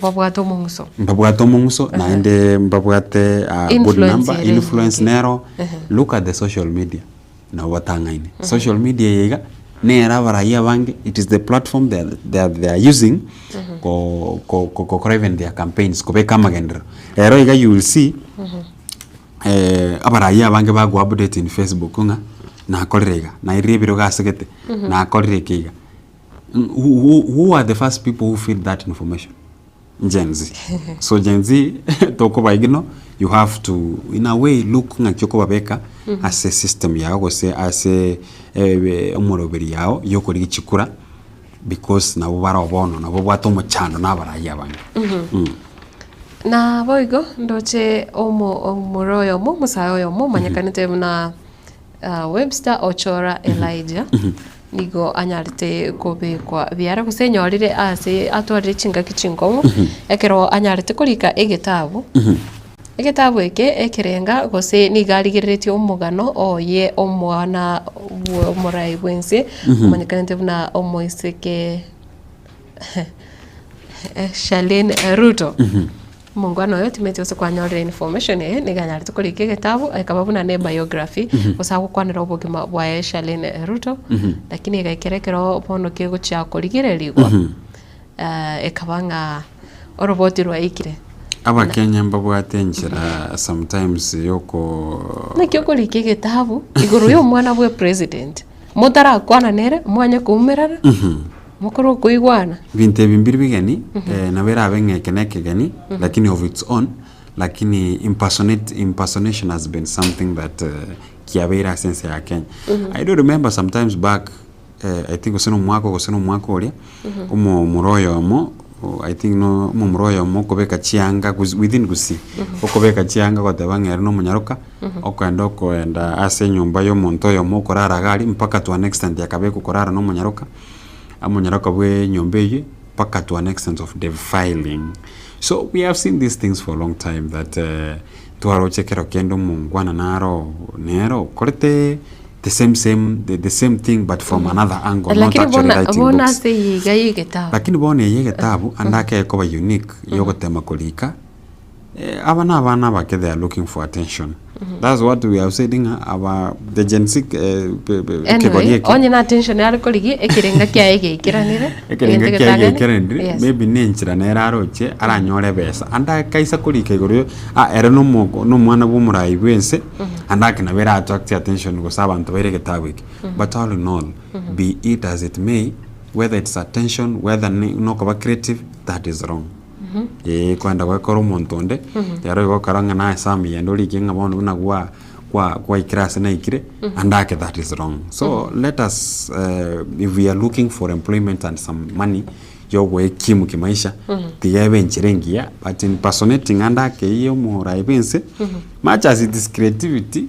babwate omong'uso. Mbabwate omong'uso naende mbabwate a good Influence number, ere influence enyinge. nero. Look at the social media. Nabo batang'aine. Social media eye iga, nere abarai abange, it is the platform they are, they are, they are using ko- ko- ko- gokora even their campaigns, kobeka amagenderero. Rero iga you will see, abarai abange bago update in Facebook ng'a, nakorire iga, nairire ebirogo ase gete, nakorire eke iga. Who, who, who are the first people who feed that information? Gen Z. So Gen Z tokoba ignore, you have to in a way look ng'aki okobabeka ase system yao gose ase omoroberi yao yokorigia chikura because nabo bare bono nabo babwate omochando na abarai abange. Naboigo ndoche omo omoro oyomo omosae oyomo omanyekanete buna Webster Ochora Elijah nigo anyarete kobekwa biara gose enyorire ase atwarire chingaki chinkong'u ekero anyarete korika egetabu. Egetabu eke ekerenga gose nigo arigereretie omogano oye omwana bw'omorai bw'ense omanyekanete buna omoiseke Charlene Ruto. Omongwana oyo timanyeti gose kwanyorire information eye, nigo anyarete korika egetabu ekaba buna ne biography, gose agokwanera obogima bwaye Charlene Ruto, lakini egaikera ekero bono kegochia korigererigwa, ekaba ng'a oroboti rwaikire. Abakenya mbabwate enchera sometimes yoko. Naki okorika egetabu igoro ya omwana bwe president, motarakwana nere, mwanye koumerana. Mokore okoigwana. Ebinto ebi mbiri bigeni, nabo erabe ng'a eke nekegeni, lakini of its own, lakini impersonate, impersonation has been something that kiabeire ase ense ya Kenya. I do remember sometimes back, I think gose na omwaka oyo gose na omwaka oria, omomura oyomo, I think no omomura oyomo okobeka chianga gus within gusii, okobeka chianga goteba ng'a ere na omonyaroka, okoenda okoenda ase enyomba ya omonto oyomo okorara iga aria mpaka to an extent akabekwa korara na omonyaroka. Omonyaraka bwe enyomba eyio mpaka to an extent of defiling. So we have seen these things for a long time that twaroche ekero kende omongwana naro nere okorete the same same the, the same thing but from another angle not Lakini actually bona writing bona books. ase eye iga ya egetabu. Lakini bono eye egetabu ande ake ekoba unique yogotema korika eh, aba na abana abake they are looking for attention that's what we have said ng'a aba the Gen Z eh, be- be- ekegori Anyway, eke onye na attention are korigia ekerenga kiaye geikeranire, ekerenga egento kiaye getang'ani, geikeranire yes. maybe na enchera nere aroche aranyore ebesa ande akaisa korika igoro yo ah ere na omo na omwana bwa omorai bwa ense ande ake nabo era attract attention gose abanto baire egetabu eke but all in all be it as it may whether it's attention whether ni nokoba creative that is wrong. Eeh kwenda gwekora omonto onde, ero igo okora ng'a naye ase amiyende origie ng'a bono buna gwa kwa gwaikire ase naikire, ande ake that is wrong. So let us if we are looking for employment and some money ya ogoekimu kimaisha, tiga ebe enchera engiya, but impersonating ande ake eywo omorai bwa ense, much as it is creativity,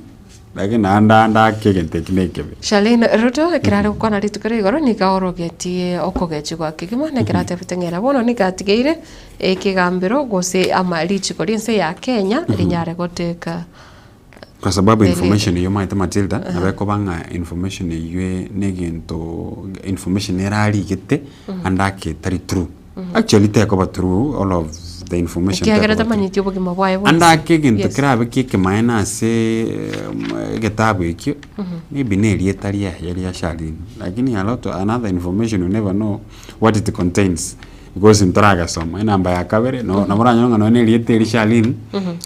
Lakini naende ande ake egento eki nekebe. Charlene Ruto ekero are gokwana rituko ria igoro nigo aorogetie okogechigwa kegima na ekero atebete ng'a ere bono nigo atigeire ekegambero gose ama richiko ri'ense ya Kenya rinyare goteka Kwa sababu Really? information eyio omanyete Matilda, nabo ekoba ng'a information eyio na egento information erarigete ande ake etari true. Actually tekoba true all of the information Ekiagera tekoba true. tamanyeti obogima bwaye bwonsi. Ande ake egento Yes. kerabe kia ekemaene ase egetabu ekio, maybe na erieta riaye ria Charlene, lakini a lot another information you never know what it contains because ntoragesoma. Enamba ya kabere no nabo oranyore ng'a nonye na erieta eri Charlene,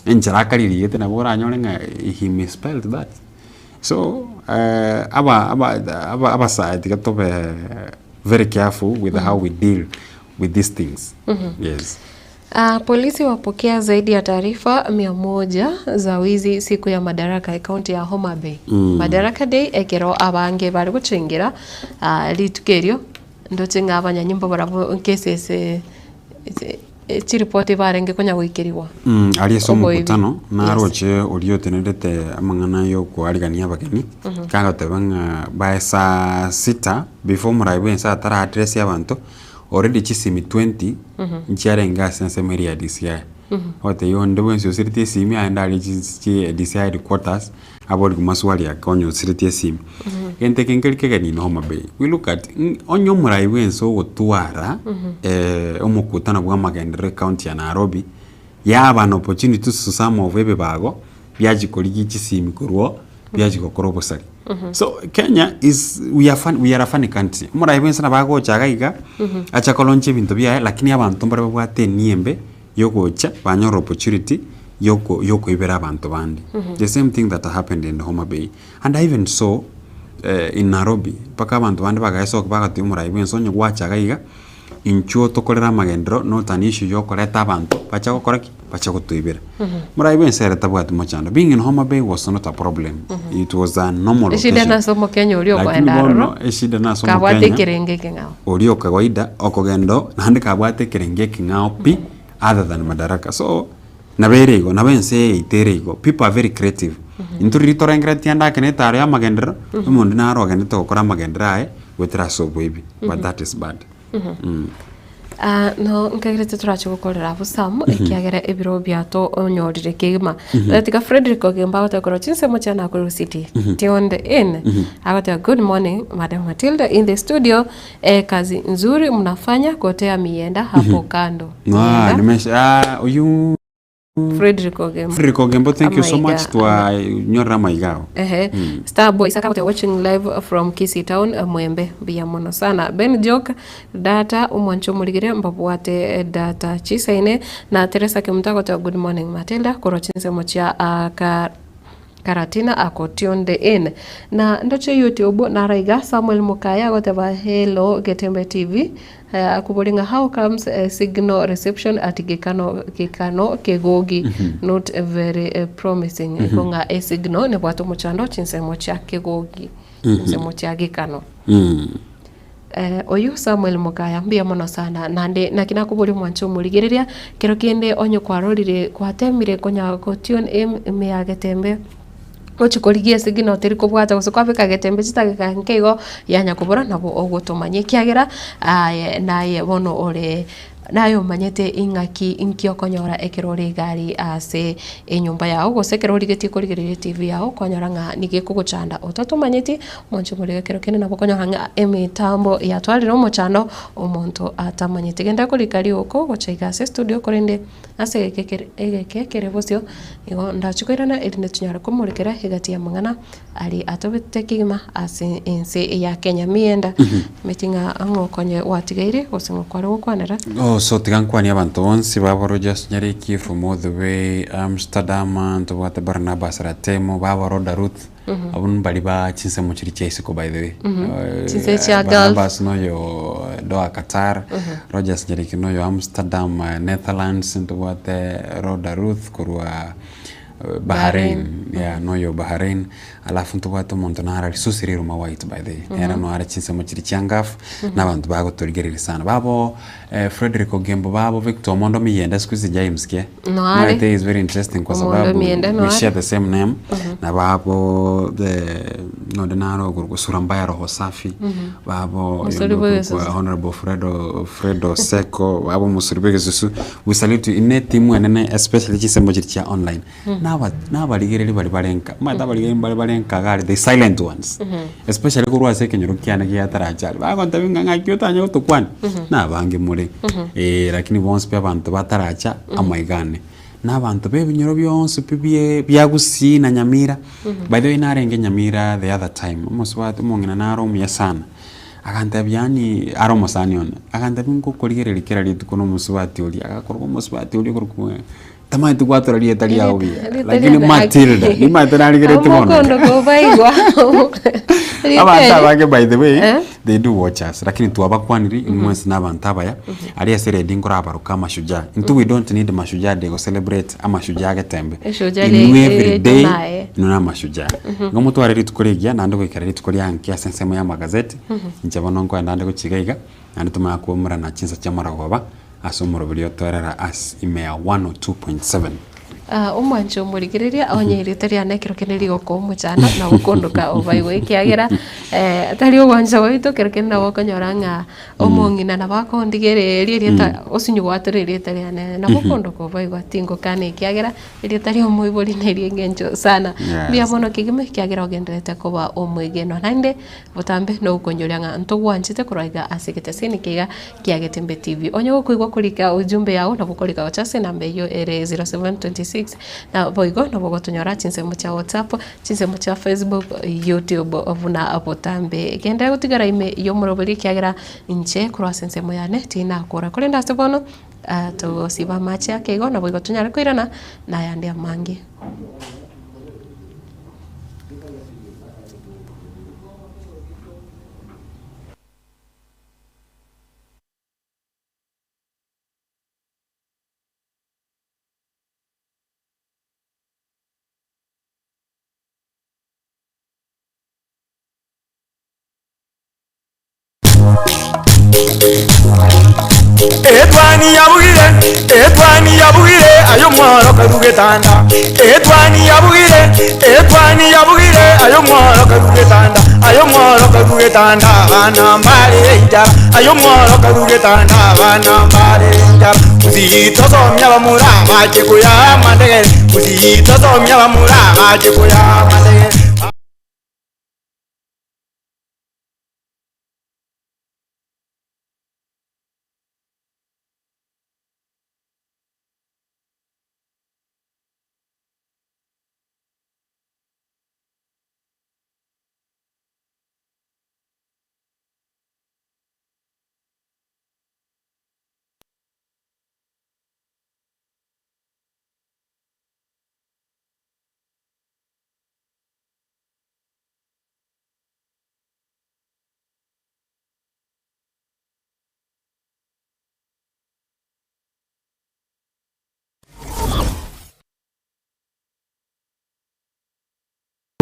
enchera akaririete nabo oranyore ng'a he misspelled that. So aba aba aba abasae tiga tobe very careful with how we deal with these things. Yes. Ah, polisi wapokea zaidi ya taarifa 100 za wizi siku ya Madaraka ekaunti ya Homa Bay. Madaraka Day ekero abange bare gochengera ah, rituko erio ndoche ng'a abanyanyimbo barabwo nkesese chiripoti barenge konya goikerigwa. Aria ase Oboibi. omokutano naroche oria otenerete amang'ana ya okoarigania abageni, kagoteba ng'a by saa sita before omorai bwa ense atara address abanto, already chisimi 20 nchiarenge ase ensemo eria ya DCI. Ogotebia onde bwensi osireti esimi aende aria chis chi DCI headquarters aborigwe maswali ake onye osireti esimi. Gento eke nkeri kegeni in Homa Bay, we look at onye omorai bwa ense ogotwara omokutano bwa amagenderero ecounty ya Nairobi, yaba an opportunity to some of ebibago biachia korigia chisimi korwa oo, biachia gokora obosari. So Kenya is we are funny, we are a funny country. Omorai bwa ense nabo agocha iga iga, acha kolaunch ebinto biaye lakini abanto mbare babwate enia embe. Yogocha banyore opportunity yoko yokoibera abanto bande. The same thing that happened in Homa Bay and I even saw in Nairobi mpaka abanto bande bagaesoka bagatebia omorai bwensi onye gwacha iga iga inchuo tokorere amagenderero not an issue yokoreta abanto bacha gokora ki? Bacha gotoibera. Morai bwensi ere tabwati mochando being in Homa Bay was not a problem it was a normal Eshida location. nase omokenya oria Lakini okoenda bono aroro eshida nase kabwate omokenya ekerengo ekeng'ao. oria o kawaida okogenda oo naende kabwate ekerengo ekeng'ao pi other than madaraka so nabo ere igo nabo ense eye yaito ere igo people are very creative intwe riria torengereretie ande ake na etaro ya amagenderero omonto naro ogendete gokora amagenderero aye goetera ase oboibi but that is bad. Ah, no nkagerete torache gokorera abwo Sam, ekiagera ebiro biato onyorire kegima. Tiga Frederick Ogemba agoteba korwa chinsemo chia Nakuru City. Tuned in. Agoteba good morning Madam Matilda in the studio. Eh, kazi nzuri mnafanya gotea mienda hapo kando. Ah, Mienda. nimesha ah, oyu Frederick Ogembo. Frederick Ogembo thank you so much Amaiga. twanyorire amaiga ao. Ehe. Starboy Isaka gote watching live from Kisii town eh, Mwembe mbuya mono sana. Ben Joke data omwancho omorigire mbabwate eh, data chisaine na Teresa Kemuta gote good morning Matilda korwa chinsemo chia ah, ka Karatina ako tuned in. Na ndoche YouTube nara iga Samuel Mukaya agoteba hello Getembe TV eh, akobori ng'a how comes eh, signal reception at Gikano Gikano Kegogi not very eh, promising igo ng'a esignal nebwate omochando chinsemo chia Kegogi chinsemo chia Gikano. Eh, oyio Samuel Mokaya, mbuya mono sana. Naende naki nakoboria omwanche omorigereria, kero kende onye kwarorire gwatemire konya go tune in ime ya Getembe Gochia korigia esignal teri kobwata gose kwabeka getembe chidageka nke igo yanya kobora nabo ogotomanya ekiagera aye naye bono ore naye omanyete ing'aki inki okonyora ekero ore egari ase enyomba yago gose ekero origetie korigereria etv yago okonyora ng'a nigo ekogochanda otatomanyeti omonche more ekero kende nabo okonyora ng'a emitambo yatwarire omochando omonto atamanyeti. Genda korika riuko gocha iga ase estudio korende Ase egeke kere egeke kere bosio, nigo ndache koirana erinde tonyare komorekera egati y'amang'ana aria atobete kegima ase ense ya Kenya. Mienda meti ng'a ang'o konye gwatigaire gose ng'o kware gokwanera. Oh, so tiga nkwanie abanto bonsi babo Rogers Nyariki from all the way Amsterdam, ntobwate Barnabas Ratemo, baba Rhoda Ruth, Abwo mbari ba chinsemo chiria chia isiko by the way. Chinse chia Gulf. Barnabas noyo Doha Qatar, Rogers Nyariki noyo Amsterdam Netherlands, ntobwate Rhoda Ruth korwa Bahrain, yeah noyo Bahrain, alafu ntobwate omonto naro aria Susi Riruma White by the way, nere noyo are chinsemo chiria chia Gulf, na abanto bagotorigereria sana. Babo Fredrick Ogembo babo Victor Omondo Miyende siku hizi sijaimsikia. No are. Maete is very interesting kwa Omondo sababu Miyende no we are. share the same name na babo the nonde naro okorokwa sura mbaya roho safi babo Mosori oyondo bw'egesusu. okorokwa honorable Fredo Fredo Seko babo mosori bw'egesusu we salute you ine timu enene especially chinsemo chiria chia online Naba nabarigereria baria bare nka omanyete abarigereria mbare bare nka iga aria the silent ones especially korwa ase ekenyoro kiane giataracha aria bagontebia ng'a ng'aki otanye gotokwania nabange more eh lakini bonsi pi abanto bataracha amaiga ane. Na abanto ba ebinyoro bionsi pi bie bia Gusii na Nyamira by the way narenge Nyamira the other time omosubati omong'ina nare omuya sana agantebia yaani are omosani one agantebia ngokorigereria kera rituko na omosubati oria agakorwa omosubati oria okorokwa Tamanyeti gwatora rieta riao buya, Rieta lakini riane Matilda, aki. nimanyete narigeretie bono. Omokondo kobaigwa. Rieta Abanto eri. abange by the way, Eh? they do watch us, lakini twabakwaniri inwe mwensi na abanto abaya, aria ase eredio nkorabaroka amashujaa. Intwe we don't need mashujaa day go celebrate amashujaa agetembe. Eshujaa Inwe ri- every ri- day, naye. inwe na amashujaa. Igo motware rituko rigiya naende goikera rituko ria nki ase ensemo ya amagazeti, inche bono nkoenda ande gochia iga iga, naende tomanye koumorana chinsa chia marogoba, Ase omoroberi otoerera as ime ya 102.7. Ah, omwancho omorigereria onye erieta riane ekero kende rigokoa omochando nabo okondoka obaigwe ekiagera eh, tari ogwancha gwaito ekero kende nabo okonyora ng'a omong'ina nabo akondigereria erieta osinye gwatora erieta riane nabo okondoka obaigwa tingokana ekiagera erieta ria omoibori na eria eng'encho sana. Yes. Mbuya mono kegima ekiagera ogendererete koba omwegenwa naende Botambe nogokonyoria ng'a ntogwanchete korwa iga ase egeteseni keiga kia Getembe TV. Onye gokoigwa korika ujumbe yao nabo okorika gocha ase enamba eyio ere 0726 naboigo nabo ogotonyora chinsemo chia WhatsApp, chinsemo chia Facebook, YouTube buna botambe. Genderera gotigara ime y'omorobori ekiagera inche korwa ase ensemo yane tinakora. Korende ase bono togosiba amache ake igo naboigo tonyare koirana nayande amange. Etwani yabugire, etwani yabugire, aye omworo karue getanda. Etwani yabugire, etwani yabugire, aye omworo karue getanda. Aye omworo karue getanda, abana mbare enchara. Aye omworo karue getanda, abana mbare enchara. Gusii tosomia abamura bache koyaa amandegere, Gusii tosomia abamura bache koyaa amandegere.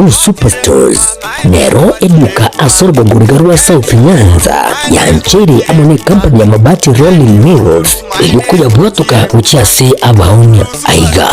Uhuru Superstores nero eduka ase orogongo riga rwa South Nyanza yancheire amo ne company ya Mabati Rolling Mills eyio koyabwatoka gochia ase abaonia. Aiga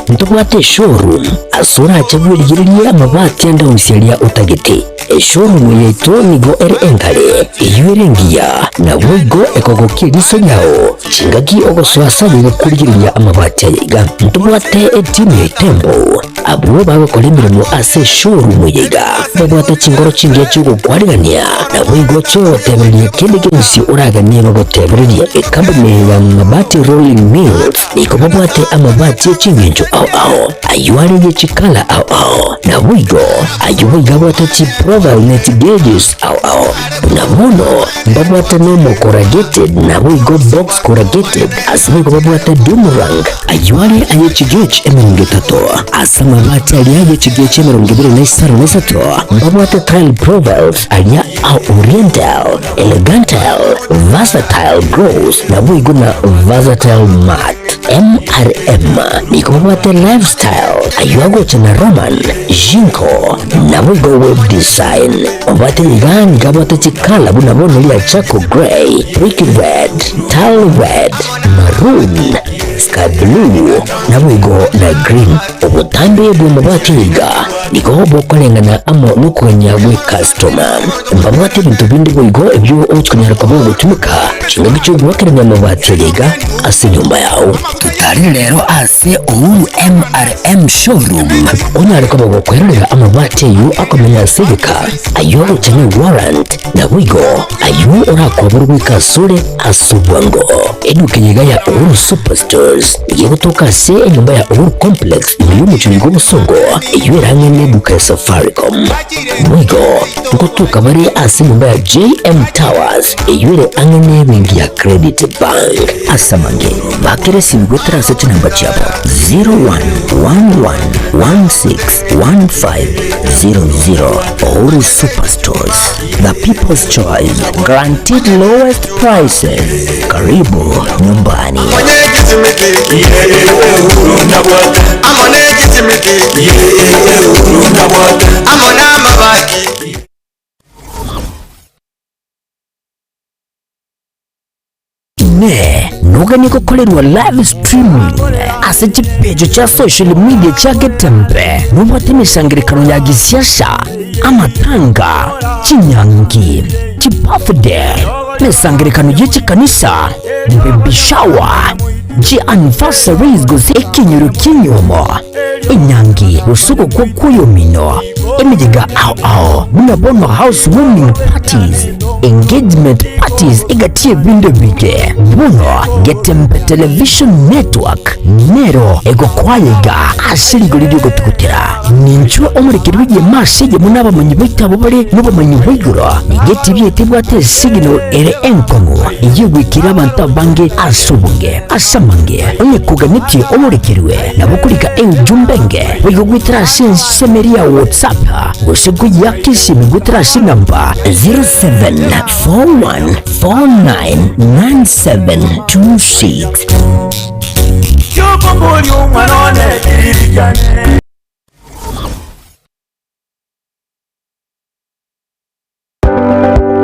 ntobwate eshowroom ase orache bwerigererie amabati ande onsi aria otagete. Eshowroom yaito nigo ere engare, eyio ere engiya, naboigo ekogokia eriso riao chingaki ogosoa ase aye gokorigereria amabati aya iga. Ntobwate etimu ya Itembo abwo bagokora emeremo ase eshowroom eye iga, babwate chingoro chingiya chi'ogokwarigania, naboigo chi'ogotebereria kende gionsi oraganie bagotebererie. Ekampuni ya Mabati Rolling Mills nigo babwate amabati e chingencho ao ao, ayio are ye chikala ao ao, naboigo ayio boigo abwate chiprofile ne chigauges ao ao. Buna bono mbabwate normal corrugated naboigo box corrugated, ase boigo babwate doomerang, ayio are aye chigauge 30, ase amabati aria aye chigauge 23 mbabwate tile profiles aria a oriental, elegantal, versatile gloss, naboigo na versatile matte. MRM nigo babwate lifestyle, ayio agocha na Roman, Jinko, naboigo web design. Babwate iga nigo abwate chikala buna bono ria charcoal grey, brick red, tile red, maroon, sky blue, naboigo na green. Obotambe bw'amabati iga nigo bokoreng'ana amo nokogania gwe customer. Mbabwate ebinto binde boigo ebio ogochikonyara koba ogotumeka chingaki chi'ogoakerania amabati aria iga ase enyomba yao. Totarire rero ase Uhuru MRM Showroom onyare koba gokwerorera amabati ayio akomenya ase egeka, ayio agocha ne warrant, naboigo ayio orakoborwe goika asore ase obwango. Eduka eye iga ya Uhuru Superstores nigo egotoka ase enyomba ya Uhuru Complex ime y'omochie bw'obosongo eyio ere ang'e neduka ya Safaricom. Boigo ngotoka bare ase enyomba ya JM Towers eyio ere ang'e nebenki ya Credit Bank. Ase amange bakere esimi goetera ase chinamba chiabo 0111161500 Uhuru Superstores, the people's choice, guaranteed lowest prices. Karibu nyumbani. Inee! Noganie gokorerwa live streaming ase chipeji chia social media chia Getembe? Nobwate emesangererekano ya gisiasa, amatanga, chinyangi, chibirthday, emesangererekano ye chikanisa, baby shower, chi anniversaries gose ekenyoro ki'enyiomo, enyangi gose ogokwa kw'oyomino, emeyega ao ao buna bono house warming parties, engagement parties egati y'ebinto ebinge. Bono Getembe Television Network nero egokwayega ase rigori ri'ogotugutera. Ninchwe omorekeri bw'egeema ase eyemo nabamanyi baito abwo bare nobomanyi bwa igoro. Nigo etibi yaito ebwate esignal ere enkong'u eyio egwikera abanto abange ase obonge. Ase amange, onye koganetie omorekerwe, nabo okorika eujumbe enge boigo goetera ase ensemo eria ya WhatsApp gose koyeaka esimi goetera ase enamba 0741499726.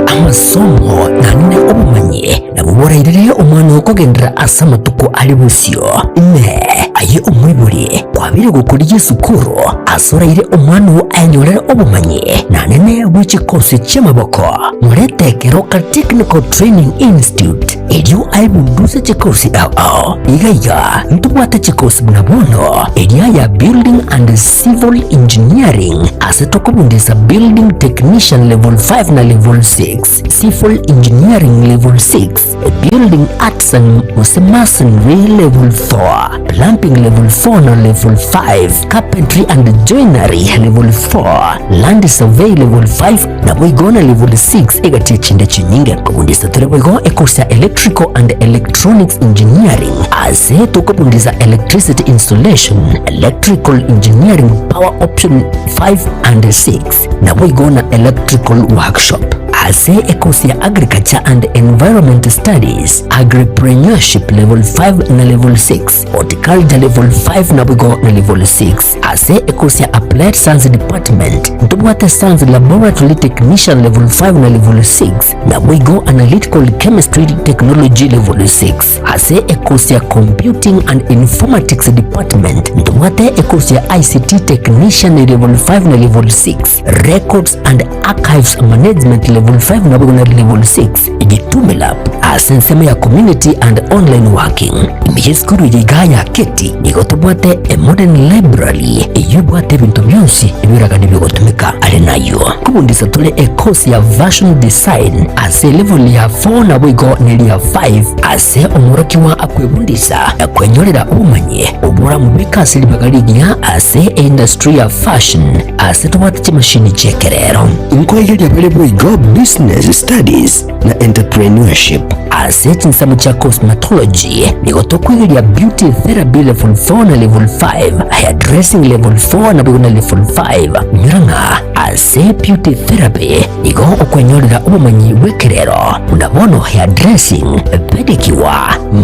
Amasomo naende obomanyi nabwo borairere omwana oo kogenderera ase amatuko are bosio. Inee! Aye omoibori, kwabeire gokorigia esukuru ase oraire omwana oo ayenyorere obomanyi naende bwe chikosi chi'amaboko? Morete Keroka Technical Training Institute erio aebunduse chikosi ao ao. Iga iga ntobwate chikosi buna bono eria ya Building and Civil Engineering ase tokobundisa Building Technician Level 5 na Level 6, Civil Engineering Level 6, Building Arts and gose Masonry Level 4, Plumbing Level 4 na Level 5, Carpentry and Joinery Level 4, Land Survey Level 5 naboigo na Level 6 egati echinde chinyinge. Kobundisa tore boigo ecourse ya Electrical and Electronics Engineering ase tokobundisa Electricity Installation, Electrical Engineering Power Option 5 and 6 naboigo na Electrical Workshop. Ase ekosi ya Agriculture and Environment Studies, Agripreneurship Level 5 na Level 6, Horticulture Level 5 naboigo na Level 6. Ase ekosi ya Applied Science Department, ntobwate Science Laboratory Technician Level 5 na Level 6, naboigo Analytical Chemistry Technology Level 6. Ase ekosi ya Computing and Informatics Department, ntobwate ekosi ya ICT Technician Level 5 na Level 6, Records and Archives Management Level 5 naboigo na Level 6, Gitume Lab ase ensemo ya Community and Online Working. Ime y'esukuru eye igaa ya Keti nigo tobwate a modern library eyio ebwate ebinto bionsi ebiragane bigotumeka. Are nayio kobundisa tore ekosi ya Fashion Design ase elevel ya 4 naboigo neria 5 ase omworokigwa akwebundisa na kwenyorera obomanyi oboramobeke ase ribaga rigiya ase eindustry ya fashion ase tobwate chimashini chi'ekerero. Nkoegeria bare boigo Business Studies na Entrepreneurship. Ase chinsemo chia Cosmetology nigo tokwegeria Beauty Therapy Level 4 na Level 5, Hairdressing Level 4 naboigo na Level 5. Inyora ng'a ase Beauty Therapy nigo okwenyorera obomanyi bw'ekerero buna bono hairdressing, pedicure,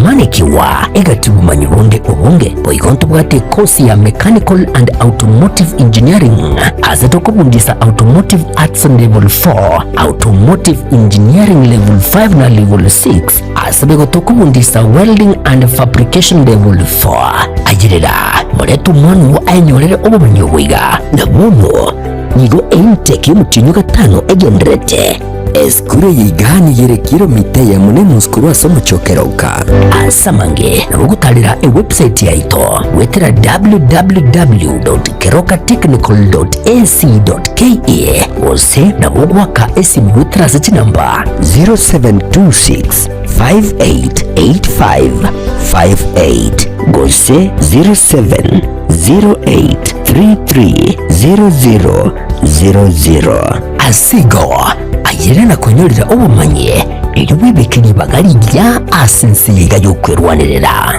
manicure, egati obomanyi bonde obonge. Boigo ntobwate ekosi ya Mechanical and Automotive Engineering ase tokobundisa Automotive Arts Level 4, Automotive Engineering Level 5 na Level 6 ase boigo tokobundisa Welding and Fabrication Level 4. Ayerera, morete omwana oo aenyorere obomanyi obo iga. Na bono nigo eintake y'omotienyi o gatano egendererete. Esukuru eye iga nigo ere kilomita eyemo na enusu korwa ase omochie o Keroka. Ase amange nabo ogotarera ewebsite yaito goetera www.kerokatechnical.ac.ke gose nabo ogoaka esimu goetera ase chinamba 0726 588558 gose 0708330000. Ase igo, ayere na konyorera obomanyi, erio bwebeke ribaga rigiya ase ense eye iga y'okwerwanerera.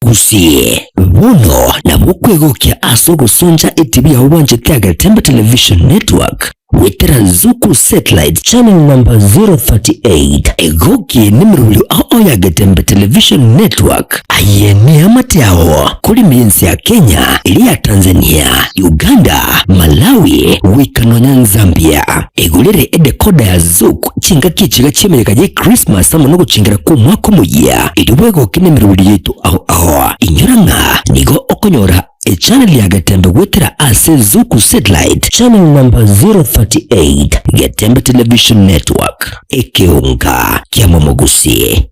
Gusii, bono nabo okwegokia ase ogosoncha etibi yao bwanchete Agetembe Television Network goetera Zuku Satellite Channel number 038. Egokie nemerobio ao ao ya Getembe Television Network. Aye neamate ao korima ense ya Kenya, eria ya Tanzania, Uganda, Malawi, goika nonya Zambia. Egorere edecoder ya Zuku Chingaki echiga chi'emeyega ye Christmas amo nogochengera kw'omwaka omoyia, erio bwegoke nemeroberi yaito ao ao. Inyora ng'a nigo okonyora echannel ya Getembe goetera ase Zuku Satellite channel number 038, Getembe Television Network, ekeonga kia momogusi.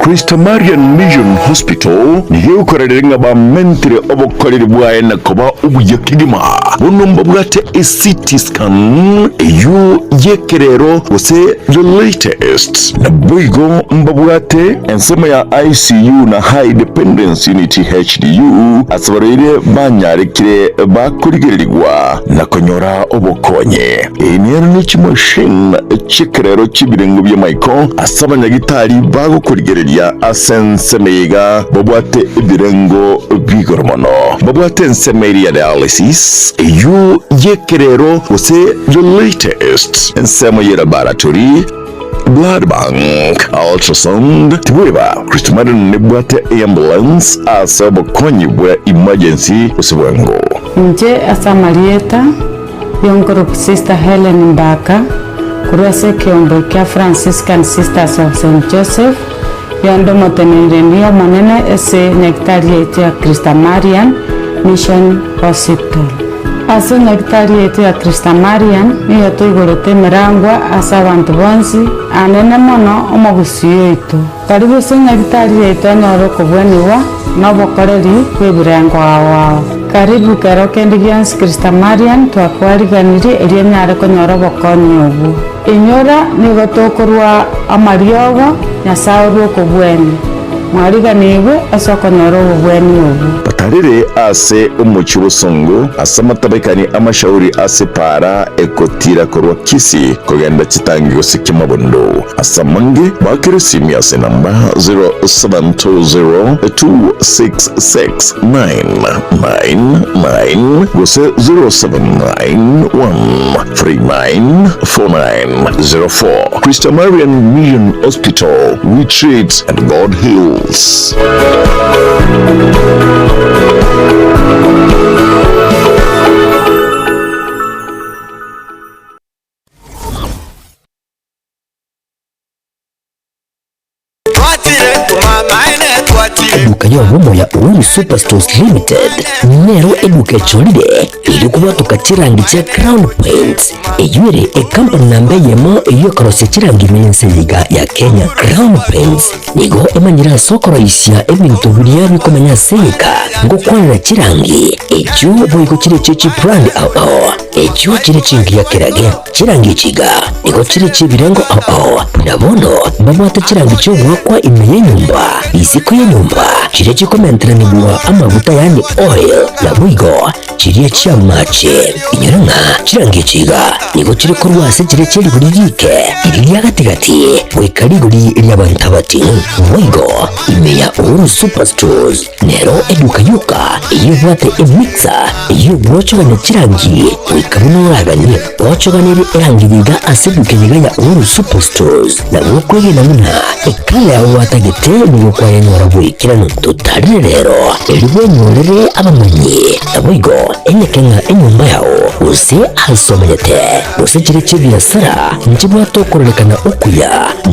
Christamarian Mission Hospital nigo egokorerera ng'a bamentire obokoreri bwaye na koba obuya kegima. Bono mbabwate eCT scan eyio y'ekerero gose the latest. Naboigo mbabwate ensemo ya ICU na High Dependence Unit HDU ase abarwaire banyarekire bakorigererigwa na konyora obokonyi. Eye nero ne chimashini chi'ekerero chi'ebirengo bi'amaiko ase abanyagitari bagokorigereria ase ensemo eye iga babwate ebirengo bi'igoro mono. Babwate ensemo eria ya dialysis, eyio y'ekerero gose the latest, ensemo ye laboratory, blood bank, ultrasound, tibweba Kristo-Marian nebwate eambulance ase obokonyi bwa emergency gose bwango. Inche ase amarieta Y'onkoroku Sister Hellen Mbaka, korwa ase ekeombe kia Franciscan Sisters of Saint Joseph, yonde omoteneneri omonene ase nyagitari yaito ya Christamarian Mission Hospital. Ase nyagitari yaito ya Christamarian nigo toigorete emerangwa ase abanto bonsi, anene mono omogusii oito. Karibu ase nyagitari yaito anyore okobwenigwa na obokoreri bw'ebirengo ao ao. Karibu kero kende gionsi Christamarian twakwariganirie erio onyare konyora obokonyi obwo. Inyora nigo tokorua amariogo, Nyasae orue okobwenia. Mwariganigwe ase okonyora obobweni obwo. Batarire ase omochie obosongo, ase amatabekani amashauri ase epaara egotira korwa Kisii kogenda chitangi gose kiamabondo. Ase amange bakere esimi ase enamba 0720266999 gose 0791394904. Christamarian Mission Hospital, we treat and God heals. Eduka y'obomo ya Uhuru Superstores Limited nero eduka echorire eri kobwatoka chirangi chia Crown Paints eyio ere ekampani namba eyemo eyio ekorosia chirangi ime y'ense eye iga ya Kenya. Crown Paints nigo emanyire ase okoroisia ebinto biria bikomenya ase egeka ngokwanera chirangi echio boigo chire chie chibrand ao ao echio chire chingiya kerage. Chirangi echi iga nigo chire chi'ebirengo ao ao, buna bono mbabwate chirangi chi'ogoakwa ime y'enyomba, isiko y'enyomba, chiria chikomenteranigwa amaguta yaani oil, naboigo chiria chi'amache. Inyora ng'a chirangi echi iga nigo chire korwa ase chiria chie rigori riike, riria ria gati-gati, goika rigori ri'abanto abating'u. Boigo ime ya Uhuru Superstores Nero eduka yoka eyio ebwate emixer eyio egwochogania chirangi goika buna oraganie. Gwochoganirie erangi yiga ase eduka eyiga ya Uhuru Superstores nabo okwegena buna ekala yao gwatagete nigo kwayenyora boikeranu. Totarire rero erio bwenyorere abamanyi naboigo enyeke ng'a enyomba yao gose ase omanyete gose chire chi'ebiasara nchibwate okororekana okuya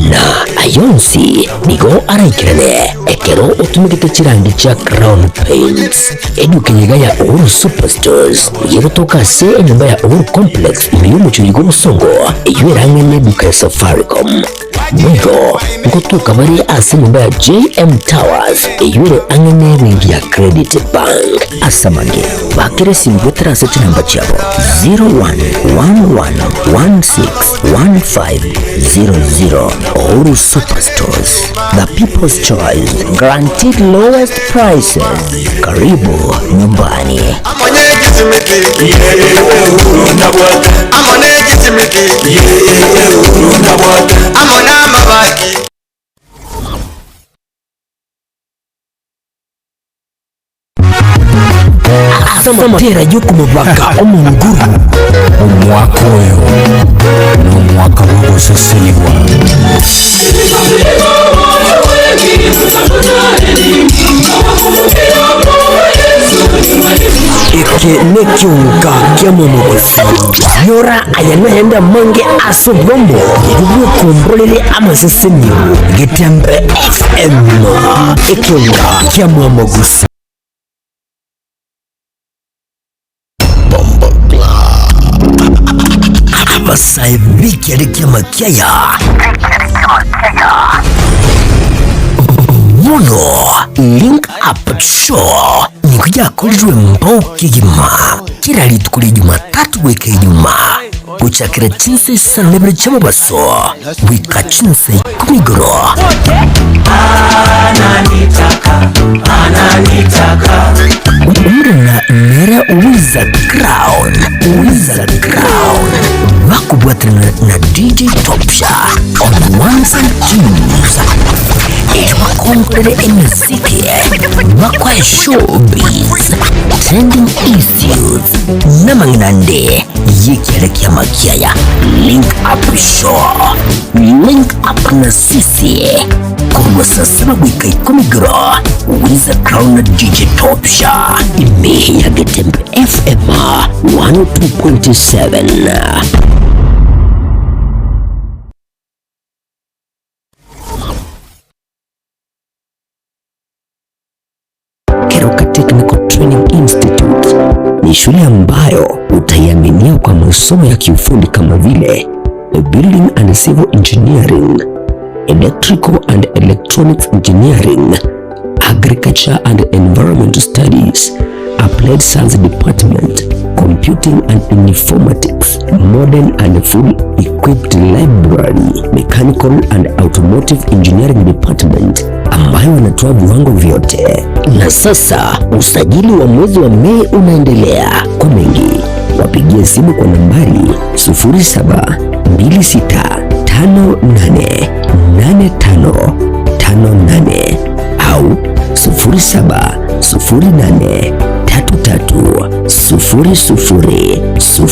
na ayonsi nigo araikerane. Ekero otumegete chirangi chia Crown Paints, eduka eyeiga ya Uhuru Superstores nigo egotoka ase enyomba ya Uhuru Complex ime y'omochie oyo bw'obosongo, eyio ere ang'e n'eduka ya Safaricom. Boigo ngotoka bare ase enyomba ya JM Towers eyio ere ang'e n'ebenki ya Credit Bank. Ase amange, bakera esimi goetera ase chinamba chiabo 0111161500. Uhuru Superstores. The People's Choice, guaranteed lowest prices. Karibu nyumbani. Amatera y'okomobaka omonguru. Omwaka oyo nomwaka bw'ogosesenigwa. Eke nekionka kia momogosi. Nyora aya nayande amange ase obwamo erio bwekomborere amasesenio. Getembe FM, ekionka kia mwamogusi. Abasae b'ekiare ki'amakiaya bono Link Up Show nigo yakorirwe mbao kegima kera rituko ria Jumatatu goika Ijumaa gochakera chinsa isano na ibere chi'omobaso goika chinsa ikomi igoro. Omorena nere Wiza Crown, Wiza Crown, bakobwaterana na DJ Topsha on ones and twos erio bakongorere emesiki bakwae showbiz, trending issues namang'ina ande Y'ekiare ki'amakiaya, Link Up Show, Link Up na sisi korwa saa saba goika ikomi igoro, Wiza Crown na DJ Topsha ime ya Getembe FM 102.7. Keroka Technical Training Institute ni shule ambayo utaiaminia kwa masomo ya kiufundi kama vile Building and Civil Engineering, Electrical and Electronics Engineering, Agriculture and Environmental Studies, Applied Science Department, Computing and Informatics, Modern and Full Equipped Library, Mechanical and Automotive Engineering Department. ambayo wanatoa viwango vyote. Na sasa usajili wa mwezi wa Mei unaendelea. Kwa mengi wapigie simu kwa nambari 0726588558 au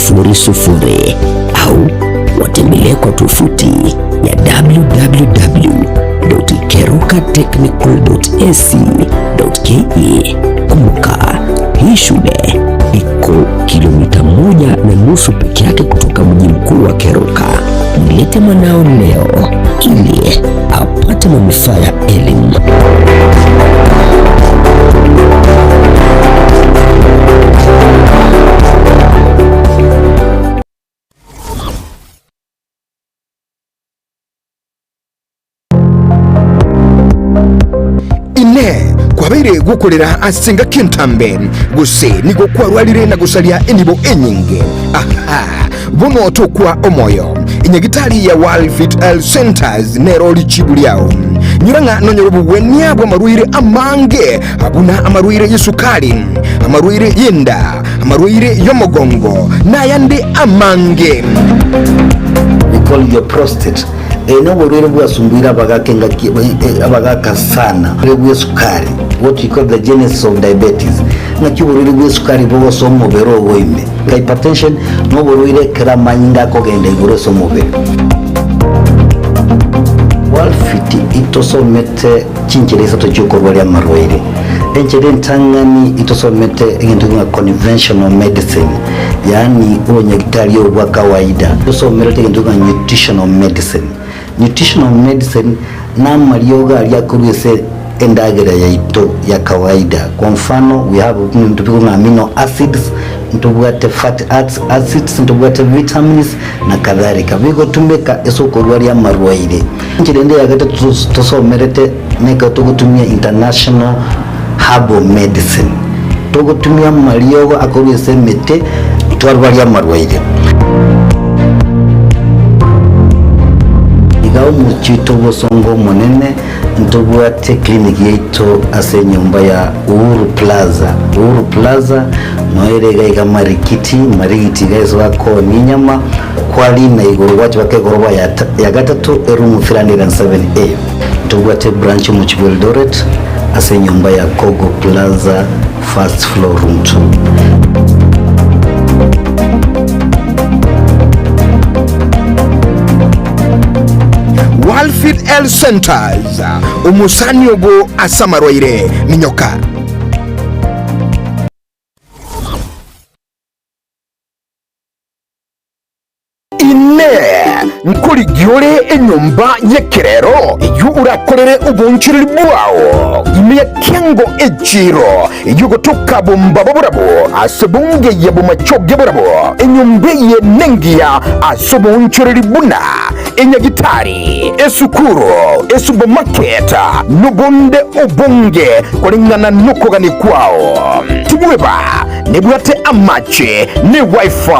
0708330000 au watembelee kwa tovuti ya www.kerokatechnical.ac.ke. Kumbuka, hii shule iko kilomita 1.5 peke yake kutoka mji mkuu wa Keroka. Mlete mwanao leo ili apate manufaa ya elimu. Inee! Kwabeire gokorera ase engaki entambe, gose nigo kwarwarire na gosaria enibo enyinge? Aha! Bono tokwa omoyo. Enyagitari ya World Fit Health Centers nero richibu riao. Nyora ng'a nonyore obogwenia bw'amarwaire amange buna amarwaire y'esukari, amarwaire y'enda, amarwaire y'omogongo, na ayande amange. We call your prostate. Eye noborwaire bwasumbuire abagaka engaki abagaka sana. Oborwaire bw'esukari, what we call the genesis of diabetes. Ng'aki oborwaire bw'esukari bogosoa omobere ogo ime. Hypertension noborwaire ekero amanyinga akogenda igoro ase omobere. Worldfit itosomete chinchera isato chiokorwaria amarwaire. Enchera entang'ani itosomete egento ng'a conventional medicine, yaani obonyagitari obo bwa kawaida. Tosomerete egento ng'a nutritional medicine. Nutritional medicine namariogo aria akorwa ase endagera yaito ya kawaida. Kwa mfano we have ebinto bikong'a amino acids, ntobwate fatty acids, ntobwate vitamins na kadhalika. Bigotumeka ase okorwaria amarwaire. Enchera ende ya gatato tosomerete nekero togotumia international herbal medicine. Togotumia amariogo akorwa ase emete twarwaria amarwaire. Iga omochie oito obosongo omonene ntobwate clinic yaito ase enyomba ya Uhuru Plaza. Uhuru Plaza noyo ere iga iga Marikiti, Marigiti iga ase bakoonia enyama, kwarina igoro gwacha baka egoroba ya ya gatato eroom 307A. Ntobwate ebranch omochie bwa Eldoret ase enyomba ya Kogo Plaza first floor room 2. Walfit Health Centers, omosani obo ase amarwaire, minyoka. Inee! Nkorigia ore enyomba y'ekerero eyio orakorere oboonchoreria bwao ime ya kiango echiiro eyio gotoka bombaba borabwo ase bongeye bomachoge borabwo? Enyomba eye nengiya ase oboonchoreria buna enyagitari, esukuru, esupermarket, nobonde obonge koreng'ana nokogania kwao. Tibweba nebwate amache ne wifi.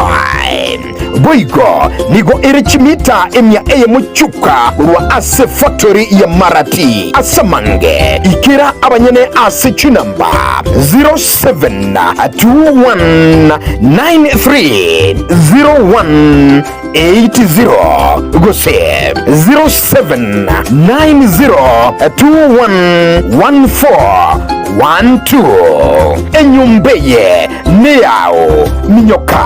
Boigo nigo ere chimita emia eyemo chioka korwa ase factory ya Marati. Ase amange ikera abanyene ase chinamba 0721930180 gose 0790211412. Enyomba eye neyao, minyoka.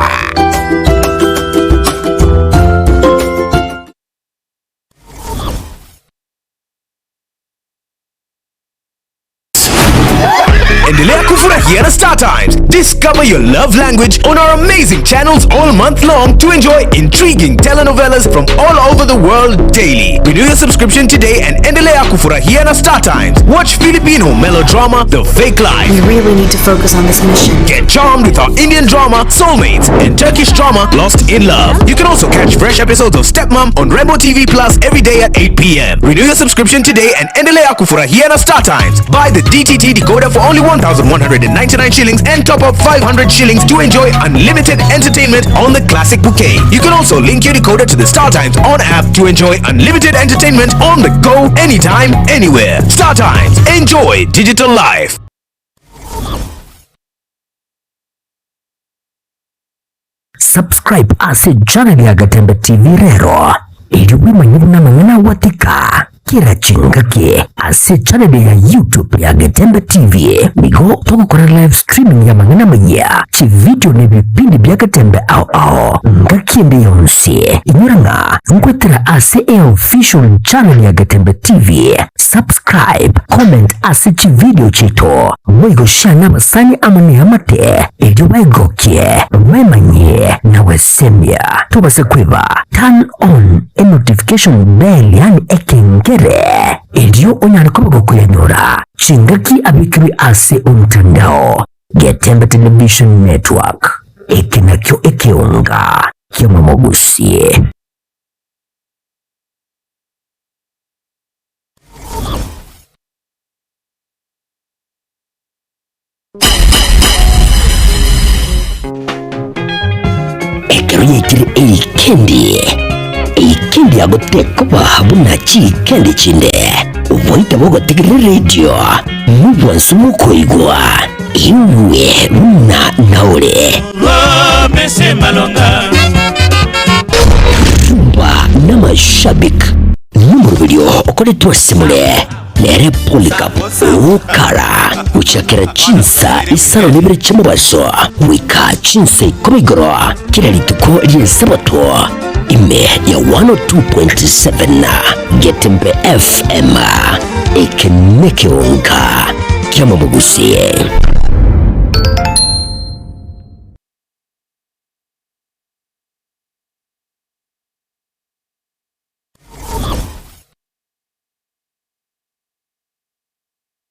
Endelea kufurahia na Star Times. Discover your love language on our amazing channels all month long to enjoy intriguing telenovelas from all over the world daily. Renew your subscription today and endelea kufurahia na Star Times. Watch Filipino melodrama The Fake Life. We really need to focus on this mission. Get charmed with our Indian drama Soulmates and Turkish drama Lost in Love. You can also catch fresh episodes of Stepmom on Rainbow TV Plus every day at 8 p.m. Renew your subscription today and endelea kufurahia na Star Times. Buy the DTT decoder for only 1,199 shillings and top up 500 shillings to enjoy unlimited entertainment on the classic bouquet. You can also link your decoder to the Star Times On app to enjoy unlimited entertainment on the go, anytime, anywhere. Star Times, enjoy digital life. Subscribe ase channel ya Gatembe TV rero erio bwemanye buna amang'ana agwatika kera chingaki ase channel ya YouTube ya Getembe TV. Nigo togokora live streaming ya amang'ana amayia, chividio na ebipindi bia Getembe ao ao ngaki ende yonsi. Inyora ng'a nkwetera ase eofficial channel ya Getembe TV. Subscribe, comment ase chividio chiaito, boigo share nabasani amo neamate erio baegokie, baemanyie na gwesemia. Tobasa kweba turn on enotification bell yaani ekengere erio onyare koba gokoyanyora chingaki abekirwe ase omtandao. Getembe Television Network, eke nakio ekeonga ki'omomogusie. Ekero yaikire eikendi, eikendi yago tekoba buna chiikendi chinde. Oboita bogotegerera eredio nobwansu mokoigwa, igwe buna naore. Rumba n'amashabik n'omoroberio okoretwe ase more nere Polycarp Okara gochakera chinsa isano na ibere chi'omobaso goika chinsa ikomi igoro kera rituko ri'Esabato ime ya 102.7 Getembe FM eke nekeonka ki'amabogusie.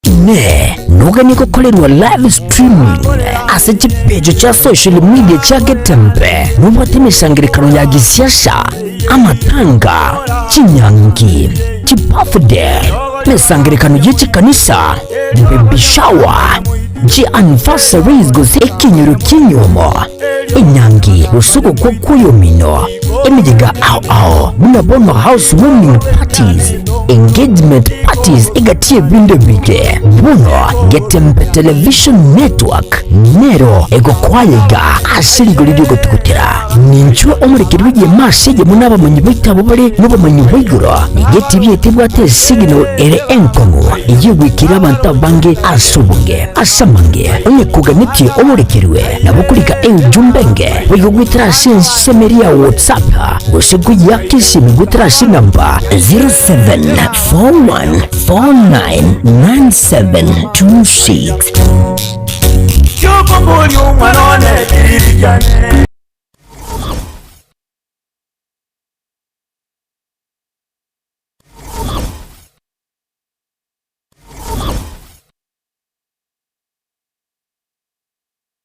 Inee! Noganie gokorerwa live streaming ase chipeji chia social media chia Getembe nobwate emesangerekano ya gisiasa, amatanga, chinyangi, chibirthday, emesangerekano ye chikanisa, baby shower, chi anniversaries gose ekenyoro ki'enyomo, enyangi gose ogokwa kw'oyomino, emeyega ao ao buna bono house warming parties, engagement parties egati y'ebinto ebinge. Bono Getembe Television Network nero egokoa iga ase rigori ri'ogotugutera. Ninchwe omorekeri bw'egeema ase eyemo nabamanyi baito abwo bare nobomanyi bwa igoro. Nigo etibi yaito ebwate esignal ere enkong'u eyio egwikera abanto abange ase obonge. Ase amange, onye koganetie oborekerwe, nabo okorika eujumbe enge boigo goetera ase ensemo eria ya WhatsApp gose koyiaka esimi goetera ase enamba 0741499726.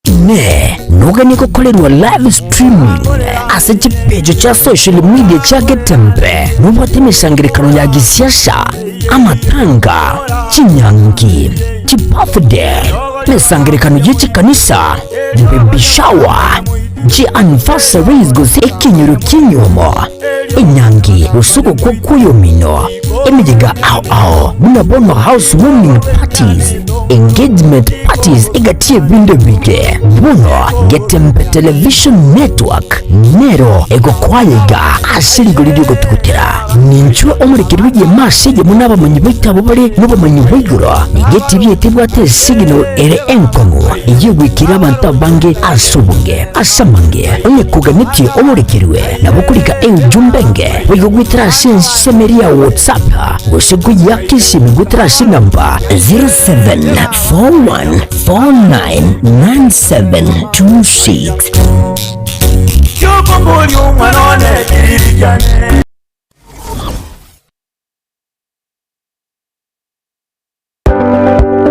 Inee! Noganie gokorerwa live streaming ase chipeji chia social media chia Getembe nobwate emesangerekano ya gisiasa, amatanga, chinyangi, chibirthday, emesangerekano ye chikanisa, baby shower, chi anniversaries gose ekenyoro ki'enyomo, enyangi gose ogokwa kw'oyomino, emeyega ao ao buna bono house warming parties, engagement parties egati y'ebinto ebinge. Bono Getembe Television Network nero egokoa iga ase rigori ri'ogotugutera. Ninchwe omorekeri bw'egeema ase eyemo nabamanyi baito abwo bare nobomanyi bwa igoro. Nigo etibi yaito ebwate esignal ere enkong'u eyio egwikera abanto abange ase obonge. Ase amange, onye koganetie oborekerwe, nabo okorika eujumbe enge boigo goetera ase ensemo eria ya WhatsApp gose koyiaka esimi goetera ase enamba 0741499726.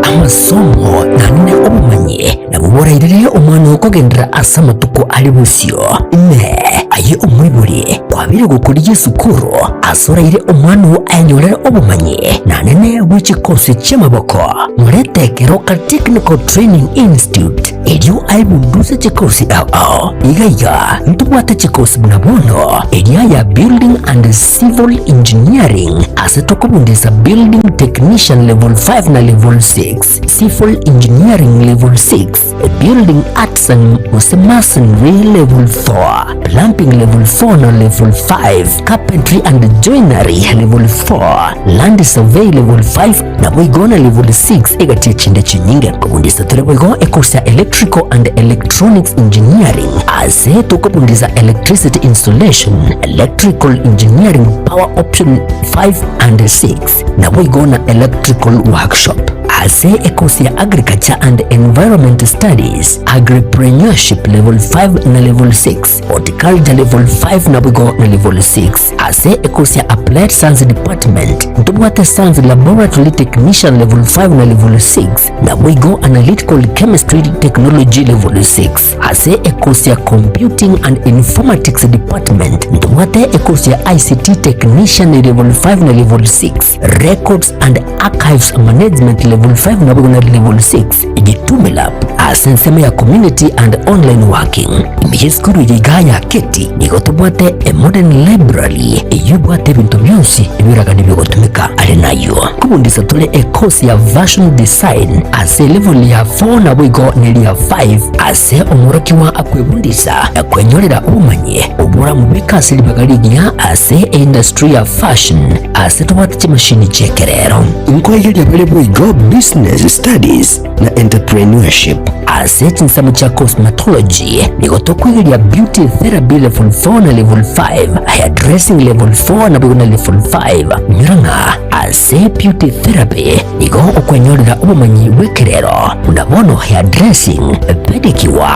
Amasomo naende obomanyi nabwo borairere omwana oo kogenderera ase amatuko are bosio. Inee! Aye omoibori, kwabire gokorigia esukuru ase oraire omwana oo ayenyorere obomanyi na nene bwe chikosi chi'amaboko, morete Keroka Technical Training Institute erio aebunduse chikosi ao ao. Iga iga ntobwate chikosi buna bono eria ya Building and Civil Engineering ase tokobundisa Building Technician Level 5 na Level 6, Civil Engineering Level 6, Building Arts and gose Masonry Level 4, Plumbing Level 4 na Level 5, Carpentry and Joinery Level 4, Land Survey Level 5 naboigo na Level 6 egati echinde chinyinge. Kobundisa tore boigo ecourse ya Electrical and Electronics Engineering ase tokobundisa Electricity Installation, Electrical Engineering Power Option 5 and 6 naboigo na Electrical Workshop. Ase ekosi ya Agriculture and Environment Studies, Agripreneurship Level 5 na Level 6, Horticulture Level 5 naboigo na Level 6. Ase ekosi ya Applied Science Department, ntobwate Science Laboratory Technician Level 5 na Level 6, naboigo Analytical Chemistry Technology Level 6. Ase ekosi ya Computing and Informatics Department, ntobwate ekosi ya ICT Technician Level 5 na Level 6, Records and Archives Management Level 5 naboigo na Level 6, Jitume Lab ase ensemo ya Community and Online Working. Ime y'esukuru eye igaa ya Keti nigo tobwate a modern library eyio ebwate ebinto bionsi ebiragane bigotumeka. Are nayio nkobundisa tore e course ya Fashion Design ase elevel ya 4 naboigo neria ya 5 ase omworokigwa akwebundisa na kwenyorera obomanyi oboramobeke ase ribaga rigiya ase eindustry ya fashion Ase tobwate chimashini chi'ekerero. Nkoigeria bare boigo Business Studies na Entrepreneurship. Ase chinsemo chia Cosmetology nigo tokoigeria Beauty Therapy Level 4 na Level 5, Hairdressing Level 4 naboigo na Level 5. Inyora ng'a ase Beauty Therapy nigo okwenyorera obomanyi bw'ekerero buna bono hairdressing, pedicure,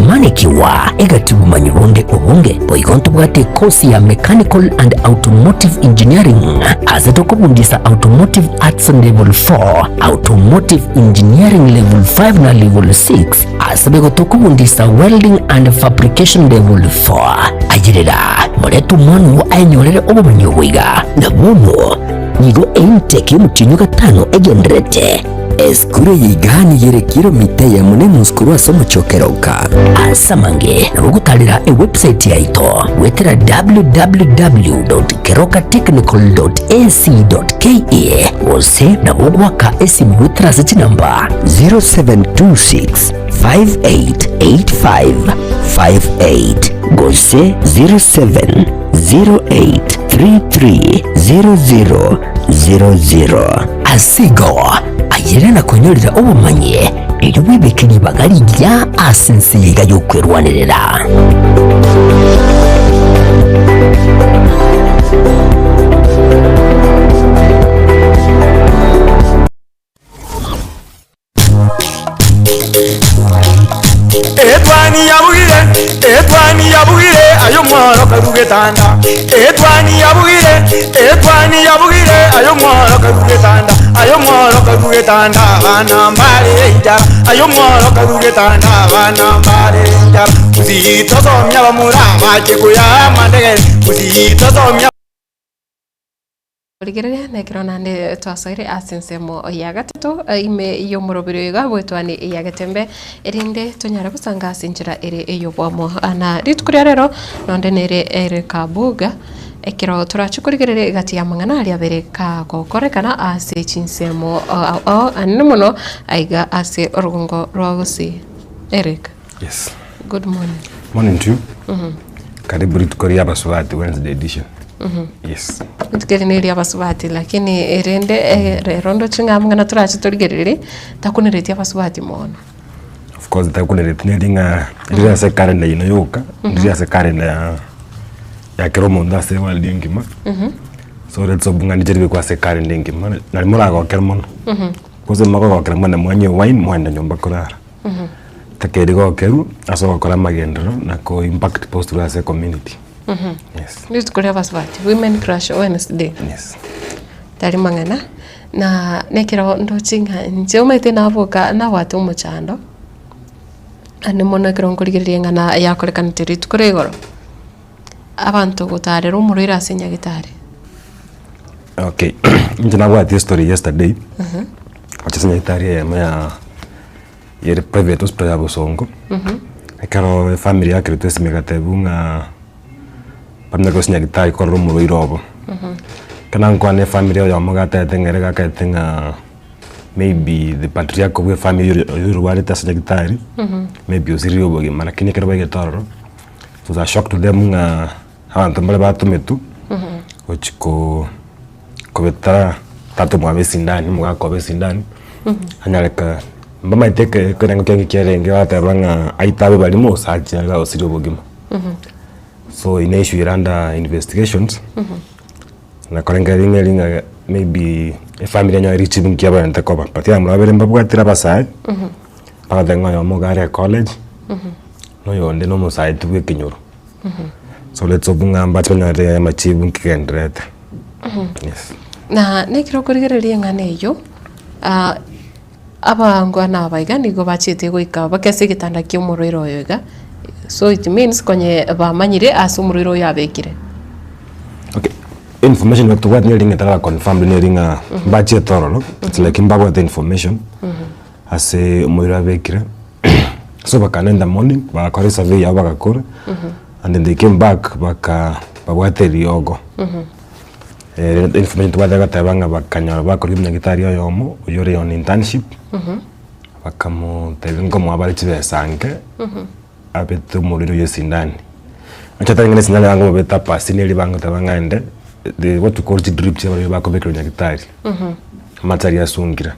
manicure, egati obomanyi bonde obonge. Boigo ntobwate ekosi ya Mechanical and Automotive Engineering ase tokobundisa Automotive Arts Level 4, Automotive Engineering Level 5 na Level 6 ase boigo tokobundisa Welding and Fabrication Level 4. Ayerera, morete omwana oo aenyorere obomanyi obo iga. Na bono nigo eintake y'omotienyi o gatano egendererete. Esukuru eye iga nigo ere kilomita eyemo na enusu korwa ase omochie o Keroka. Ase amange nabo ogotarera ewebsite yaito goetera www.kerokatechnical.ac.ke gose nabo ogoaka esimu goetera ase chinamba 0726 588558 gose 0708330000. Ase igo, ayere na konyorera obomanyi, erio bwebeke ribaga rigiya ase ense eye iga y'okwerwanerera. Etwani yabugire, etwani yabugire, aye omworo karue getanda. Etwani yabugire, etwani yabugire, aye omworo karue getanda. Aye omworo karue getanda, abana mbare enchara. Aye omworo karue getanda, abana mbare enchara. Gusii tosomia abamura bache koyaa amandegere, gusii tosomia. Rigereria nekero naende twasoire ase ensemo ya gatato ime y'omorobiri oyo iga bw'etwani ya Getembe, erinde tonyare gosanga ase enchera ere ey'oboamo. Na rituko ria rero nonde nere ere Kabuga, ekero torache korigereria egati y'amang'ana aria abere kagokorekana ase chinsemo ao ao anene mono aiga ase orogongo rwa Gusii. Eric. Yes. Good morning. Morning to you. Karibu rituko ria abasubati Wednesday edition. Yes. Rituko eri neria abasubati lakini erinde eh, rero ndoche ng'a amang'ana torache torigererie takuneretie abasubati mono. Of course takunereti neri ng'a rire ase ekalenda ino yoka, rire ase ekalenda ya ya kera omonto ase eworld engima. So let's hope ng'a ndiche ribekwe ase ekalenda engima nari moragokere mono. Gose mogogokera muna mwanywe wine mwagenda nyomba korara. Takeri gokerwa ase ogokora amagenderero na ko impact positive ase ecommunity. Yes. Rituko ria abasubati, Women Crush Wednesday. Yes. Tari mang'ana, na nekero ndoche ng'a inche omanyete naboka nabwate omochando, ande mono ekero nkorigereria eng'ana yakorekanete rituko ria igoro. Abanto gotarera omorwaire ase nyagetari. Okay, inche nabwate estory yesterday, gocha ase nyagetari eyemo ya ere private hospital ya Bosongo, ekero efamiri yakeretwe esimi egatebiwa ng'a bamanye gocha nyagetari korora omorwaire obo. Ekero nankwana efamiri oyomo iga atebete ng'a ere iga akaete ng'a maybe the patriarchal bwa efamiri oyo oyorwarete ase nyagetari, maybe osirire obogima lakini ekero baigete ororo. It was a shock to them ng'a abanto mbare batometwe gochi ko kobeta tata omwabo esindani omogaka obo esindani, anyareka mbamaete eke ekerengo kiaye kiarenge bateba ng'a aite abe barimo gose ache iga gosiria obogima. So eye ne issue ere under investigations, na korengereria ng'a eri ng'a maybe efamiri enyore richibu nki abwenerete koba, but abamura babere mbabwatire abasae, bagateba ng'a oyomo iga are ecollege. Na oyonde nomosaeti bw'ekenyoro. So let's hope ng'a mbache banyore amachibu nkigendererete. Yes. Na nekero okorigereria eng'ana eyio, ah, abangwana aba iga nigo bachete goika bake ase egetanda kia omorwaire oyo iga, so it means konye bamanyire ase omorwaire oyo abekire. Okay, information eye tobwate neri ng'a etara confirmed neri ng'a mbachete ororo, it's like mbabwate information. Ase omoerio abekire, so bakana in the morning, bagakora esurvey yabo bagakora, and then they came back baka babwate eriogo. Eh, information tobwate egoteba ng'a bakanyora bakorwa omonyagitari oyomo, oyio ore on internship, bakamotebia nkomoa bare chibesa nke, abete omorwaire oyio esindani. Inche tari ng'a na esindani bangomobeta apasi neri bangoteba ng'a ende, the what you call chidrip chiria abarwaire bakobekerwa nyagitari, amache aria asungire.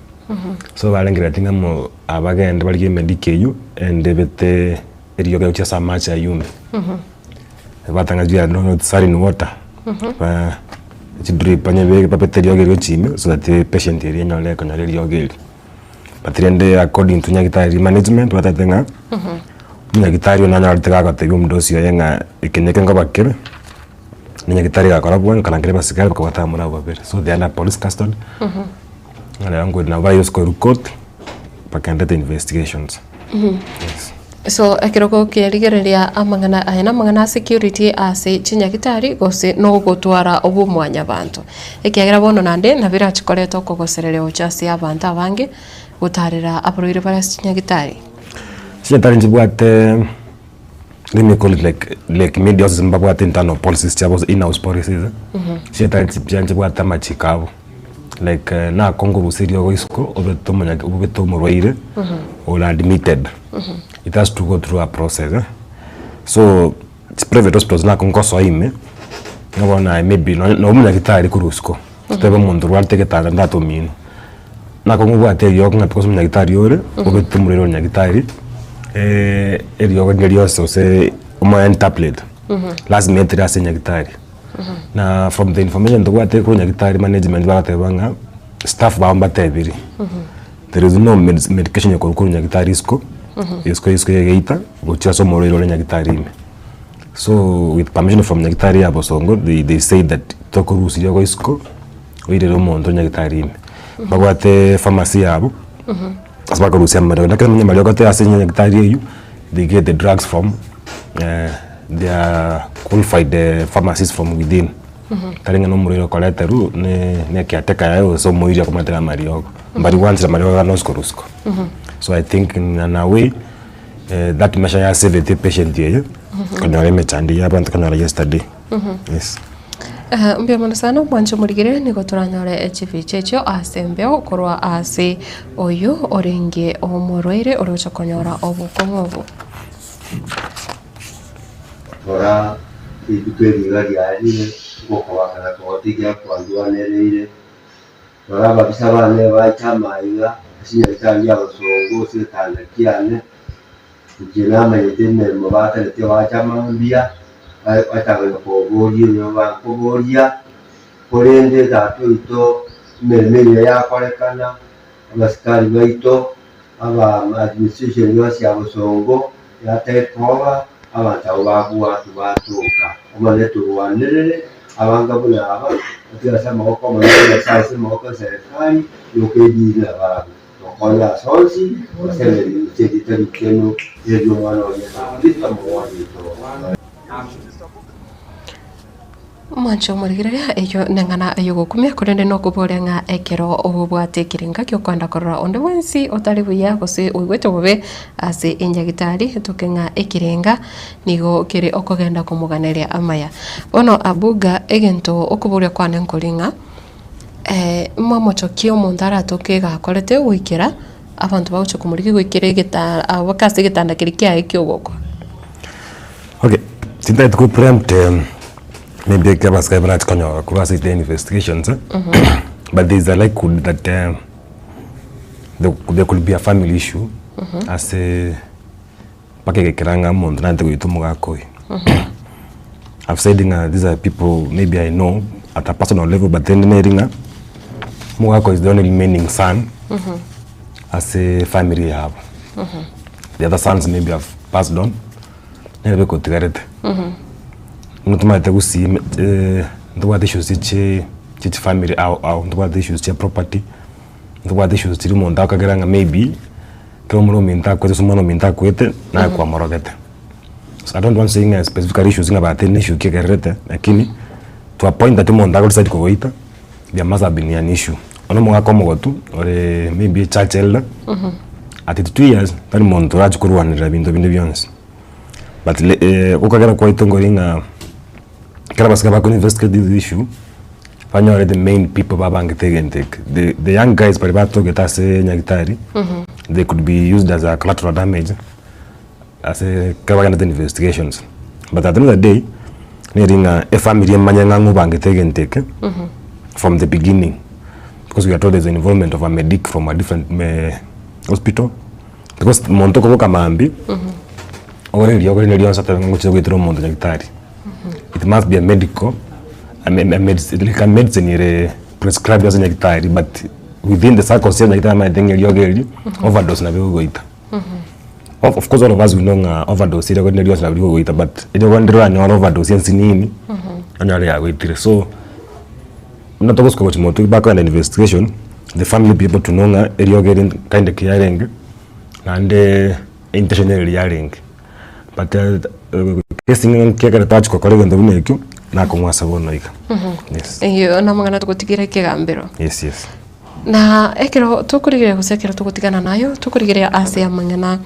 So barengereretie ng'a mo abagende barigie emediki eywo, ende ebete eriogi gochia ase amache aywo ime. Batanga juu ya no saline water, ba chidrip banyebeke babete eriogi erio gochia ime so that epatient eria enyore ekonyora eriogi erio. But rende according to nyagetari management batebete ng'a, omonyagitari oyo nanyorete gagotebia omodosi oye ng'a eke na eke nkoba kere, na nyagetari gakora bwango akarangeria abasigari bakabwata abamura abwo babere. So they are under police custody. Ng'a nabo nkoira nabo baye ase court, bakenderete investigations. Yes. So ekero gokerigereria amang'ana aya namang'ana a security ase chinyagitari gose nogotwara obomwanyabanto. Ekiagera bono naende nabo erache koreta okogosereria gocha ase abanto abange gotarera abarwaire bare ase chinyagitari. Chinyagitari nchibwate let me call it like like media houses mbabwate internal policies chiabo gose in-house policies, chinyagitari chiria nchibwate amachiko abo like nakongorusia eriogo isiko obete omonya obete omorwaire ore admitted. It has to go through a process eh, so chiprivate hospitals nako nkosoa ime, nigo bono aye maybe nonye na omonyagitari korwa isiko, totebe omonto orwarete egetanda tata omino, nako ngobwate eriogo ng'a because omonyagitari ore, obete omorwaire ore nyagitari, eriogo rinde rionsi gose omoe tablet, lazima etere ase nyagitari. Na from the information tobwate korwa nyagitari management bagateba ng'a staff babo mbatebirie. There is no medication ekorwa korwa nyagitari isiko, isiko isiko ya egeita gochia ase omorwaire ore nyagitari ime. So with permission from nyagitari ya Bosongo they they said that tokorusia igo isiko oirere omonto nyagitari ime. Babwate pharmacy yabo ase bakorusia amariogo lakini onye amariogo tari ase nyagitari eywo they get the drugs from their qualified pharmacists from within. Tari ng'a nomorwaire okoreterwa ne ne ecaretaker yaye gose omoiri akomoretera amariogo. Mbari gwanchera amariogo agane osiko rosiko. So I think in a way that measure yasavete epatient eye, konyora emechando eywo abanto konyora yesterday. Yes. Mbuya mono sana omwanche omorigere nigo toranyore chibicha echio ase embeo korwa ase oyio orenge omorwaire ore gocha konyora obokong'u obo. Rora, rituko eri iga riarire, ngokobaka na kogotigia kwandwanereire. Rora, ababisa baane baicha amaiga ase nyagetari y'abasongo ase egetanda kiane. Inche namanyete emeremo batenetie bacha mambia, batang'ana koboria erio bakoboria, korende tata oito emeremo eye yakorekana, abasikari baito, aba administration yonsi ya bosongo ya take over, abanto abwo babwatwa batoka. Omonene torwanerere abanto buna aba, otige ase amaboko Omonene o Nyasaye ase amaboko eserekari, yoka edini nabarabwo. Tokonye ase onsi, gosemeria inche erieta richenu, erio Omwana oo Yeso Kristo Omong'wansi oito. Mwanche omorigereria, eyio neng'ana y'ogokumia, korende nokoboria ng'a ekero obwate ekerenga gi'okoenda korora onde bwensi otari buya gose oigwete bobe ase enyagitari, etoke ng'a ekerenga nigo kere okogenda komoganeria amaya. Bono abuga egento okoboria kwane nkori ng'a momochokie omonto aratoke iga akorete goikera abanto bagochia komorigia goikera egeta mpaka ase egetanda keria kiaye ki'ogokwa. Okay, tintagete ko preempt maybe ekero abasikari barache konyora korwa ase the investigations but there is a likelihood that there could be a family issue ase mpaka egekera ng'a omonto nante goita omogaka oyo. I've said ng'a these are people maybe I know at a personal level but then neri ng'a omogaka oyo is the only remaining son ase family yabo. The other sons maybe have passed on, nere beka otigarete. Buna tomaete gusii ntobwate issues chie chie chifamily ao ao, ntobwate issues chia property, ntobwate issues chiria omonto akagera ng'a maybe ekero omwana ominto akwete gose omwana ominto akwete, naye kwamorogete. So I don't want to say ng'a specifically issues ng'a but ne issue ki egererete, lakini to a point that omonto ago decide kogoita, there must have been an issue. Bono omogaka omogotu ore maybe echurch elder, at 82 years tari monto orache korwanerera binto binde bionsi. But le gokagera kwaito nkori ng'a ekero abasike bako investigate this issue, banyore the main people babangete egento eke. The the young guys baria batogete ase nyagitari, they could be used as a collateral damage ase ekero bagendete investigations. But at the end of the day, neri ng'a efamiri emanye ng'a ng'o obangete egento eke from the beginning because we are told there is an involvement of a medic from a different hospital because monto okoboka mambia ogore eriogo rinde rionsi otebe ng'a ngochia goetera omonto nyagetari, it must be a medical a like a medicine ere prescribed ase nyagetari but within the circles chia nyagetari amaete ng'a eriogo erio overdose nabo egogoita. Of course all of us we know ng'a overdose eriogo rinde rionsi nabo rigogoita but eriogo rinde oranyore overdose ensinini onyore yagoitire so buna togosuka gochia motwe bakogenda investigation the family be able to know ng'a eriogo eri kind ki yarenge naende intention eri yarenge but kesi ng'a ekero twachia gokora egento buna ekio nakong'wasa bono iga, yes. Eyio namang'ana togotigera ekegambero. Yes yes. Na ekero tokorigereria gose ekero togotigana nayo, tokorigereria ase amang'ana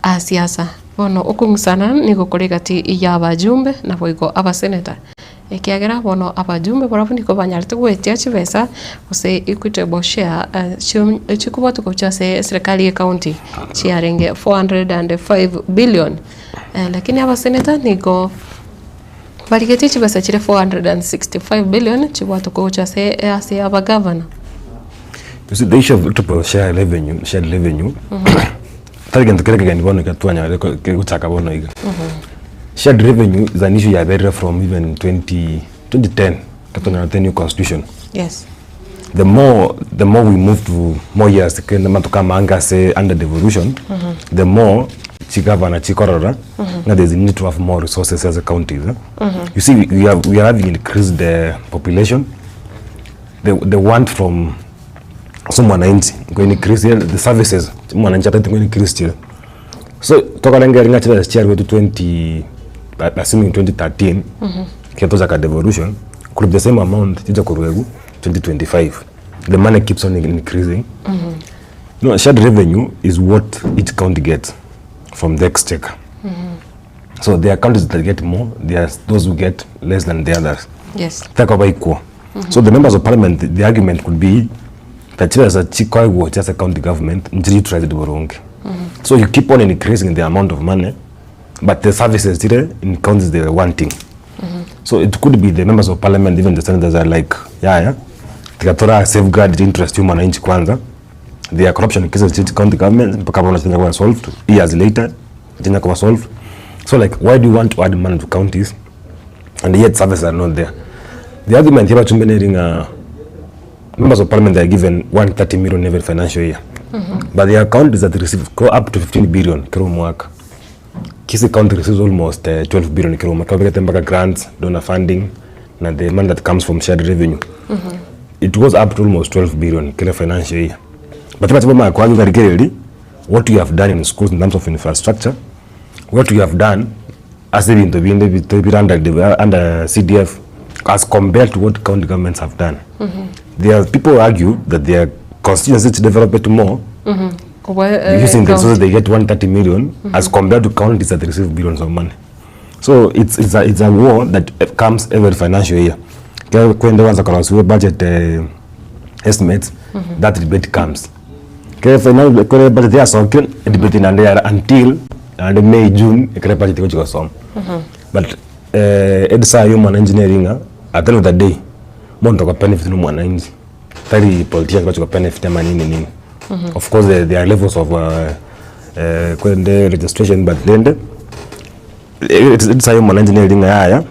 a siasa. Bono okong'usana nigo kore egati y'abajumbe naboigo abaseneta, ekiagera bono abajumbe barabwo nigo banyarete goetia chibesa gose equitable share chikobwatwa gochia ase eserekari y'ecounty chiarenge 405 billion. Lakini abaseneta nigo barigetie chibesa chire 465 billion chibwatwe gocha ase ase abagavana. You see, the issue of equitable share revenue, shared revenue, tari gento kere kegeni bono iga twanyarire ko- kegochaka bono iga. Shared revenue is an issue yaberire from even 20, 2010, ekero twanyorete new constitution. Yes. The more, the more we move to more years kende amatuko amange ase under devolution, the more chigavana chikorora ng'a there is a need to have more resources as a counties. Eh? You see, we, we, have, we are having increased the population, the, the want from ase omwananchi nko increase the services omwananchi atagete nko increase chire. So tokarengereria ng'a chibesa chiaruetwe 20 assuming 2013 ekero tochaka devolution, could be the same amount chicha koruegwa 2025. The money keeps on increasing. No, shared revenue is what each county gets from the exchequer. So there are counties that get more, there are those who get less than the others. Yes. Takoba equal. So the members of parliament, the argument could be that chibesa chikoegwa gocha ase county government nchiri utilized boronge. So you keep on increasing the amount of money, but the services chire in counties they are wanting. So it could be the members of parliament, even the senators are like, yaya, tiga tora safeguard the interest ya mwananchi kwanza. There are corruption cases chiri county government mpaka bono chinya kuba solved years later chinya kuba solved. So like why do you want to add money to counties and yet services are not there? The argument ya abachumbe neri ng'a members of parliament are given 130 million every financial year. But there are counties that receive go up to 15 billion kera omwaka. Kisii county receives almost eh, 12 billion kera omwaka. Babegete mpaka grants, donor funding na the money that comes from shared revenue. It goes up to almost 12 billion kera financial year. But bache bamanye koaga rigereria what you have done in schools in terms of infrastructure, what you have done ase ebinto binde bite bire under under CDF. as compared to what county governments have done. There are people who argue that their constituencies developed more Kobua eh, using the resources county. they get 130 million as compared to counties that receive billions of money. So it's, it's, a, it's a war that eh, comes every financial year. Kero kwende wanza korosiwe budget eh, estimates that debate comes. Kero final kore budget yasokire debate naende yara until naende May June ekere budget egochi gosoma. But eh, edesire ya omwananchi neri ng'a at the end of the day monto ogo benefit na omwananchi tari politicians bache go benefit ama nini nini. Of course there, there are levels of uh, eh, kwende registration but rende edesire ya omwananchi neri ng'a yaya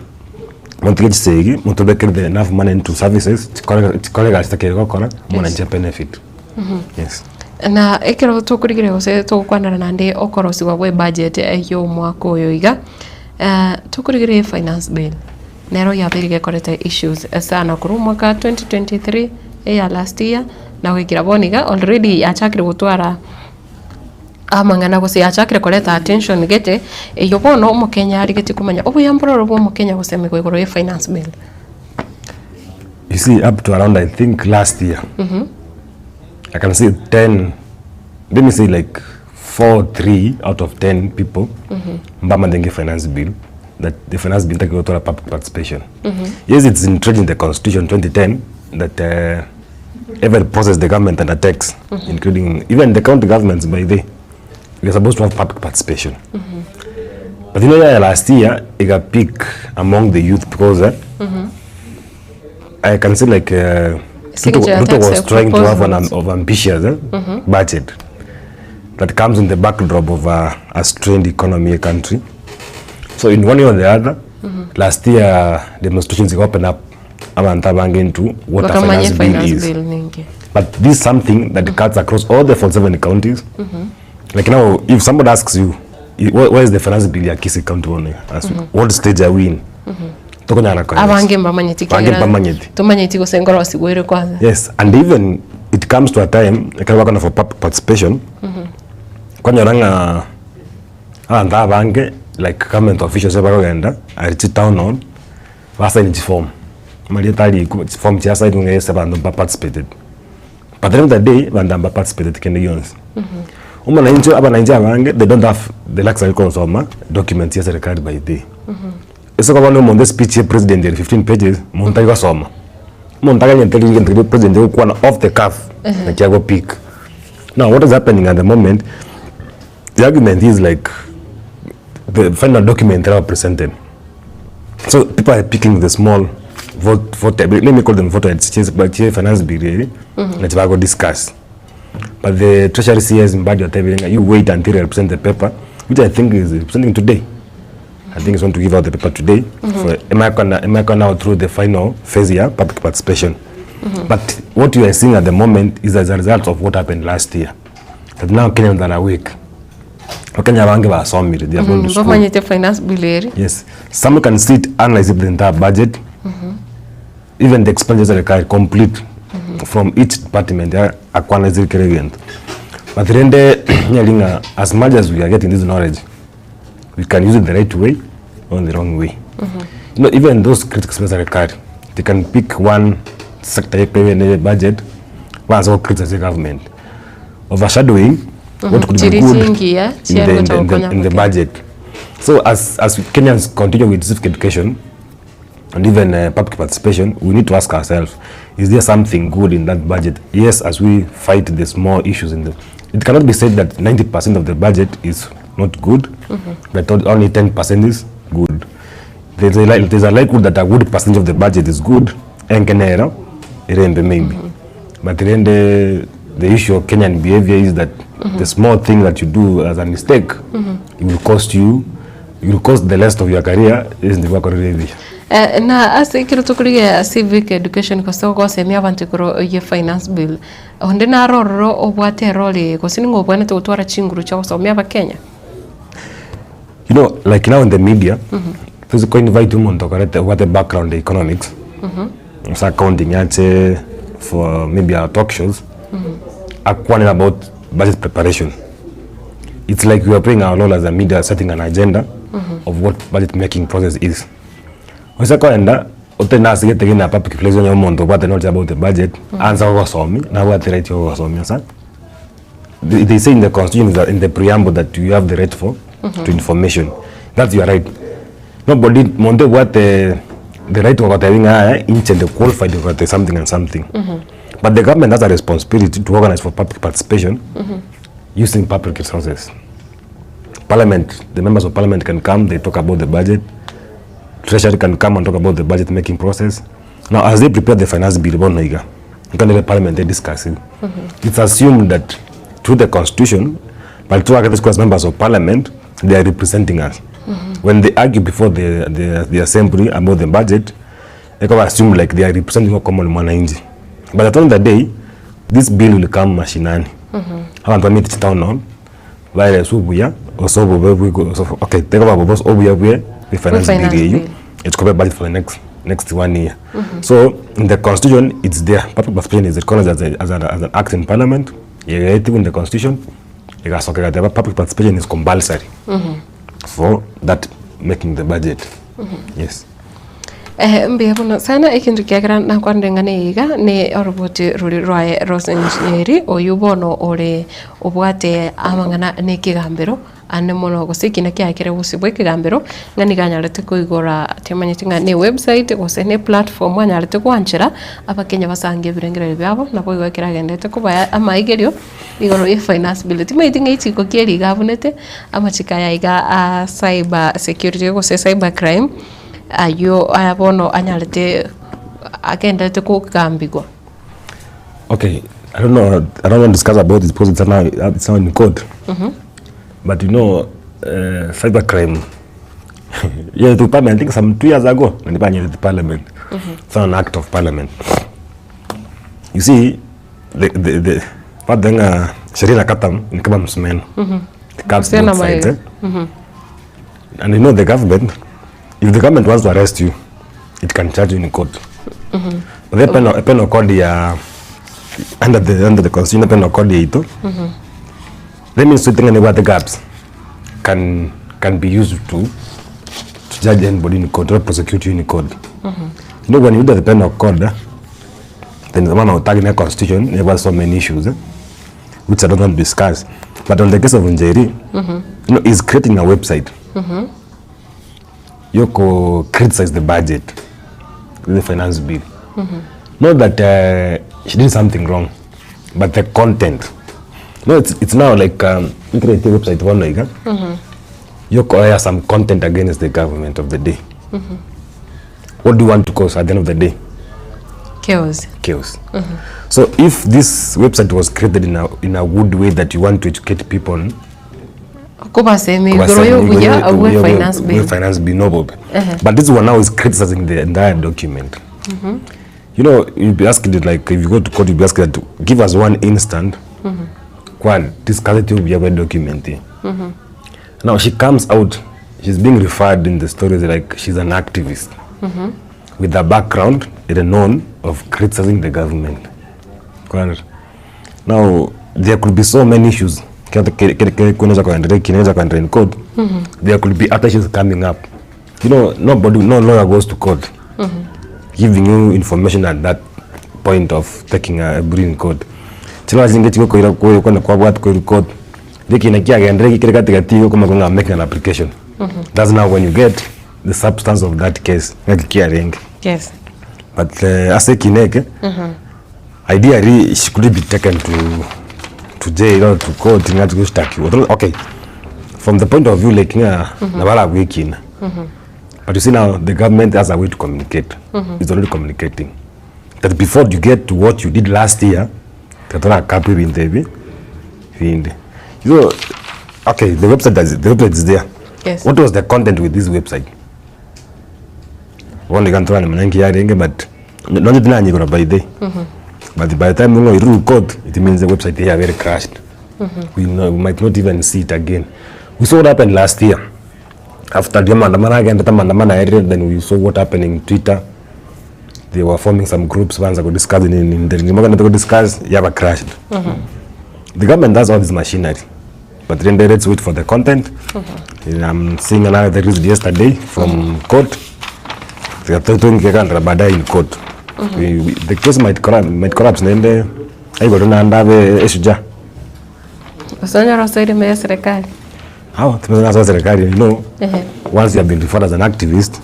motige chisegi motobekere enough money into services chikore chikore egasi totakeire gokora omwananchi a benefit. Yes. Na ekero tokorigereria gose togokwanera naende okorosiwa gwa ebudget ya omwaka oyo iga, tokorigereria efinance bill, nero yabeire gekoreta issues sana korwa omwaka 2023 eya last year, na goikera bono iga already yachakire gotwara amang'ana gose yachakire koreta attention gete, eywo bono omokenya arigetie komanya obuya mbororo bwa omokenya gosemigwa igoro ya efinance bill. You see up to around I think last year I can say 10 let me say like 4 3 out of 10 people mbamanyete finance bill that the finance bill takigotwara public participation yes it's entrenched in the constitution 2010 that uh, every process the government undertakes including even the county governments by the we are supposed to have public participation but you know yeah, last year it got peak among the youth because eh, I can say like uh, Ruto, Signature Ruto tax was trying to have an proposals. am- of ambitious eh, budget that comes in the backdrop of a, a strained economy a country. So in one way or the other, last year demonstrations opened up abantu abange into what a Bakamanye finance bill finance is. bill ninki. But this is something that cuts across all the 47 counties. Like now, if somebody asks you, "I- where, where is the finance bill ya Kisii County one? Ask you, What stage are we in? Tokonyara konya. Abange mbamanyeti Abange mbamanyeti. Tumanyeti gose ngorosigwa ere kwanza. Yes, and even it comes to a time ekero bakona for pub- participation kwanyora ng'a abanto abange like government officials ebakogenda ari chi town hall basaini chiform amarieta arikwa chiform chiasainwa ng'a yes abanto mba participated but at the end of the day abanto mba participated kende gionsi. Omonanchi abananchi abange they don't have the luxury kosoma documents ya serikali by day. Ase koba na omonto espeech ya president ere 15 pages, omonto tari gosoma. Omonto aganyete riria egento keria president agokwana off the cuff, naki ago pick. Now what is happening at the moment, the argument is like the final document eraba presented. So people are picking the small vote, vote let me call them vote chie finance bill eri, nachi bago discuss. But the treasury CS Mbadi otebire ng'a you wait until I represent the paper, which I think is representing today. I think he's going to give out the paper today for Emakona, Emakona now through the final phase here, public participation. But what you are seeing at the moment is as a result of what happened last year. That now Kenyans are awake. Wakenya bange basomire, they have gone to school. Bamanyete finance bill eri. Yes. Some can sit, analyze the entire budget, even the expenditures are required complete from each department ya akwana kere egento. But rende nyaringa as much as we are getting this knowledge, we can use it the right way or in the wrong way. You know, even those critics ba serikali, they can pick one sector ye budget baanza go criticize the government overshadowing what could be Chiri good chingiya, in chiari the, in the, in the, gocha in the gokonya budget. So as, as Kenyans continue with civic education and even uh, public participation, we need to ask ourselves, is there something good in that budget? Yes, as we fight the small issues in the, it cannot be said that 90% of the budget is not good, but only 10% is good. There's a, li- there's a likelihood that a good percentage of the budget is good, enkenera, irembe maybe. But then the, the issue of Kenyan behavior is that the small thing that you do as a mistake, it will cost you, it will cost the rest of your career, is the work already. Eh, na ase ekero tokorigia civic education gose ogosemia abanto igoro ye finance bill onde naro ororo obwate erole gose ning'o obwenerete gotwara chinguru chia gosomia abakenya You know, like now in the media, mm invite umuntu okorete obwate background in economics, mm accounting yache for maybe our talk shows, akwanera about budget preparation. It's like we are playing our role as a media, setting an agenda of what budget making process is. Osekoenda Otari ase gete in a public place onye omonto obwate knowledge about the budget, ansa gogosomia, nabwate right ya gogosomia asa. They they say in the constitution that in the preamble that you have the right for to information. That's your right. Nobody monto obwate the right gogotebia ng'a yaya inche ndi qualified gogotebia something and something. But the government has a responsibility to organize for public participation using public resources. Parliament, the members of parliament can come, they talk about the budget. Treasury can come and talk about the budget making process. Now, as they prepare the finance bill, bono iga, nkanere parliament they discussing. It's assumed that through the constitution, but through our as members of parliament, they are representing us. When they argue before the, the, the assembly about the budget, they can assume like they are representing a common mwananchi. But at the end of the day, this bill will come mashinani. Abantu bamiti town hall, baerese obuya gose obobe bwe okay teba bobe obuya bwe bwe finance Finance bill eywo bill. it's covered budget for the next next one year. So in the constitution it's there public participation is recognized as, a, as, an, as an act in parliament yegaetigwe in the constitution egasoka egateba public participation is compulsory for that making the budget. Yes. Eeh mbuya mono sana egento kiagera nakwanire ng'a niga iga ne oroboti roria rwaye Rose Njeri oywo bono ore obwate amang'ana na ekegambero ande mono gose ekina kiaye kere bosio bwa ekegambero ng'a nigo anyarete koigora timanyeti ng'a ne ewebsite gose ne eplatform anyarete goanchera abakenya basange ebirengererio biabo nabo igo ekero agenderete kobaya amaigerio igoro ye finance bill. Timanyeti ng'a echiko ki eri iga abunete amachiko aya iga a cyber security gose cyber crime. Ayio aya bono anyarete agenderete kogambigwa. Okay, I don't know, I don't want to discuss about this because it's now, it's now in court. But you know, uh, cyber crime. yeah, to parliament, I think some 2 years ago, nilifanya the parliament. It's not an act of parliament. You see, the, the, the, but then, uh, sheria inakata ni kama msumeno. It cuts Sio na both sides, maega. eh? And you know the government, if the government wants to arrest you, it can charge you in court. But the penal, penal code ya under the constitution penal code yaito, let me say thing about the gaps can be used to judge anybody in court or prosecute you in court. You know when you do the penal code, eh, then the one out the constitution, there were so many issues, eh, which I don't want to discuss. But on the case of Njeri, you know, he's creating a website. Yoko criticize the budget, the finance bill. Not that she did something wrong, but the content. No, it's now like you create a website one like Yoko air some content against the government of the day. What do you want to cause at the end of the day? Chaos. Chaos. So if this website was created in a good way that you want to educate people, Kobasemi igoro yobuya abwe finance bill. finance bill no bob. But this one now is criticizing the entire document. You know, you'll be asked it like if you go to court, you'll be asked to give us one instant. Kwa discuss it will be document. Now she comes out, she's being referred in the stories like she's an activist with a background in a known of criticizing the government. Kwa- Now there could be so many issues. Kinaweza kuendelea kinaweza kuendelea in court. There could be other issues coming up. You know, nobody, no lawyer goes to court giving you information at that point of taking a brief in court. Chilo zinge chiko koira koyo kona kwa bwat koira court. Diki na kia gendre kile katikati yuko kama kuna making an application. That's now when you get the substance of that case. Ngaki kia renge. Yes. But ase kineke ideally she could be taken to jail or to court ngati kushtakiwa. Okay. From the point of view like nga nabala wikina. But you see now the government has a way to communicate. It's already communicating. That before you get to what you did last year, katora kapi binde binde. You know, okay, the website is the website is there. Yes. What was the content with this website? Wonde kantora ni manangi ya renge but nonye tinanyigora by day. But by the time you know you court, it means the website here very crashed. We know, we might not even see it again. We saw what happened last year. After the maandamano again, the maandamano area, then we saw what happened in Twitter. They were forming some groups, ones that could discuss in the could discuss, yeah, but crashed. The government does all this machinery. But then let's wait for the content. I'm seeing another release yesterday from court. Tiga to- tongekandera baadaye in court. We- we- The case might collapse, might collapse naende aigoro naende abe eshujaa. Gose onyore osoire ime ya serikali. Hao tumeze nase serikali you know Ehe. once you have been referred as an activist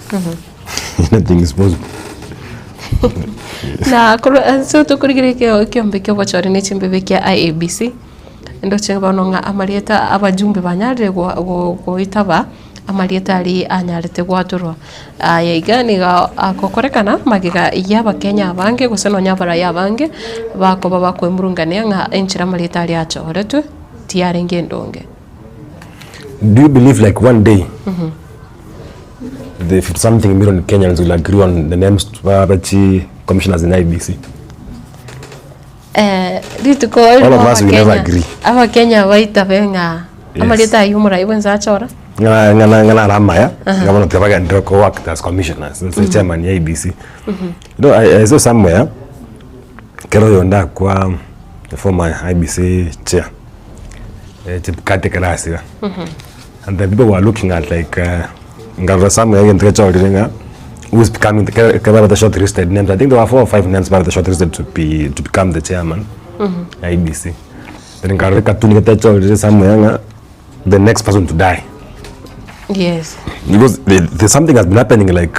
anything is possible. Na korwa ase tokorigereria ekio ekiombe kia obochori na echimbebe kia IEBC, ndoche bono ng'a amarieta abajumbe banyarire gwa go goitaba amarieta aria anyarete gwatorwa. Aya iga nigo agokorekana magega ya abakenya abange gose nonya abarai abange bakoba bakoemurungania ng'a enchera amarieta aria achoretwe tiyarenge endonge. Do you believe like one day the 50 something million Kenyans will agree on the names ba chi commissioners in IEBC? Eh, rituko All of us will never agree. Abakenya baitabe ng'a Yes. amarieta ayio omorai bwensi achora. Ng'a ng'a ng'a nare amaya Aha. ng'a bono tibagenderera ko work as commissioners ase chairman ya IEBC. Mhm. You know, I, I saw somewhere kero oyonde akwa the former IEBC chair eh, Chebukati ekero asira and the people were looking at like uh, nkarora somewhere egento gechorire ng'a who is becoming the kero ekero babete shortlisted names I think there were four or five names babete shortlisted to be to become the chairman ya IEBC. Then nkarora ekatuni getechorire somewhere ng'a the next person to die Yes. because the, the something has been happening like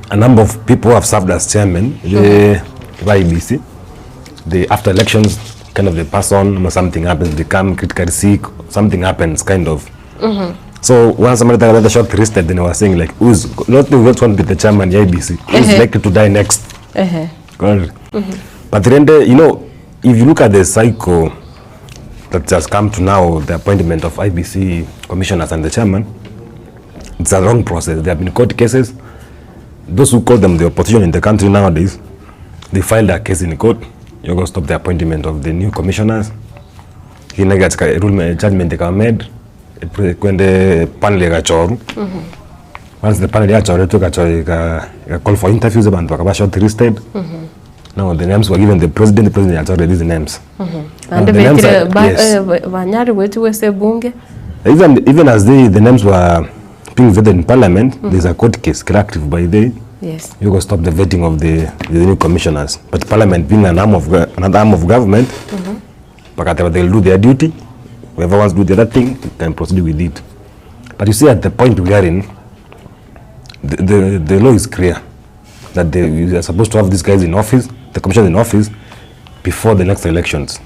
a number of people who have served as chairman the IEBC the after elections kind of they pass on or something happens become critically sick something happens kind of so once somebody got the short listed then they were saying like who's not the want to be the chairman ya IEBC who's Ehe. likely to die next Ehe. Correct. But rende, you know, if you look at the cycle that has come to now, the appointment of IEBC commissioners and the chairman, it's a long process. There have been court cases. Those who call them the opposition in the country nowadays, they filed a case in court. You're going to stop the appointment of the new commissioners. Kine katika rule judgment ikawa made kwende panel ikachoru once the panel yachoretwe ikachora ika ika call for interviews abantu bakaba shortlisted now the names were given the president the president yachore these names Now, Naende the names betire are- ba- yes. eh, ba- banyari bwetigwe ase ebunge. even even as they, the names were being vetted in parliament there's a court case active by the Yes. you go stop the vetting of the, the new commissioners but parliament being an arm of go- another arm of government bakateba they'll do their duty whoever wants to do the other thing can proceed with it but you see at the point we are in the, the, the law is clear that they, we are supposed to have these guys in office the commissioners in office before the next elections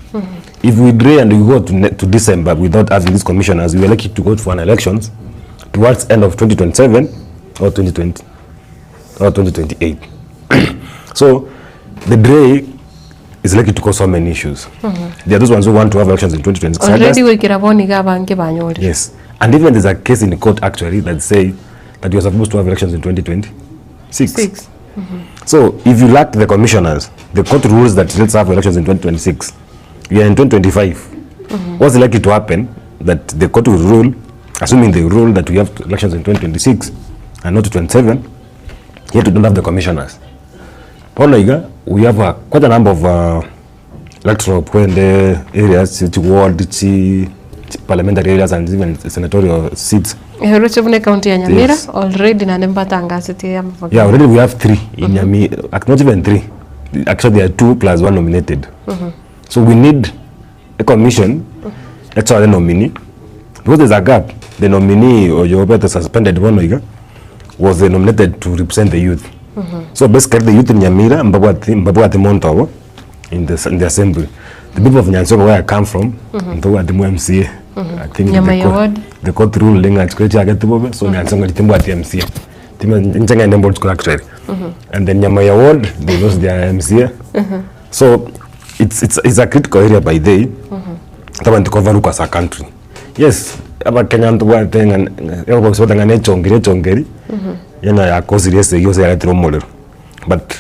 if we delay and we go to, ne- to December without having these commissioners, we are likely to go for an elections towards end of 2027 or 2020 or 2028. so the delay is likely to cause so many issues. There are those ones who want to have elections in 2026. Already August. goikera bono iga abange banyorire. Yes. And even there's a case in court actually that say that you are supposed to have elections in 2026. Six. So if you lack the commissioners, the court rules that let's have elections in 2026. We are in 2025. What's likely to happen that the court will rule, assuming they rule that we have elections in 2026 and not 27, yet we don't have the commissioners. Bono iga, we have a, quite a number of uh, electoral kwende areas, chi ward, chi, chi parliamentary areas and even senatorial seats. Eroche buna ekaunti ya Nyamira Yes. already naende mbatangasetie amabaka. Yeah, already we have three in Nyami, uh, not even three. Actually, there are two plus one nominated. So we need a commission, actually nominee, because there's a gap. The nominee or your better suspended one oiga, was the nominated to represent the youth. So basically, the youth in Nyamira, Mbabwati, Mbabwati Montowo, in the, in the assembly. The people of Nyansogo, where I come from, Mbabwati mu MCA. I think the Nyamaya court, ward. the court ruling at Kwecha Agatibobe, so Nyansongo Timbwati MCA. Timba Nembo school actually. And then Nyamaya ward, they lost their MCA. So it's, it's, it's a critical area by day. Tabantu cover look as a country. Yes, abakenya ntubwate ng'a nechongeri echongeri yana yakosire ase yose yaretire omorero but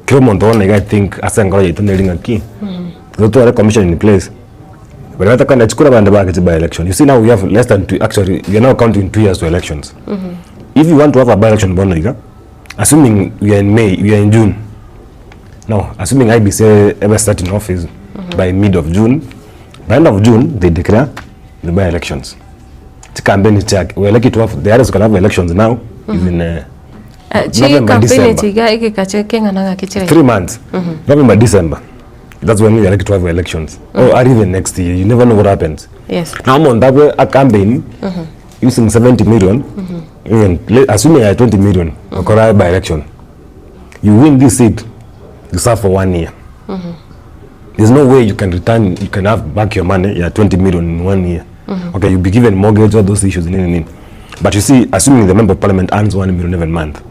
kero omonto bono iga i think ase enkoro yaito neri ng'aki totware commission in place but batakana chikura abanto bake by election you see now we have less than two actually we are now counting 2 years to elections if you want to have a by election bono iga assuming we are in May we are in June now assuming IEBC ever start in office by mid of June by end of June they declare the by elections campaign check we are lucky to have the others can have elections now is in uh, Eh, chi November, campaign December. echi iga egeka keng'ana ng'aki chire 3 months. November, December. That's when we are like to have elections. Or even next year. You never know what happens. Now omonto abwe a campaign using 70 million, even assuming aye 20 million, okora by election. You win this seat, you serve for one year. There's no way you can return, you can have back your money, yeah, 20 million in one year. Okay, you'll be given mortgage, all those issues, nini, nini. But you see, assuming the member of parliament earns 1 million every month,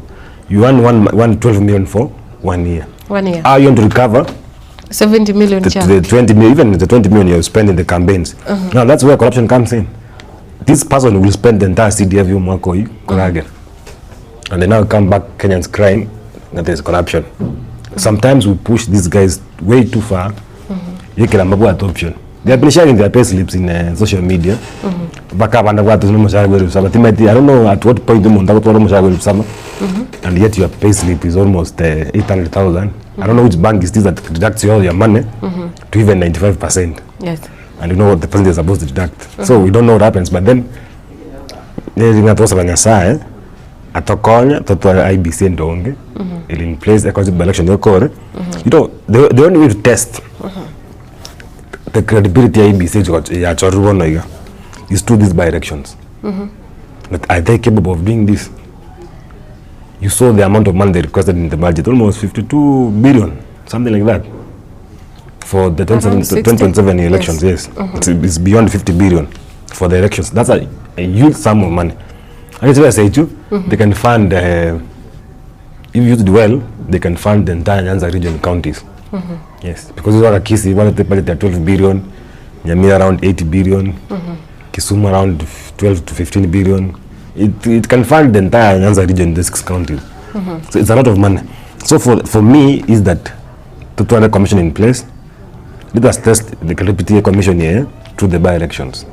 you earn one 12 million for one year. One year. How are you going to recover 70 million cha the 20 million, even the 20 million you have spent in the campaigns? Now that's where corruption comes in. This person will spend the entire CDF yu mwaka oyu koragera. And they now come back Kenyans crying that there's corruption. Sometimes we push these guys way too far. Yekera mabwate option. They have been sharing their pay slips in social media. Baka banda bwate n'omushahara gwe rusama. Timati, I don't know at what point omuntu agotwara omushahara gwe rusama. And yet your pay slip is almost 800,000. I don't know which bank is this that deducts all your money to even 95%. And you know what the president is supposed to deduct. So we don't know what happens. But then, ngatwasaba Nyasaye atokonya totware IEBC ndonge ili in place ekozi by election yokore. The only way to test the credibility ya IEBC yachorire bono iga is through these by elections. But are they capable of doing this? You saw the amount of money they requested in the budget, almost 52 billion, something like that, for the Around 27, 60? 2027 elections. Yes, it's beyond 50 billion for the elections. That's a huge sum of money. And it's why I say to you, they can fund, if used well, they can fund the entire Nyanza region counties. Yes, because you are Kisii, one of the budget at 12 billion, Nyamira around 80 billion, Kisumu around 12 to 15 billion. It can fund the entire Nyanza region, the 6 counties. So it's a lot of money. So for me is that to put a commission in place, let us test the credibility commission here through the by-elections.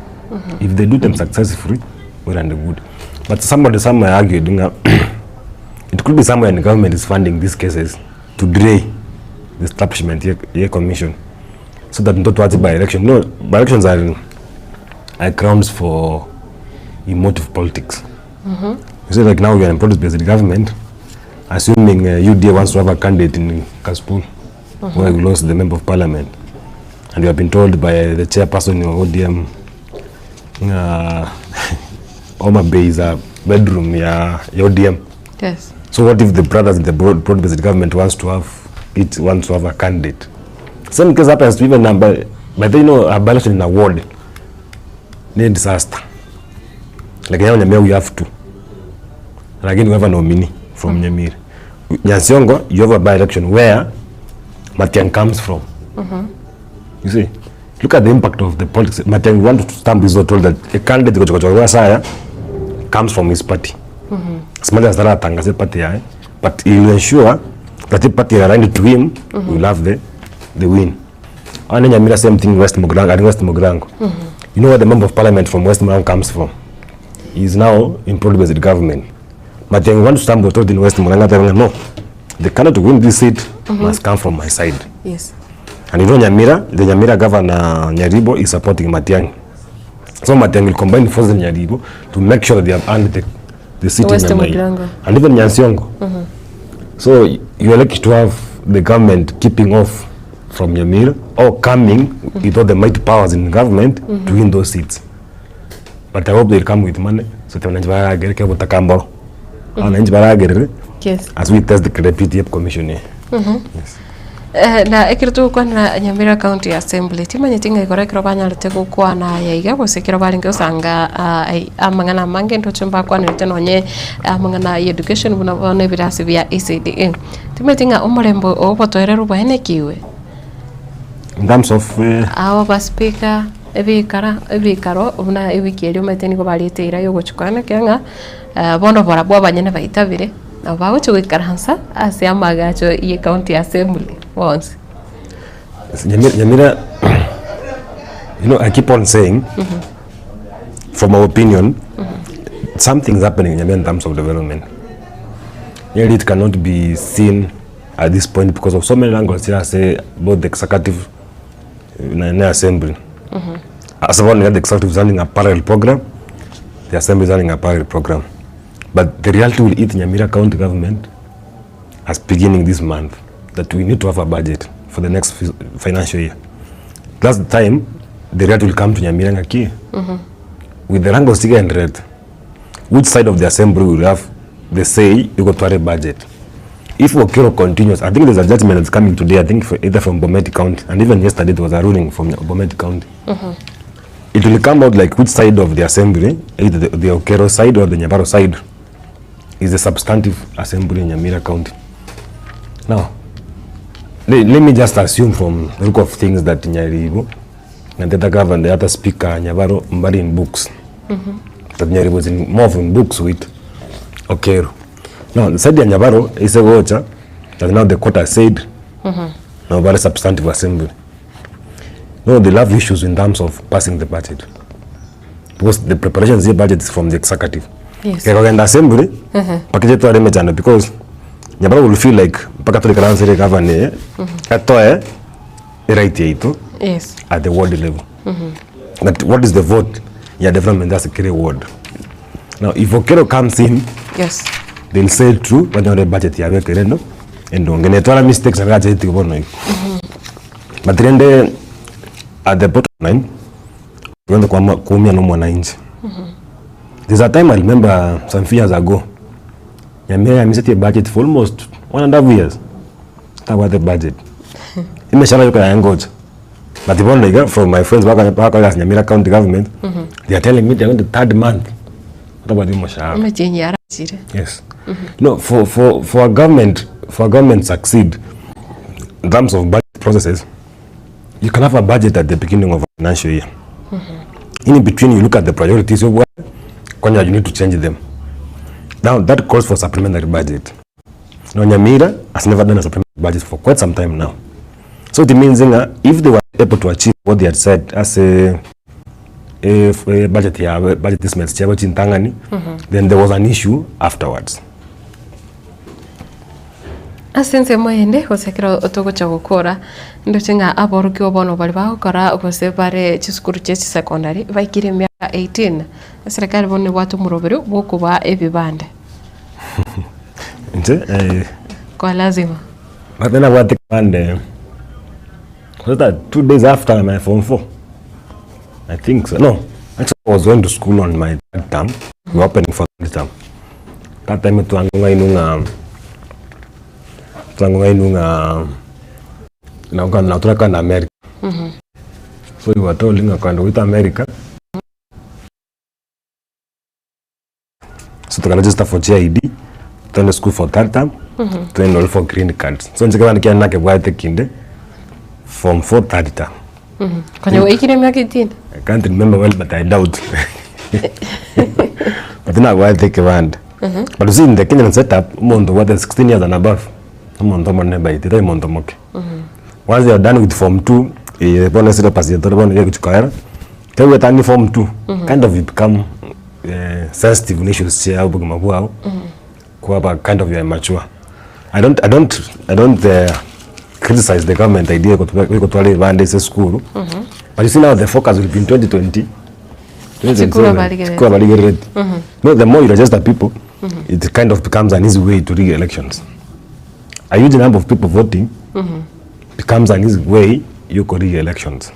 If they do them successfully, well and good. But somebody somewhere argued, it could be somewhere in the government is funding these cases to delay the establishment here commission so that not to by-election. No, by-elections are grounds for emotive politics. You see, like now we are in broad-based government, assuming UDA wants to have a candidate in Kasipul, where we lost the member of parliament. And we have been told by the chairperson of ODM, Homa Bay is a bedroom ya ODM. So what if the brothers in the broad-based government wants to have it, wants to have a candidate? Same case happens to even number, but they know a by-election in a ward, ni disaster. Like now Nyamira we have two. And again we have a nominee from Nyamira. Nyansiongo, you have a by-election where Matiang'i comes from. You see, look at the impact of the politics. Matiang'i wanted to stamp his told that a candidate Saya comes from his party. As much as atangaze party yae, but he will ensure that the party aligned to him will have the win. And Nyamira, same thing West Mugirango, and West Mugirango. You know where the member of parliament from West Mugirango comes from? He is now in broad-based government. Matiang'i want to stamp authority in West Mugirango, no. The candidate to win this seat must come from my side. And you know Nyamira, the Nyamira governor Nyaribo is supporting Matiang'i. So Matiang'i will combine forces in Nyaribo to make sure that they have earned the seat West in Nyamira. Mugirango. And even Nyansiongo. So you are lucky to have the government keeping off from Nyamira or coming with all the mighty powers in government to win those seats. But I hope they'll come with money. So the wananchi baragere ke butakamboro. Wananchi baragere as we test the credibility commission here. Yes. Na ekero togokwanera Nyamira County Assembly timanyeti ng'a igoro ekero banyarete gokwana yaiga gose ekero barenge gosanga amang'ana amange ntoche mbakwanerete nonye amang'ana ya education buna bono ebirasi bia ECDE timanyeti ng'a omorembe obotoereru bwaenekiwe In terms of abo ba speaker ebikara ebikaro buna ewiki eria omanyete nigo bariete ira yogochukana ekero ng'a bono barabwo abanyene baitabire nabo bagochi goikaransa ase amagacho ye county assembly bonsi. Nyamira, Nyamira, I keep on saying, from our opinion, something's happening in Nyamira in terms of development. Yet it cannot be seen at this point because of so many angles here, say both the executive and the assembly. As of now, the executive is running a parallel program, the assembly is running a parallel program. But the reality will hit Nyamira County government as beginning this month that we need to have a budget for the next financial year. That's the time the reality will come to Nyamira ng'aki with the rank of 600 which side of the assembly will have the say igotwara budget. If Okello continues, I think there's a judgment that's coming today, I think for either from Bomet County, and even yesterday there was a ruling from Bomet County. It will come out like which side of the assembly, either the Okello side or the Nyabaro side, is the substantive assembly in Nyamira County. Now, let me just assume from the look of things that Nyaribo and the other governor, the other speaker, Nyabaro, mbari in books. That Nyaribo is in, more of in books with Okello. Now, the side ya Nyabaro is a gocha that now the court has said now very substantive assembly. No, they have issues in terms of passing the budget. Because the preparation of the budget is from the executive. Kegogenda assembly, mpaka tware mechando because Nyabaro will feel like mpaka tuli governor atoe right yaitu at the ward level. But what is the vote? Yeah, development that's a key ward. Now, if Okello comes in, they'll say true, but the budget ya bekere no. Endonge ne twara mistakes and gaje bono. But rende at the bottom line, tuende kwa kuumia no mwananchi. There's a time I remember some few years ago. Nyamira missed a budget for almost 1.5 years. That was the budget. Imeshara yoka ya ngoja. But the one I got from my friends back at Nyamira County government, they are telling me they're on the third month. What about the mshahara? Emechenyi arachire. Yes. No, for a government, for a government succeed in terms of budget processes, you can have a budget at the beginning of a financial year. In between, you look at the priorities of what Kwanza you need to change them. Now that calls for supplementary budget. Now Nyamira has never done a supplementary budget for quite some time now. So it means that if they were able to achieve what they had said as a budget ya budget estimates chabo chintangani, then there was an issue afterwards. Ase ensemo eyende gose ekero togocha gokora, ndoche ng'a aborokigwa bono baria bagokora gose bare chisukuru chia chisecondary baikire emiaka 18, eserekari bono nebwate omoroberi bwa okobaa ebibande. Inche eh, Kwa lazima. But then nabwate kibande was that 2 days after my form 4 I think so. No, actually I was going to school on my third term. We were opening for third term that time. Twango ngainunga na na tulaka na America. So we were told nga kwenda with America, so tuka register for GID, tuende school for third term, to enroll for green cards. So nje kibande kia nakebwate kinde form 4 third term. Konya waikire emiaka 18? I can't remember well, but I doubt. But nabwate kibande. But you see, in the Kenyan setup, umuntu what 16 years and above, umuntu omonene baite, tai muntu moke. Once you are done with form 2, eh, bono sile pass bono ye kuchikoera. Kewe tani form 2, kind of you become sensitive in issues chia ubugima bwao. Kuba kind of you are mature. I don't criticize the government idea kutwala ibande ase school. But you see now the focus will be in 2020. Chikura barigereti. Chikura barigereti. No, the more you register people, it kind of becomes an easy way to rig elections. A huge number of people voting becomes an easy way you could rig elections.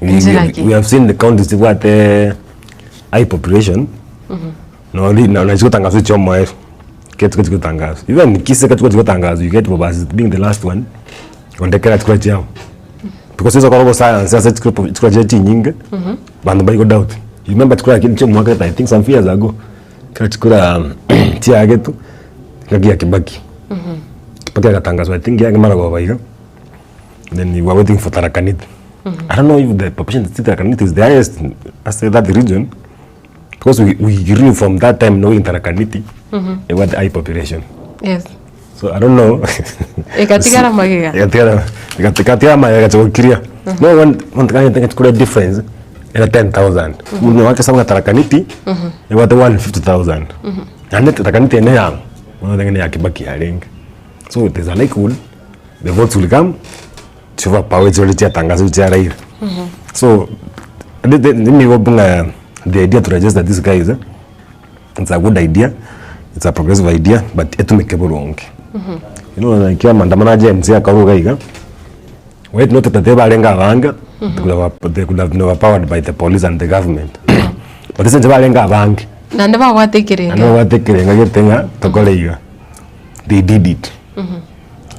We have seen the counties what the high population. No, na na chikutangazo chomo ketu chikutangazo. Even Kisii ketu chikutangazo, you get Bobasi being the last one. Ondekera chikura chao. Because hizo kwa science sasa chikura chikura chinyinge. Bantu bali go doubt. You remember chikura kintu cho mwaka I think some few years ago. Kira chikura chia tu kagia Kibaki. Kibaki akatangazwa I think yake mara kwa baiga. Then we were waiting for Tharaka Nithi. I don't know if the population in Tharaka Nithi is the highest in as that region. Because we grew from that time knowing Tharaka Nithi it was the high population. So I don't know. Ekatigara magega. Ekatigara ekatigara magega chokiria. No one one kind of think it's difference. Era 10,000. Mundu wake sababu Tharaka Nithi it was 150,000. And Tharaka Nithi ene yang. One thing ya Kibaki yarenga. So there's a likelihood the votes will come to overpower chori cha tangazo cha Raila. So let me go the idea to register these guys eh? It's a good idea, it's a progressive idea but etumeke boronge. You know like amaandamano a Gen Z akarwa iga iga, wait not that barenge abange, they could have they could have been overpowered by the police and the government. But ase inche barenge abange, Naende babwate ekerengo. naende babwate ekerengo gete ng'a tokore iga, they did it.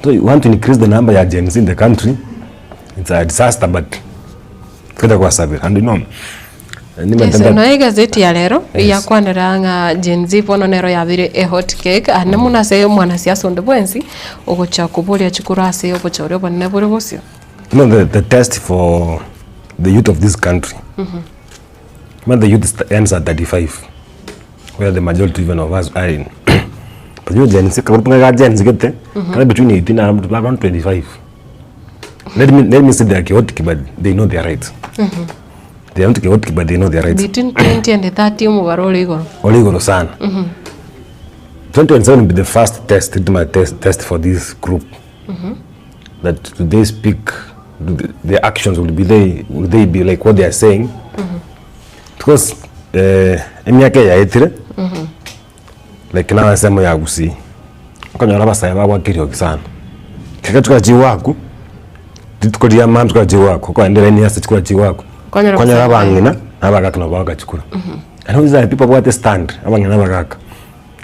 So you want to increase the number ya Gen Z in the country, it's a disaster but twende kobasabera and you know. Yes, nonya egazeti ya rero yakwanera ng'a Gen Z bono nero yabeire e hot cake ande mono ase omwanasiasa onde bwensi ogocha koboria chikura ase obochori obonene bore bosio. You know the, the test for the youth of this country when the youth st- ends at 35 where the majority even of us are in but you Gen Z karupu ga Gen Z gete kana between 18 and around 25 let me let me say they are chaotic but they know their rights They are not chaotic but they know their rights. Between 20 and 30 omobaro ore igoro. Ore igoro sana. 2027 will be the first test, it my test, test for this group. That do they speak, do the, their actions will be they, will they be like what they are saying? Because eh, emiaka eye yaetire, like now ensemo ya Gusii, okonyora abasae babwate eriogi sana. Keke chikora chigoakwa, rituko ria maambia chikora chigoakwa, okoenda elaini ase chikora chigoakwa, Kwanyora kwanyora abasae abang'ina na abagaka nabo bagachikura. And these are people babwate stand, abang'ina na abagaka,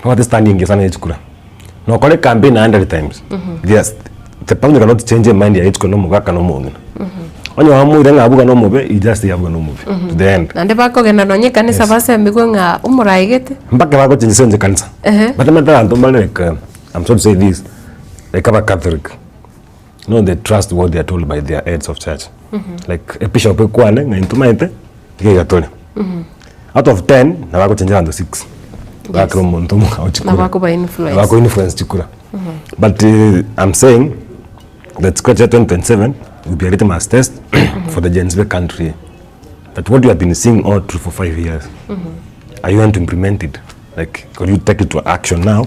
babwate stand engiya sana ya chikura. Nokora ecampaign a hundred times, yes, the person cannot change emind yaye chikura na omogaka na omong'ina. Onye wamoire ng'a abuga na omobe, he just say abuga na omobe to the end. Naende bakogenda nonya ekanisa basemigwe ng'a omoraigete. Mpaka bagochenjia ase ekanisa. Ehe. Batamanyete abanto mbare like I'm sorry to say this, like abacatholic, you know they trust what they are told by their heads of church. Like ebishop ekwane ng'a intwe omanyete, iga iga tore. Out of ten, nabo bagochenjia abanto six. Bakera omonto omong'ao chikura. Nabo akoba influence. Nabo ako influence chikura. But I'm saying, that chikura chia 2027 will be a litmus test for the Gen Z country. That what you have been seeing all through for 5 years, are you going to implement it? Like, could you take it to action now?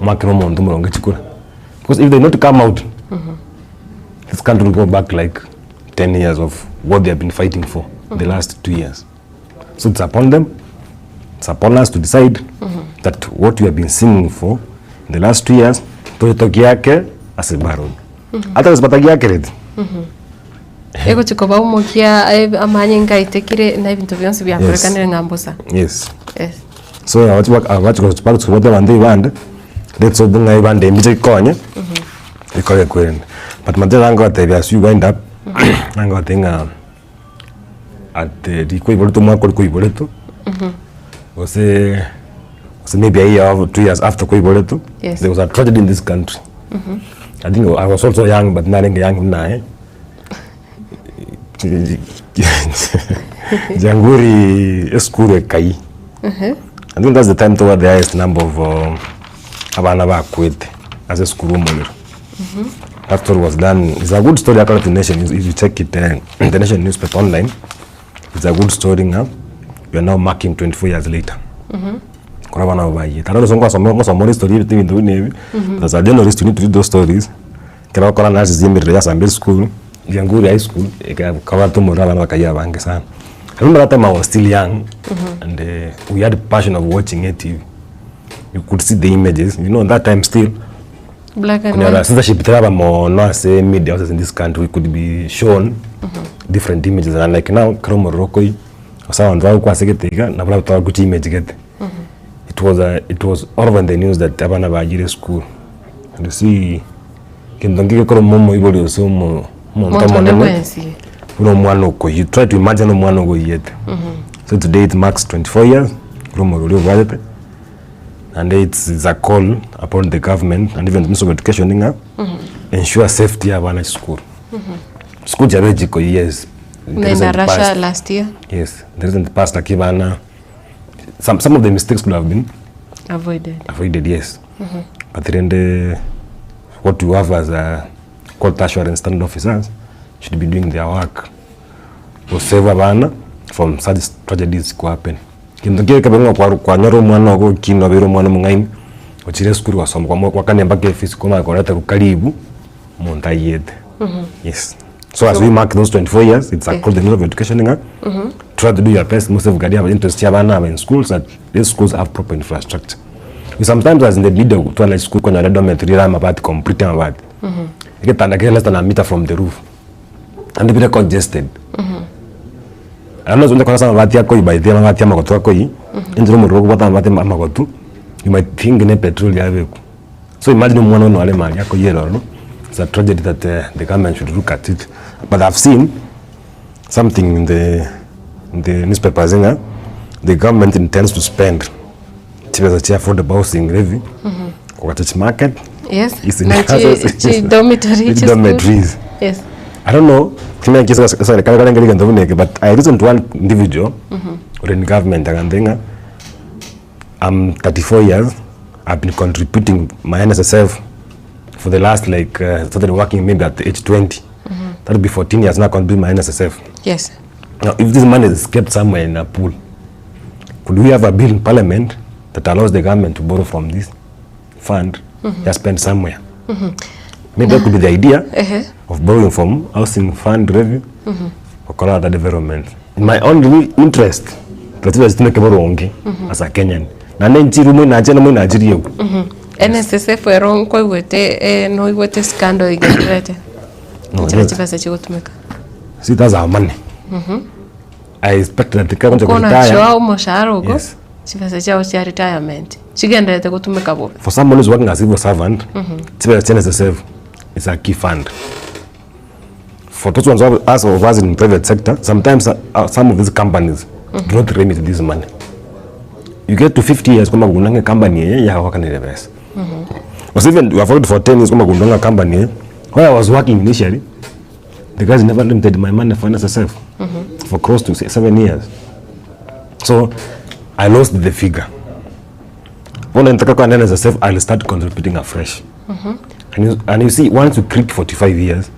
Mwakera omonto omoronge chikura. Because if they not come out, this country will go back like 10 years of what they have been fighting for the last 2 years. So it's upon them, it's upon us to decide that what we have been singing for in the last 2 years, totokiake ase baroni. Otherwise batagiakereti. Egochi koba omokia eh, amanyinga aitekire na ebinto bionsi biakorekanire ng'a mbosa. Yes. Yes. So abachi abanto ebande, let's hope ng'a ebande embiche ekonye, ekore kwerende. But matera ngotebia as you wind up, nangotebia ng'a at riko oiboretwe omwaka oria kwaiboretwe, gose gose maybe a year or 2 years after kwaiboretwe, Yes. there was a tragedy in this country. I think I was also young but narenge young buna aye. Janguri esukuru ekai. I think that's the time toward the highest number of abana bakwete ase esukuru omorero. That story was done, it's a good story according to Nation, if you check it, the Nation newspaper online, it's a good story ng'a we are now marking 24 years later. Kora abana abo bayete. Aro gose ngosoma ngosoma ore history ebinto ebinto buna ebi, but as a journalist you need to read those stories, ekero okora analysis ya emerero ya Sambia esukuru, Kianguri high school, ekabwata omorero abana bakayia abange sana. I remember that time I was still young and we had passion of watching ATV. You could see the images, you know that time still, Black and konyora white. censorship teraba mono ase media houses in this country, we could be shown different images and like now, ekero omorero okoyia, ase abanto bagokwa ase gete iga, nabo barabwo gochia image gete. It was a, it was all over in the news that abana bayire esukuru and you see kento nkio gekoroma omoibori gose omo omonto Omonto onde omonene bwensi. buna omwana okoyia, you try to imagine omwana okoyiete. So today it marks 24 years korwa omorero oria obwatete naende it's it's a call upon the government and even the ministry of education ng'a ensure safety ya abana chisukuru. Chisukuru chiabeire chikoyia yes in the Buna recent Russia past. last year Yes, in the recent past lakini bana some, some of the mistakes could have been avoided. avoided yes but rende what you have as a quality assurance standard officers should be doing their work to save abana from such tragedies ko happen kento kere kebe ng'a kwaru kwanyora omwana ogo okina obeire omwana omong'aini ochire esukuru gosoma kwamo gwakania mpaka efees kwamanya koreta karibu omonto ayiete yes so as we mark those 24 years it's a call the ministry of education ng'a. Try to do your best mo safeguard aba interest chia abana aba in schools that these schools have proper infrastructure. We sometimes as in the media twala school konyora dormitory ere amabati complete amabati. Egetanda kere less than a meter from the roof. Naende bire congested. Naende onye kore ase amabati akoyia by the amabati amagotu akoyia, enchera omorero okobwata amabati amagotu, you might think ne petroli yabekwa. So imagine omwana one areme aria akoyera ororo, it's a tragedy that the government should look at it. But I've seen something in the in the newspapers ng'a the government intends to spend chibesa chia affordable housing levy kogacha chimarket Yes. isi Na chi, chi dormitory, chi school. dormitories. Yes. I don't know timanya ki ase serikali ekarenge egento buna eke but I reason to one individual ore in government agantebia ng'a I'm 34 years I've been contributing my NSSF for the last like uh, started working maybe at age 20 that will be 14 years now contribute my NSSF Yes. now if this money is kept somewhere in a pool could we have a bill in parliament that allows the government to borrow from this fund just spend somewhere maybe that could be the idea Ehe. of borrowing from housing fund revenue gokora other development in my own real interest totibwati chitumeke boronge as a Kenyan naende nchiru moinache moinachirie agwo NSSF ero nkoigwete eh, noigwete scandal igendererete No, nchera yes. chibesa chigotumeka see that's our money I expect that kero nche Kona koretire chwa omoshahara ogo Yes. chibesa chiao chia retirement chigendererete gotumeka bobe for someone who's working as civil servant chibesa chia NSSF is a key fund for those ones who us of us in private sector sometimes uh, uh, some of these companies do not remit this money you get to 50 years kwamba kunanga company yenye yakawakanire pesa was even you have worked for 10 years kwamba kunanga company yenye where I was working initially the guys never limited my money for NSSF for close to 7 years so I lost the figure when I kwa NSSF I'll start contributing afresh and you, and you see once you click 45 years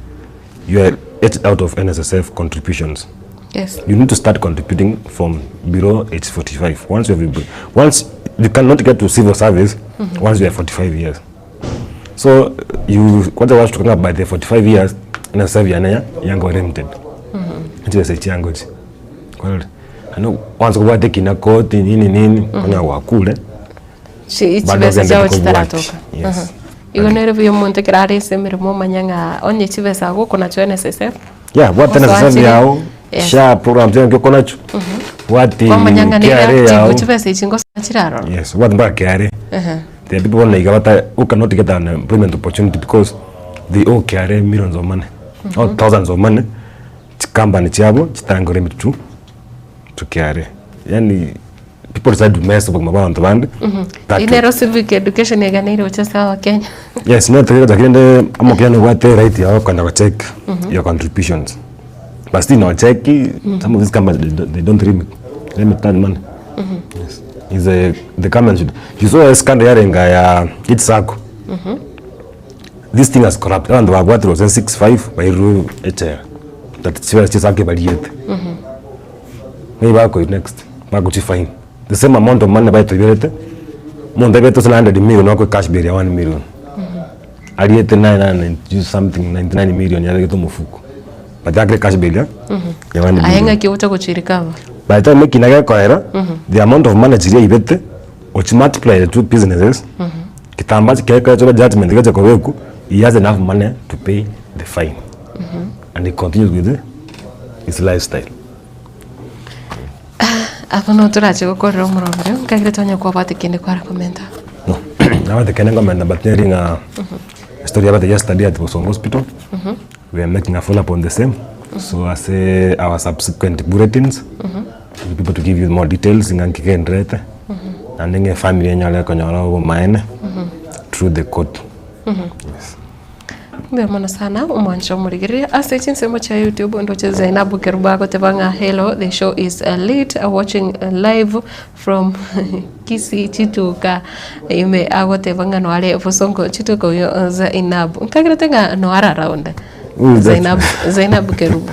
you are edged out of NSSF contributions Yes. you need to start contributing from below age 45 once you have once you cannot get to civil service once you are 45 years so you kwanza watu tukanga by the 45 years NSSF yanaya yango limited nchibesa chiango chi Kweli. Ano kwanza kubwate kina koti nini nini konya wakule Chi- Bado chibesa ogende chiao kobwati. chitaratoka Yes. Aha. Igo nere buya omonto ekero are ase emeremo omanye ng'a onye chibesa agokwa nachio NSSF yeah bwate NSSF Osoachire. yao Yes. sha program zengi okonacho bwati kwamanya ng'a nere KRA active yao chibesa echi ngosoa chire aroro yes bwati mpaka KRA Aha. There are people like bata who cannot get an employment opportunity because they owe KRA millions of money or thousands of money chikampani chiabo chitangore emechie to to KRA yani people decide to mess obogima bwa abanto bande That way. Inero civic education eganeire gocha ase abakenya Yes, notagete kende omokenya nobwate right yao okogenda gocheck your contributions but still nocheki some of these companies they, don't- they don't remit remit that money yes is a, the government should you saw a scandal yarenga ya each sacco this thing has corrupt abanto babwatire gose 65 bairwe echela that chibesa chia sacco bariete maybe bakoi next bagochi fine the same amount of money baitoiberete omonto aibete gose na 100 million bakoe cash bail ya 1 million ariete 990 something 99 million yabegete omofuko but akere cash bail ya ya 1 Aye million ng'aki ogocha gochirecover by the time ekina gekoera the amount of money chiria aibete ochi multiply the two businesses kitambachi kekora chore judgment geche kobekwa he has enough money to pay the fine and he continues with his lifestyle. Abwo noo torache gokorera omorobio, nkagere twanya kwabwate kende kware komenta. No, nabwate kende nkomenta but neri ng'a story yabate yesterday at Bosongo Hospital we are making a follow up on the same so ase our subsequent bulletins we'll be able to give you more details ng'a nki kegendererete naende ng'a efamily enyore konyora obomaene through the court. Yes. Mbuya mono sana omwancha omorigereria ase chinsemo chia YouTube ndoche Zainabu Kerubo agoteba ng'a hello the show is lit watching live from Kisii chituka ime agoteba ng'a noare bosongo chituka oyo Zainabu nkagerete ng'a noare around Who is that? Zainabu Zainabu Kerubo.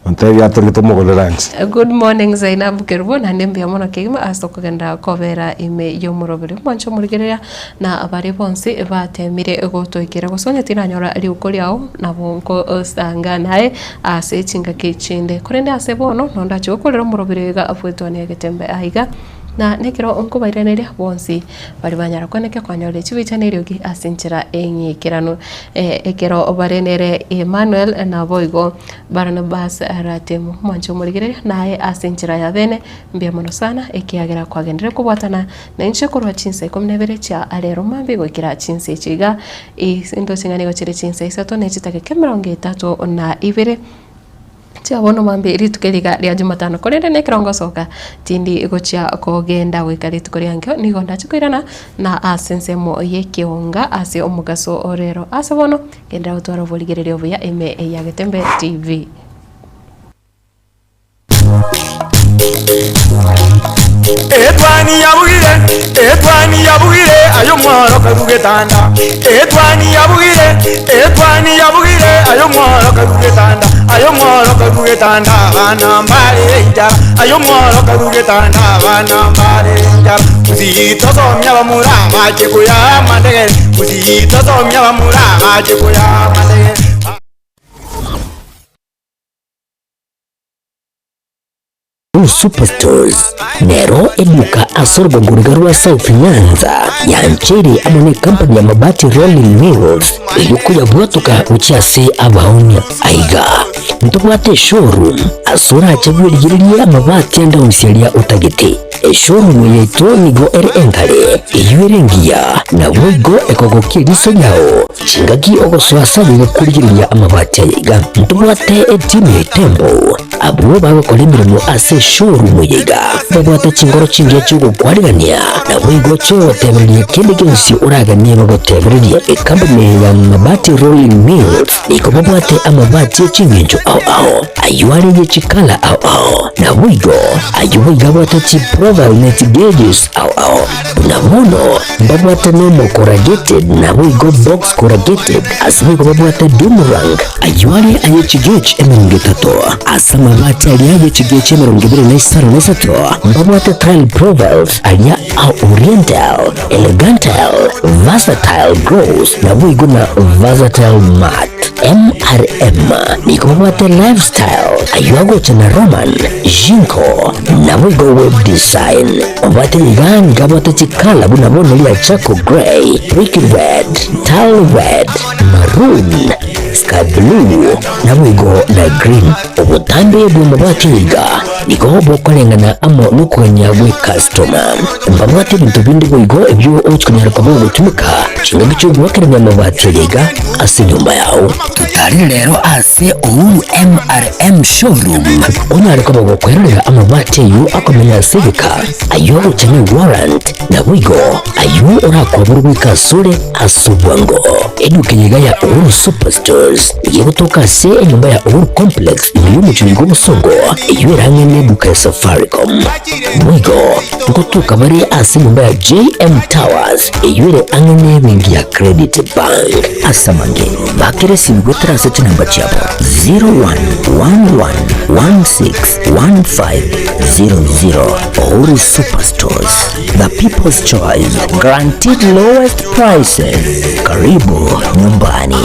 Ontebia atorigete omogorere lunch. Good morning Zainabu Kerubo naende mbuya mono kegima ase okogenda kobera ime y'omoroberi omwancho omorigereria na baria bonsi batemire gotoikera gose onye tinanyora riuko riao nabo nkosanga naye ase chingaki chinde korende ase bono nondache gokorera omoroberi iga bwetwania egetembe aiga na nekero nkobairaneria bonsi Baria banyara kweneka kwanyorire chibicha na eriogi ase enchera eng'ikeranu. Ekero bare nere Emmanuel naboigo Barnabas Ratemo mwanche omorigereria naye ase enchera ya bene mbuya mono sana ekiagera kwagenderire kobwatana nainche korwa chinsa ikomi na ibere chia arero mambia goikera chinsa echi iga intoche ng'a nigo chire chinsa isato ne chidakika emerongo etato na ibere. Chia bono mambia rituko eri iga ria Jumatano, korende nekero ngosoka tindi gochia kogenda goika rituko ria nkio, nigo ndache koirana na ase ensemo y'ekeonga ase omogaso orero. Ase bono, genderera gotwara oborigereria obuya ime ya Getembe TV. Etwani yabugire, etwani yabugire, aye omworo karue getanda. Etwani yabugire, etwani yabugire, aye omworo karue getanda. Aye omworo karue getanda, abana mbare enchara. Aye omworo karue getanda, abana mbare enchara. Gusii tosomia abamura bache koyaa amandegere, Gusii tosomia abamura bache koyaa amandegere. Blue Superstores nero eduka ase orogongo riga rwa South Nyanza yancheire amo ne company ya Mabati Rolling Mills eyio koyabwatoka gochia ase abaonia. Aiga ntobwate eshowroom ase orache bwerigererie amabati ande onsi aria otagete. Eshowroom yaito nigo ere enkare, eyio ere engiya, naboigo ekogokia eriso riao. Chingaki ogosoa ase aye gokorigereria amabati aya iga, ntobwate etimu ya Itembo, abwo bagokora emeremo ase eshowroom eye iga, babwate chingoro chingiya chi'ogokwarigania, naboigo chi'ogotebereria kende gionsi oraganie bagotebererie. Ekampuni ya Mabati Rolling Mills nigo babwate amabati e chingencho ao ao, ayio are ye chikala ao ao, naboigo ayio boigo abwate chiprofile ne chigauges ao ao. Buna bono mbabwate nomo corrugated naboigo box corrugated, ase boigo babwate doomerang, ayio are aye chigauge emerongo etato, ase amabati aria aye chigauge emerongo ebere na isano na isato, mbabwate tile profiles aria a oriental, elegantal, versatile gloss, naboigo na versatile matte. MRM nigo babwate lifestyle, ayio agocha na Roman, Jinko, naboigo web design. Obwate iga nigo abwate chikala buna bono ria charcoal grey, brick red, tile red, maroon, sky blue, naboigo na green. Obotambe bw'amabati iga nigo bokoreng'ana amo nokogania gwe customer. Mbabwate ebinto binde boigo ebio ogochikonyara koba ogotumeka chingaki chi'ogoakerania amabati aya iga ase enyomba yao. Totarire rero ase Uhuru MRM Showroom onyare koba gokwerorera amabati ayio akomenya ase egeka, ayio agocha ne warrant, naboigo ayio orakwaborwe goika asore ase obwango. Eduka eye iga ya Uhuru Superstores nigo egotoka ase enyomba ya Uhuru Complex ime y'omochie bw'obosongo eyio ere ang'e neduka ya Safaricom. Boigo ngotoka bare ase enyomba ya JM Towers eyio ere ang'e nebenki ya Credit Bank. Ase amange, bakera esimi goetera ase chinamba chiabo 0111161500. Uhuru Superstores, the people's choice, guaranteed lowest prices. Karibu nyumbani.